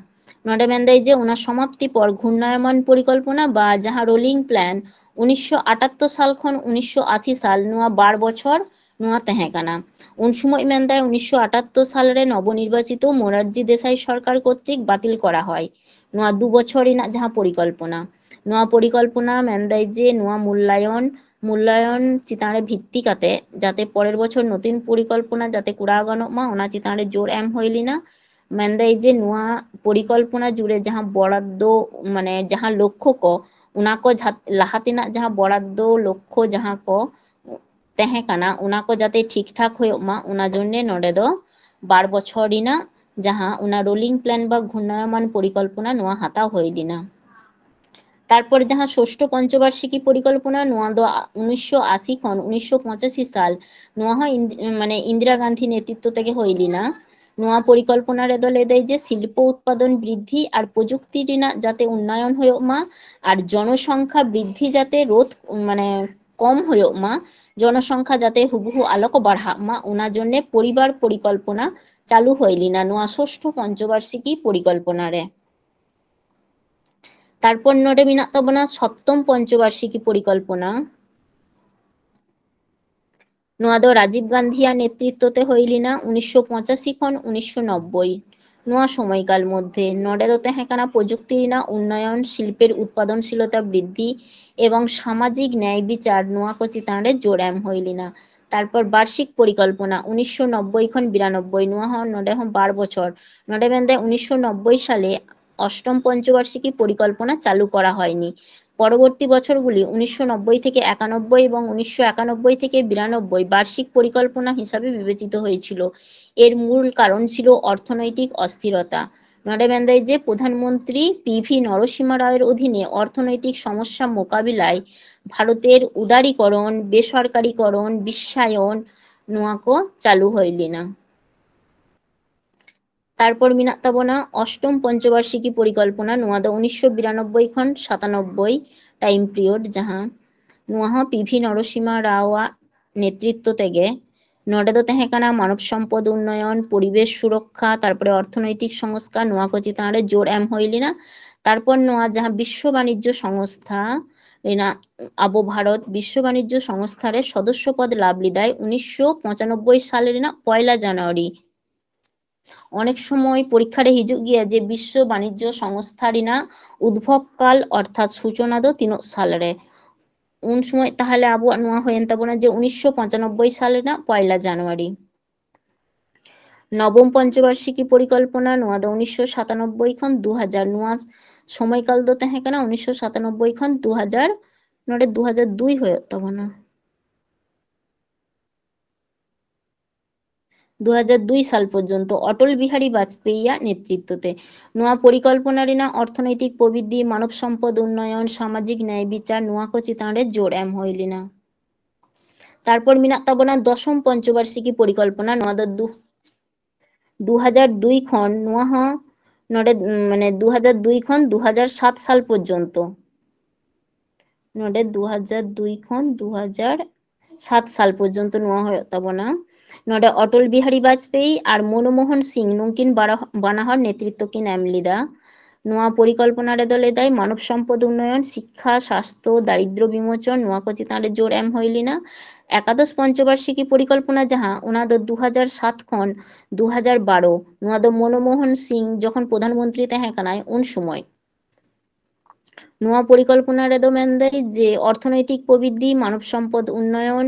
ᱱᱚᱰᱮ ᱢᱮᱱᱫᱟᱭ ᱡᱮ ᱚᱱᱟ ᱥᱚᱢᱟᱯᱛᱤ ᱯᱚᱨ ᱜᱷᱩᱨᱱᱟᱭᱚᱢᱟᱱ ᱯᱚᱨᱤᱠᱚᱞᱯᱚᱱᱟ ᱵᱟ ᱡᱟᱦᱟᱸ ᱨᱳᱞᱤᱝ ᱯᱞᱮᱱ ᱩᱱᱤᱥᱥᱚ ᱟᱴᱟᱛᱛᱳᱨ ᱥᱟᱞ ᱠᱷᱚᱱ ᱩᱱᱤᱥᱥᱚ ᱟᱥᱤ ᱥᱟᱞ, ᱱᱚᱣᱟ ᱵᱟᱨ ᱵᱚᱪᱷᱚᱨ ᱱᱚᱣᱟ ᱛᱟᱦᱮᱸ ᱠᱟᱱᱟ᱾ ᱩᱱ ᱥᱚᱢᱚᱭ ᱢᱮᱱᱫᱟᱭ ᱩᱱᱤᱥᱥᱚ ᱟᱴᱟᱛᱛᱳᱨ ᱥᱟᱞ ᱨᱮ ᱱᱚᱵᱚᱱᱤᱨᱵᱟᱪᱤᱛ ᱢᱳᱨᱟᱨᱡᱤ ᱫᱮᱥᱟᱭ ᱥᱚᱨᱠᱟᱨ ᱠᱚᱨᱛᱨᱤᱠ ᱵᱟᱛᱤᱞ ᱠᱚᱨᱟ ᱦᱚᱭ ᱱᱚᱣᱟ ᱫᱩ ᱵᱚᱪᱷᱚᱨ ᱨᱮᱱᱟᱜ ᱡᱟᱦᱟᱸ ᱯᱚᱨᱤᱠᱚᱞᱯᱚᱱᱟ᱾ ᱱᱚᱣᱟ ᱯᱚᱨᱤᱠᱚᱞᱯᱚᱱᱟ ᱢᱮᱱᱫᱟᱭ ᱡᱮ ᱱᱚᱣᱟ ᱢᱩᱞᱞᱟᱭᱚᱱ ᱢᱩᱞᱞᱟᱭᱚᱱ ᱪᱮᱛᱟᱱ ᱨᱮ ᱵᱷᱤᱛᱛᱤ ᱠᱟᱛᱮ ᱡᱟᱛᱮ ᱯᱚᱨᱮᱨ ᱵᱚᱪᱷᱚᱨ ᱱᱚᱛᱩᱱ ᱯᱚᱨᱤᱠᱚᱞᱯᱚᱱᱟ ᱡᱟᱛᱮ ᱠᱚᱨᱟᱣ ᱜᱟᱱᱚᱜ ᱢᱟ, ᱚᱱᱟ ᱪᱮᱛᱟᱱ ᱨᱮ ᱡᱳᱨ ᱮᱢ ᱦᱩᱭ ᱞᱮᱱᱟ᱾ ᱢᱮᱱᱫᱟᱭ ᱡᱮ ᱱᱚᱣᱟ ᱯᱚᱨᱤᱠᱚᱞᱯᱚᱱᱟ ᱡᱩᱲᱮ ᱡᱟᱦᱟᱸ ᱵᱚᱨᱟᱫᱫᱚ, ᱢᱟᱱᱮ ᱡᱟᱦᱟᱸ ᱞᱚᱠᱠᱷᱚ ᱠᱚ, ᱚᱱᱟ ᱠᱚ ᱡᱷᱟ-, ᱞᱟᱦᱟ ᱛᱮᱱᱟᱜ ᱡᱟᱦᱟᱸ ᱵᱚᱨᱟᱫᱫᱚ ᱞᱚᱠᱠᱷᱚ ᱡᱟᱦᱟᱸ ᱠᱚ ᱛᱟᱦᱮᱸ ᱠᱟᱱᱟ, ᱚᱱᱟ ᱠᱚ ᱡᱟᱛᱮ ᱴᱷᱤᱠ ᱴᱷᱟᱠ ᱦᱩᱭᱩᱜ ᱢᱟ, ᱚᱱᱟ ᱡᱚᱱᱱᱮ ᱱᱚᱰᱮ ᱫᱚ ᱵᱟᱨ ᱵᱚᱪᱷᱚᱨ ᱨᱮᱱᱟᱜ ᱡᱟᱦᱟᱸ ᱚᱱᱟ ᱨᱳᱞᱤᱝ ᱯᱞᱮᱱ ᱵᱟ ᱜᱷᱩᱨᱱᱟᱭᱚᱢᱟᱱ ᱯᱚᱨᱤᱠᱚᱞᱯᱚᱱᱟ, ᱱᱚᱣᱟ ᱦᱟᱛᱟᱣ ᱦᱩᱭ ᱞᱮᱱᱟ᱾ ᱛᱟᱨᱯᱚᱨ ᱡᱟᱦᱟᱸ ᱥᱚᱥᱴᱚ ᱯᱚᱧᱪᱚᱵᱟᱨᱥᱤᱠᱤ ᱯᱚᱨᱤᱠᱚᱞᱯᱚᱱᱟ, ᱱᱚᱣᱟ ᱫᱚ ᱩᱱᱤᱥᱥᱚ ᱟᱥᱤ ᱠᱷᱚᱱ ᱩᱱᱤᱥᱥᱚ ᱯᱚᱸᱪᱟᱥᱤ ᱥᱟᱞ, ᱱᱚᱣᱟ ᱦᱚᱸ ᱤᱱᱫ-, ᱢᱟᱱᱮ ᱤᱱᱫᱤᱨᱟ ᱜᱟᱱᱫᱷᱤ ᱱᱮᱛᱨᱤᱛᱛᱚ ᱛᱮᱜᱮ ᱦᱩᱭ ᱞᱮᱱᱟ᱾ ᱱᱚᱣᱟ ᱯᱚᱨᱤᱠᱚᱞᱯᱚᱱᱟ ᱨᱮᱫᱚ ᱞᱟᱹᱭᱫᱟᱭ ᱡᱮ ᱥᱤᱞᱯᱚ ᱩᱛᱯᱟᱫᱚᱱ ᱵᱨᱤᱫᱽᱫᱷᱤ ᱟᱨ ᱯᱨᱚᱡᱩᱠᱛᱤ ᱨᱮᱱᱟᱜ ᱡᱟᱛᱮ ᱩᱱᱱᱚᱭᱚᱱ ᱦᱩᱭᱩᱜ ᱢᱟ ᱟᱨ ᱡᱚᱱᱚᱥᱚᱝᱠᱷᱟ ᱵᱨᱤᱫᱽᱫᱷᱤ ᱡᱟᱛᱮ ᱨᱳᱫᱷ, ᱢᱟᱱᱮ ᱠᱚᱢ ᱦᱩᱭᱩᱜ ᱢᱟ, ᱡᱚᱱᱚᱥᱚᱝᱠᱷᱟ ᱡᱟᱛᱮ ᱦᱩᱵᱩᱦᱩ ᱟᱞᱚ ᱠᱚ ᱵᱟᱲᱦᱟᱜ ᱢᱟ, ᱚᱱᱟ ᱡᱚᱱᱱᱮ ᱯᱚᱨᱤᱵᱟᱨ ᱯᱚᱨᱤᱠᱚᱞᱯᱚᱱᱟ ᱪᱟᱞᱩ ᱦᱩᱭ ᱞᱮᱱᱟ ᱱᱚᱣᱟ ᱥᱚᱥᱴᱚ ᱯᱚᱧᱪᱚᱵᱟᱨᱥᱤᱠᱤ ᱯᱚᱨᱤᱠᱚᱞᱯᱚᱱᱟ ᱨᱮ᱾ ᱛᱟᱨᱯᱚᱨ ᱱᱚᱰᱮ ᱢᱮᱱᱟᱜ ᱛᱟᱵᱚᱱᱟ ᱥᱚᱯᱛᱚᱢ ᱯᱚᱧᱪᱚᱵᱟᱨᱥᱤᱠᱤ ᱯᱚᱨᱤᱠᱚᱞᱯᱚᱱᱟ᱾ ᱱᱚᱣᱟ ᱫᱚ ᱨᱟᱡᱤᱵ ᱜᱟᱱᱫᱷᱤᱭᱟᱜ ᱱᱮᱛᱨᱤᱛᱛᱚ ᱛᱮ ᱦᱩᱭ ᱞᱮᱱᱟ ᱩᱱᱤᱥᱥᱚ ᱯᱚᱸᱪᱟᱥᱤ ᱠᱷᱚᱱ ᱩᱱᱤᱥᱥᱚ ᱱᱚᱵᱵᱳᱭ᱾ ᱱᱚᱣᱟ ᱥᱚᱢᱚᱭᱠᱟᱞ ᱢᱚᱫᱽᱫᱷᱮ ᱱᱚᱰᱮ ᱫᱚ ᱛᱟᱦᱮᱸ ᱠᱟᱱᱟ ᱯᱨᱚᱡᱩᱠᱛᱤ ᱨᱮᱱᱟᱜ ᱩᱱᱱᱚᱭᱚᱱ, ᱥᱤᱞᱯᱮᱨ ᱩᱛᱯᱟᱫᱚᱱᱥᱤᱞᱚᱛᱟ ᱵᱨᱤᱫᱽᱫᱷᱤ ᱮᱵᱚᱝ ᱥᱟᱢᱟᱡᱤᱠ ᱱᱮᱭ ᱵᱤᱪᱟᱨ, ᱱᱚᱣᱟ ᱠᱚ ᱪᱮᱛᱟᱱ ᱨᱮ ᱡᱳᱨ ᱮᱢ ᱦᱩᱭ ᱞᱮᱱᱟ᱾ ᱛᱟᱨᱯᱚᱨ ᱵᱟᱨᱥᱤᱠ ᱯᱚᱨᱤᱠᱚᱞᱯᱚᱱᱟ ᱩᱱᱤᱥᱥᱚ ᱱᱚᱵᱵᱳᱭ ᱠᱷᱚᱱ ᱵᱤᱨᱟᱱᱚᱵᱵᱳᱭ, ᱱᱚᱣᱟ ᱦᱚᱸ ᱱᱚᱰᱮ ᱦᱚᱸ ᱵᱟᱨ ᱵᱚᱪᱷᱚᱨ᱾ ᱱᱚᱰᱮ ᱢᱮᱱᱫᱟᱭ ᱩᱱᱤᱥᱥᱚ ᱱᱚᱵᱵᱳᱭ ᱥᱟᱞᱮ ᱚᱥᱴᱚᱢ ᱯᱚᱧᱪᱚᱵᱟᱨᱥᱤᱠᱤ ᱯᱚᱨᱤᱠᱚᱞᱯᱚᱱᱟ ᱪᱟᱞᱩ ᱠᱚᱨᱟ ᱦᱚᱭᱱᱤ᱾ ᱯᱚᱨᱚᱵᱚᱨᱛᱤ ᱵᱚᱪᱷᱚᱨ ᱜᱩᱞᱤ ᱩᱱᱤᱥᱥᱚ ᱱᱚᱵᱵᱳᱭ ᱛᱷᱮᱠᱮ ᱮᱠᱟᱱᱚᱵᱵᱳᱭ ᱮᱵᱚᱝ ᱩᱱᱤᱥᱥᱚ ᱮᱠᱟᱱᱚᱵᱵᱳᱭ ᱛᱷᱮᱠᱮ ᱵᱤᱨᱟᱱᱚᱵᱵᱳᱭ ᱵᱟᱨᱥᱤᱠ ᱯᱚᱨᱤᱠᱚᱞᱯᱚᱱᱟ ᱦᱤᱥᱟᱵᱮ ᱵᱤᱵᱮᱪᱤᱛ ᱦᱚᱭᱮᱪᱷᱤᱞ। এর মূল কারণ ছিল অর্থনৈতিক অস্থিরতা। ᱱᱚᱰᱮ ᱢᱮᱱᱫᱟᱭ ᱡᱮ ᱯᱨᱚᱫᱷᱟᱱ ᱢᱚᱱᱛᱨᱤ ᱯᱤ ᱵᱷᱤ ᱱᱚᱨᱚᱥᱤᱢᱦᱟ ᱨᱟᱣᱮᱨ ᱚধীনে অর্থনৈতিক সমস্যা মোকাবিলায় ভারতের উদারীকরণ, বেসরকারীকরণ, বিশ্বায়ন, ᱱᱚᱣᱟ ᱠᱚ ᱪᱟᱞᱩ ᱦᱩᱭ ᱞᱮᱱᱟ। ᱛᱟᱨᱯᱚᱨ ᱢᱮᱱᱟᱜ ᱛᱟᱵᱚᱱᱟ ᱚᱥᱴᱚᱢ ᱯᱚᱧᱪᱚᱵᱟᱨᱥᱤᱠᱤ ᱯᱚᱨᱤᱠᱚᱞᱯᱚᱱᱟ, ᱱᱚᱣᱟ ᱫᱚ ᱩᱱᱤᱥᱥᱚ ᱵᱤᱨᱟᱱᱚᱵᱵᱳᱭ ᱠᱷᱚᱱ ᱥᱟᱛᱟᱱᱚᱵᱵᱳᱭ time period, ᱡᱟᱦᱟᱸ ᱱᱚᱣᱟ ᱦᱚᱸ ᱯᱤ ᱵᱷᱤ ᱱᱚᱨᱚᱥᱤᱢᱟ ᱨᱟᱣ ᱟᱜ ᱱᱮᱛᱨᱤᱛᱛᱚ ᱛᱮᱜᱮ᱾ ᱱᱚᱰᱮ ᱫᱚ ᱛᱟᱦᱮᱸ ᱠᱟᱱᱟ ᱢᱟᱱᱚᱵ ᱥᱚᱢᱯᱚᱫ ᱩᱱᱱᱚᱭᱚᱱ, ᱯᱚᱨᱤᱵᱮᱥ ᱥᱩᱨᱚᱠᱠᱷᱟ, ᱛᱟᱨᱯᱚᱨᱮ ᱚᱨᱛᱷᱚᱱᱳᱭᱛᱤᱠ ᱥᱚᱝᱥᱠᱟᱨ, ᱱᱚᱣᱟ ᱠᱚ ᱪᱮᱛᱟᱱ ᱨᱮ ᱡᱳᱨ ᱮᱢ ᱦᱩᱭ ᱞᱮᱱᱟ᱾ ᱛᱟᱨᱯᱚᱨ ᱱᱚᱣᱟ ᱡᱟᱦᱟᱸ ᱵᱤᱥᱥᱚ ᱵᱟᱱᱤᱡᱽᱡᱚ ᱥᱚᱝᱥᱛᱷᱟ ᱨᱮᱱᱟᱜ, ᱟᱵᱚ ᱵᱷᱟᱨᱚᱛ ᱵᱤᱥᱥᱚ ᱵᱟᱱᱤᱡᱽᱡᱚ ᱥᱚᱝᱥᱛᱷᱟ ᱨᱮ ᱥᱚᱫᱚᱥᱥᱚ ᱯᱚᱫ ᱞᱟᱵᱷ ᱞᱮᱫᱟᱭ ᱩᱱᱤᱥᱥᱚ ᱯᱚᱸᱪᱟᱱᱚᱵᱵᱳᱭ ᱥᱟᱞ ᱨᱮᱱᱟᱜ ᱯᱚᱭᱞᱟ ᱡᱟᱱᱩᱣᱟᱨᱤ᱾ ᱚᱱᱮᱠ ᱥᱚᱢᱚᱭ ᱯᱚᱨᱤᱠᱠᱷᱟ ᱨᱮ ᱦᱤᱡᱩᱜ ᱜᱮᱭᱟ ᱡᱮ ᱵᱤᱥᱥᱚ ᱵᱟᱱᱤᱡᱽᱡᱚ ᱥᱚᱝᱥᱛᱷᱟ ᱨᱮᱱᱟᱜ ᱩᱫᱵᱷᱚᱵ ᱠᱟᱞ ᱚᱨᱛᱷᱟᱛ ᱥᱩᱪᱚᱱᱟ ᱫᱚ ᱛᱤᱱᱟᱹᱜ ᱥᱟᱞ ᱨᱮ? ᱩᱱ ᱥᱚᱢᱚᱭ ᱛᱟᱦᱚᱞᱮ ᱟᱵᱚᱣᱟᱜ ᱱᱚᱣᱟ ᱦᱩᱭᱮᱱ ᱛᱟᱵᱚᱱᱟ ᱡᱮ ᱩᱱᱤᱥᱥᱚ ᱯᱚᱸᱪᱟᱱᱚᱵᱵᱳᱭ ᱥᱟᱞ ᱨᱮᱱᱟᱜ ᱯᱚᱭᱞᱟ ᱡᱟᱱᱩᱣᱟᱨᱤ᱾ ᱱᱚᱵᱚᱢ ᱯᱚᱧᱪᱚᱵᱟᱨᱥᱤᱠᱤ ᱯᱚᱨᱤᱠᱚᱞᱯᱚᱱᱟ, ᱱᱚᱣᱟ ᱫᱚ ᱩᱱᱤᱥᱥᱚ ᱥᱟᱛᱟᱱᱚᱵᱵᱳᱭ ᱠᱷᱚᱱ ᱫᱩ ᱦᱟᱡᱟᱨ, ᱱᱚᱣᱟ ᱥᱚᱢᱚᱭᱠᱟᱞ ᱫᱚ ᱛᱟᱦᱮᱸ ᱠᱟᱱᱟ ᱩᱱᱤᱥᱥᱚ ᱥᱟᱛᱟᱱᱚᱵᱵᱳᱭ ᱠᱷᱚᱱ ᱫᱩ ᱦᱟᱡᱟᱨ, ᱱᱚᱰᱮ ᱫᱩ ᱦᱟᱡᱟᱨ ᱫᱩᱭ ᱦᱩᱭᱩᱜ ᱛᱟᱵᱚᱱᱟ᱾ ᱫᱩ ᱦᱟᱡᱟᱨ ᱫᱩᱭ ᱥᱟᱞ ᱯᱚᱨᱡᱚᱱᱛᱚ ᱚᱴᱚᱞ ᱵᱤᱦᱟᱨᱤ ᱵᱟᱡᱽᱯᱮᱭᱤᱭᱟᱜ ᱱᱮᱛᱨᱤᱛᱛᱚ ᱛᱮ᱾ ᱱᱚᱣᱟ ᱯᱚᱨᱤᱠᱚᱞᱯᱚᱱᱟ ᱨᱮᱱᱟᱜ ᱚᱨᱛᱷᱚᱱᱳᱭᱛᱤᱠ ᱯᱨᱚᱵᱤᱫᱷᱤ, ᱢᱟᱱᱚᱵ ᱥᱚᱢᱯᱚᱫ ᱩᱱᱱᱚᱭᱚᱱ, ᱥᱟᱢᱟᱡᱤᱠ ᱱᱭᱟᱭ ᱵᱤᱪᱟᱨ, ᱱᱚᱣᱟ ᱠᱚ ᱪᱮᱛᱟᱱ ᱨᱮ ᱡᱳᱨ ᱮᱢ ᱦᱩᱭ ᱞᱮᱱᱟ᱾ ᱛᱟᱨᱯᱚᱨ ᱢᱮᱱᱟᱜ ᱛᱟᱵᱚᱱᱟ ᱫᱚᱥᱚᱢ ᱯᱚᱧᱪᱚᱵᱟᱨᱥᱤᱠᱤ ᱯᱚᱨᱤᱠᱚᱞᱯᱚᱱᱟ, ᱱᱚᱣᱟ ᱫᱚ ᱫᱩ-, ᱫᱩ ᱦᱟᱡᱟᱨ ᱫᱩᱭ ᱠᱷᱚᱱ, ᱱᱚᱣᱟ ᱦᱚᱸ ᱱᱚᱰᱮ, ᱩᱢ, ᱢᱟᱱᱮ ᱫᱩ ᱦᱟᱡᱟᱨ ᱫᱩᱭ ᱠᱷᱚᱱ ᱫᱩ ᱦᱟᱡᱟᱨ ᱥᱟᱛ ᱥᱟᱞ ᱯᱚᱨᱡᱚᱱᱛᱚ᱾ ᱱᱚᱰᱮ ᱫᱩ ᱦᱟᱡᱟᱨ ᱫᱩᱭ ᱠᱷᱚᱱ ᱫᱩ ᱦᱟᱡᱟᱨ ᱥᱟᱛ ᱥᱟᱞ ᱯᱚᱨᱡᱚᱱᱛᱚ ᱱᱚᱣᱟ ᱦᱩᱭᱩᱜ ᱛᱟᱵᱚᱱᱟ᱾ ᱱᱚᱰᱮ ᱚᱴᱚᱞ ᱵᱤᱦᱟᱨᱤ ᱵᱟᱡᱽᱯᱮᱭᱤ ᱟᱨ ᱢᱚᱱᱢᱳᱦᱚᱱ ᱥᱤᱝ ᱱᱩᱝᱠᱤᱱ ᱵᱟᱨᱚ-, ᱵᱟᱱᱟ ᱦᱚᱲ ᱱᱮᱛᱨᱤᱛᱛᱚ ᱠᱤᱱ ᱮᱢ ᱞᱮᱫᱟ᱾ ᱱᱚᱣᱟ ᱯᱚᱨᱤᱠᱚᱞᱯᱚᱱᱟ ᱨᱮᱫᱚ ᱞᱟᱹᱭᱫᱟᱭ ᱢᱟᱱᱚᱵ ᱥᱚᱢᱯᱚᱫ ᱩᱱᱱᱚᱭᱚᱱ, ᱥᱤᱠᱠᱷᱟ, ᱥᱟᱥᱛᱷᱚ, ᱫᱟᱨᱤᱫᱨᱚ ᱵᱤᱢᱳᱪᱚᱱ, ᱱᱚᱣᱟ ᱠᱚ ᱪᱮᱛᱟᱱ ᱨᱮ ᱡᱳᱨ ᱮᱢ ᱦᱩᱭ ᱞᱮᱱᱟ᱾ ᱮᱠᱟᱫᱚᱥ ᱯᱚᱧᱪᱚᱵᱟᱨᱥᱤᱠᱤ ᱯᱚᱨᱤᱠᱚᱞᱯᱚᱱᱟ ᱡᱟᱦᱟᱸ, ᱚᱱᱟ ᱫᱚ ᱫᱩ ᱦᱟᱡᱟᱨ ᱥᱟᱛ ᱠᱷᱚᱱ ᱫᱩ ᱦᱟᱡᱟᱨ ᱵᱟᱨᱚ, ᱱᱚᱣᱟ ᱫᱚ ᱢᱚᱱᱢᱳᱦᱚᱱ ᱥᱤᱝ ᱡᱚᱠᱷᱚᱱ ᱯᱨᱚᱫᱷᱟᱱ ᱢᱚᱱᱛᱨᱤ ᱛᱟᱦᱮᱸ ᱠᱟᱱᱟᱭ ᱩᱱ ᱥᱚᱢᱚᱭ᱾ ᱱᱚᱣᱟ ᱯᱚᱨᱤᱠᱚᱞᱯᱚᱱᱟ ᱨᱮᱫᱚ ᱢᱮᱱᱫᱟᱭ ᱡᱮ ᱚᱨᱛᱷᱚᱱᱳᱭᱛᱤᱠ ᱯᱨᱚᱵᱤᱫᱷᱤ, ᱢᱟᱱᱚᱵ ᱥᱚᱢᱯᱚᱫ ᱩᱱᱱᱚᱭᱚᱱ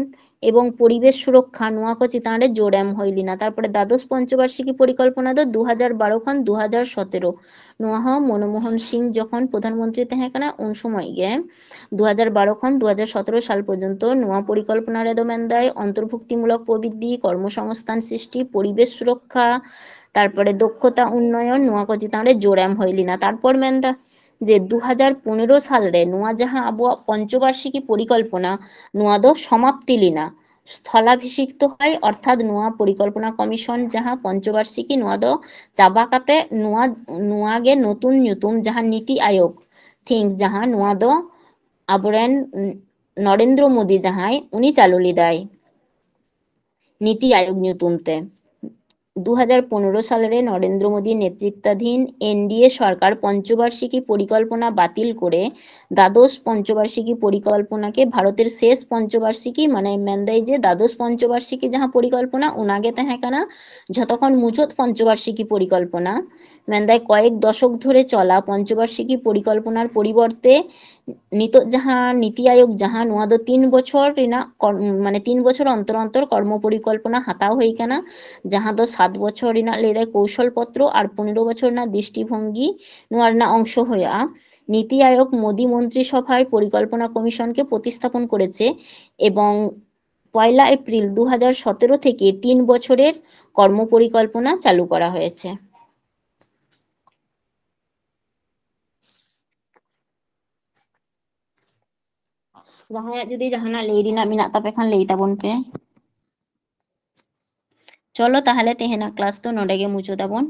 ᱮᱵᱚᱝ ᱯᱚᱨᱤᱵᱮᱥ ᱥᱩᱨᱚᱠᱠᱷᱟ, ᱱᱚᱣᱟ ᱠᱚ ᱪᱮᱛᱟᱱ ᱨᱮ ᱡᱳᱨ ᱮᱢ ᱦᱩᱭ ᱞᱮᱱᱟ᱾ ᱛᱟᱨᱯᱚᱨᱮ ᱫᱟᱫᱚᱥ ᱯᱚᱧᱪᱚᱵᱟᱨᱥᱤᱠᱤ ᱯᱚᱨᱤᱠᱚᱞᱯᱚᱱᱟ ᱫᱚ ᱫᱩ ᱦᱟᱡᱟᱨ ᱵᱟᱨᱚ ᱠᱷᱚᱱ ᱫᱩ ᱦᱟᱡᱟᱨ ᱥᱚᱛᱮᱨᱚ, ᱱᱚᱣᱟ ᱦᱚᱸ ᱢᱚᱱᱢᱳᱦᱚᱱ ᱥᱤᱝ ᱡᱚᱠᱷᱚᱱ ᱯᱨᱚᱫᱷᱟᱱ ᱢᱚᱱᱛᱨᱤ ᱛᱟᱦᱮᱸ ᱠᱟᱱᱟ ᱩᱱ ᱥᱚᱢᱚᱭ ᱜᱮ, ᱫᱩ ᱦᱟᱡᱟᱨ ᱵᱟᱨᱚ ᱠᱷᱚᱱ ᱫᱩ ᱦᱟᱡᱟᱨ ᱥᱚᱛᱮᱨᱚ ᱥᱟᱞ ᱯᱚᱨᱡᱚᱱᱛᱚ᱾ ᱱᱚᱣᱟ ᱯᱚᱨᱤᱠᱚᱞᱯᱚᱱᱟ ᱨᱮᱫᱚ ᱢᱮᱱᱫᱟᱭ ᱚᱱᱛᱚᱨᱵᱷᱩᱠᱛᱤᱢᱩᱞᱚᱠ ᱯᱨᱚᱵᱤᱫᱷᱤ, ᱠᱚᱨᱢᱚᱥᱚᱝᱥᱛᱷᱟᱱ ᱥᱨᱤᱥᱴᱤ, ᱯᱚᱨᱤᱵᱮᱥ ᱥᱩᱨᱚᱠᱠᱷᱟ, ᱛᱟᱨᱯᱚᱨᱮ ᱫᱚᱠᱷᱚᱛᱟ ᱩᱱᱱᱚᱭᱚᱱ, ᱱᱚᱣᱟ ᱠᱚ ᱪᱮᱛᱟᱱ ᱨᱮ ᱡᱳᱨ ᱮᱢ ᱦᱩᱭ ᱞᱮᱱᱟ᱾ ᱛᱟᱨᱯᱚᱨ ᱢᱮᱱᱫᱟ ᱡᱮ ᱫᱩ ᱦᱟᱡᱟᱨ ᱯᱚᱱᱮᱨᱚ ᱥᱟᱞ ᱨᱮ ᱱᱚᱣᱟ ᱡᱟᱦᱟᱸ ᱟᱵᱚᱣᱟᱜ ᱯᱚᱧᱪᱚᱵᱟᱨᱥᱤᱠᱤ ᱯᱚᱨᱤᱠᱚᱞᱯᱚᱱᱟ, ᱱᱚᱣᱟ ᱫᱚ ᱥᱚᱢᱟᱯᱛᱤ ᱞᱮᱱᱟ᱾ ᱥᱛᱷᱚᱞᱟᱵᱷᱤᱥᱤᱠᱛᱚ ᱦᱚᱭ, ᱚᱨᱛᱷᱟᱛ ᱱᱚᱣᱟ ᱯᱚᱨᱤᱠᱚᱞᱯᱚᱱᱟ ᱠᱚᱢᱤᱥᱚᱱ ᱡᱟᱦᱟᱸ ᱯᱚᱧᱪᱚᱵᱟᱨᱥᱤᱠᱤ, ᱱᱚᱣᱟ ᱫᱚ ᱪᱟᱵᱟ ᱠᱟᱛᱮ ᱱᱚᱣᱟ, ᱱᱚᱣᱟ ᱜᱮ ᱱᱚᱛᱩᱱ ᱧᱩᱛᱩᱢ ᱡᱟᱦᱟᱸ ᱱᱤᱛᱤ ᱟᱭᱳᱜᱽ ᱛᱷᱤᱝ, ᱡᱟᱦᱟᱸ ᱱᱚᱣᱟ ᱫᱚ ᱟᱵᱚᱨᱮᱱ, ᱩᱸ, ᱱᱚᱨᱮᱱᱫᱨᱚ ᱢᱳᱫᱤ ᱡᱟᱦᱟᱸᱭ, ᱩᱱᱤ ᱪᱟᱹᱞᱩ ᱞᱮᱫᱟᱭ ᱱᱤᱛᱤ ᱟᱭᱳᱜᱽ ᱧᱩᱛᱩᱢ ᱛᱮ᱾ ᱫᱩ ᱦᱟᱡᱟᱨ ᱯᱚᱱᱨᱚ ᱥᱟᱞᱨᱮ ᱱᱚᱨᱮᱱᱫᱨᱚ ᱢᱳᱫᱤ ᱱᱮᱛᱨᱤᱛᱵᱟᱫᱷᱤᱱ ᱮᱱᱰᱤএ ᱥᱚᱨᱠᱟᱨ ᱯᱚᱧᱪᱚᱵᱟᱨᱥᱤᱠᱤ ᱯᱚᱨᱤᱠᱚᱞᱯᱚᱱᱟ ᱵᱟᱛᱤᱞ ᱠᱚᱨᱮ ᱫᱟᱫᱚᱥ ᱯᱚᱧᱪᱚᱵᱟᱨᱥᱤᱠᱤ ᱯᱚᱨᱤᱠᱚᱞᱯᱚᱱᱟᱠᱮ ᱵᱷᱟᱨᱚᱛᱮᱨ ᱥᱮᱥ ᱯᱚᱧᱪᱚᱵᱟᱨᱥᱤᱠᱤ, ᱢᱟᱱᱮ ᱢᱮᱱᱫᱟᱭ ᱡᱮ ᱫᱟᱫᱚᱥ ᱯᱚᱧᱪᱚᱵᱟᱨᱥᱤᱠᱤ ᱡᱟᱦᱟᱸ ᱯᱚᱨᱤᱠᱚᱞᱯᱚᱱᱟ, ᱚᱱᱟᱜᱮ ᱛᱟᱦᱮᱸ ᱠᱟᱱᱟ ᱡᱷᱚᱛᱚ ᱠᱷᱚᱱ ᱢᱩᱪᱟᱹᱫ ᱯᱚᱧᱪᱚᱵᱟᱨᱥᱤᱠᱤ ᱯᱚᱨᱤᱠᱚᱞᱯᱚᱱᱟ᱾ ᱢᱮᱱᱫᱟᱭ ᱠᱚᱭᱮᱠ ᱫᱚᱥᱚᱠ ᱫᱷᱚᱨᱮ ᱪᱚᱞᱟ ᱯᱚᱧᱪᱚᱵᱟᱨᱥᱤᱠᱤ ᱯᱚᱨᱤᱠᱚᱞᱯᱚᱱᱟᱨ ᱯᱚᱨᱤᱵᱚᱨᱛᱮ ᱱᱤᱛᱚᱜ ᱡᱟᱦᱟᱸ ᱱᱤᱛᱤ ᱟᱭᱳᱜᱽ, ᱡᱟᱦᱟᱸ ᱱᱚᱣᱟ ᱫᱚ ᱛᱤᱱ ᱵᱚᱪᱷᱚᱨ ᱨᱮᱱᱟᱜ ᱠᱚᱨ-, ᱢᱟᱱᱮ ᱛᱤᱱ ᱵᱚᱪᱷᱚᱨ ᱚᱱᱛᱚᱨ ᱚᱱᱛᱚᱨ ᱠᱚᱨᱢᱚ ᱯᱚᱨᱤᱠᱚᱞᱯᱚᱱᱟ ᱦᱟᱛᱟᱣ ᱦᱩᱭ ᱠᱟᱱᱟ, ᱡᱟᱦᱟᱸ ᱫᱚ ᱥᱟᱛ ᱵᱚᱪᱷᱚᱨ ᱨᱮᱱᱟᱜ ᱞᱟᱹᱭ ᱫᱟᱭ ᱠᱳᱣᱥᱚᱞ ᱯᱚᱛᱨᱚ ᱟᱨ ᱯᱚᱱᱮᱨᱚ ᱵᱚᱪᱷᱚᱨ ᱨᱮᱱᱟᱜ ᱫᱨᱤᱥᱴᱤᱵᱷᱚᱝᱜᱤ ᱱᱚᱣᱟ ᱨᱮᱱᱟᱜ ᱚᱝᱥᱚ ᱦᱩᱭᱩᱜᱼᱟ᱾ নীতি আয়োগ মোদী মন্ত্রিসভায় পরিকল্পনা কমিশনকে প্রতিস্থাপন করেছে এবং পয়লা এপ্রিল দু হাজার সতেরো থেকে তিন বছরের কর্মপরিকল্পনা চালু করা হয়েছে। ᱡᱟᱦᱟᱸᱭᱟᱜ ᱡᱩᱫᱤ ᱡᱟᱦᱟᱱᱟᱜ ᱞᱟᱹᱭ ᱨᱮᱱᱟᱜ ᱢᱮᱱᱟᱜ ᱛᱟᱯᱮ ᱠᱷᱟᱱ ᱞᱟᱹᱭ ᱛᱟᱵᱚᱱ ᱯᱮ᱾ ᱪᱚᱞᱚ ᱛᱟᱦᱚᱞᱮ ᱛᱮᱦᱮᱧᱟᱜ ᱠᱞᱟᱥ ᱫᱚ ᱱᱚᱰᱮ ᱜᱮ ᱢᱩᱪᱟᱹᱫ ᱟᱵᱚᱱ᱾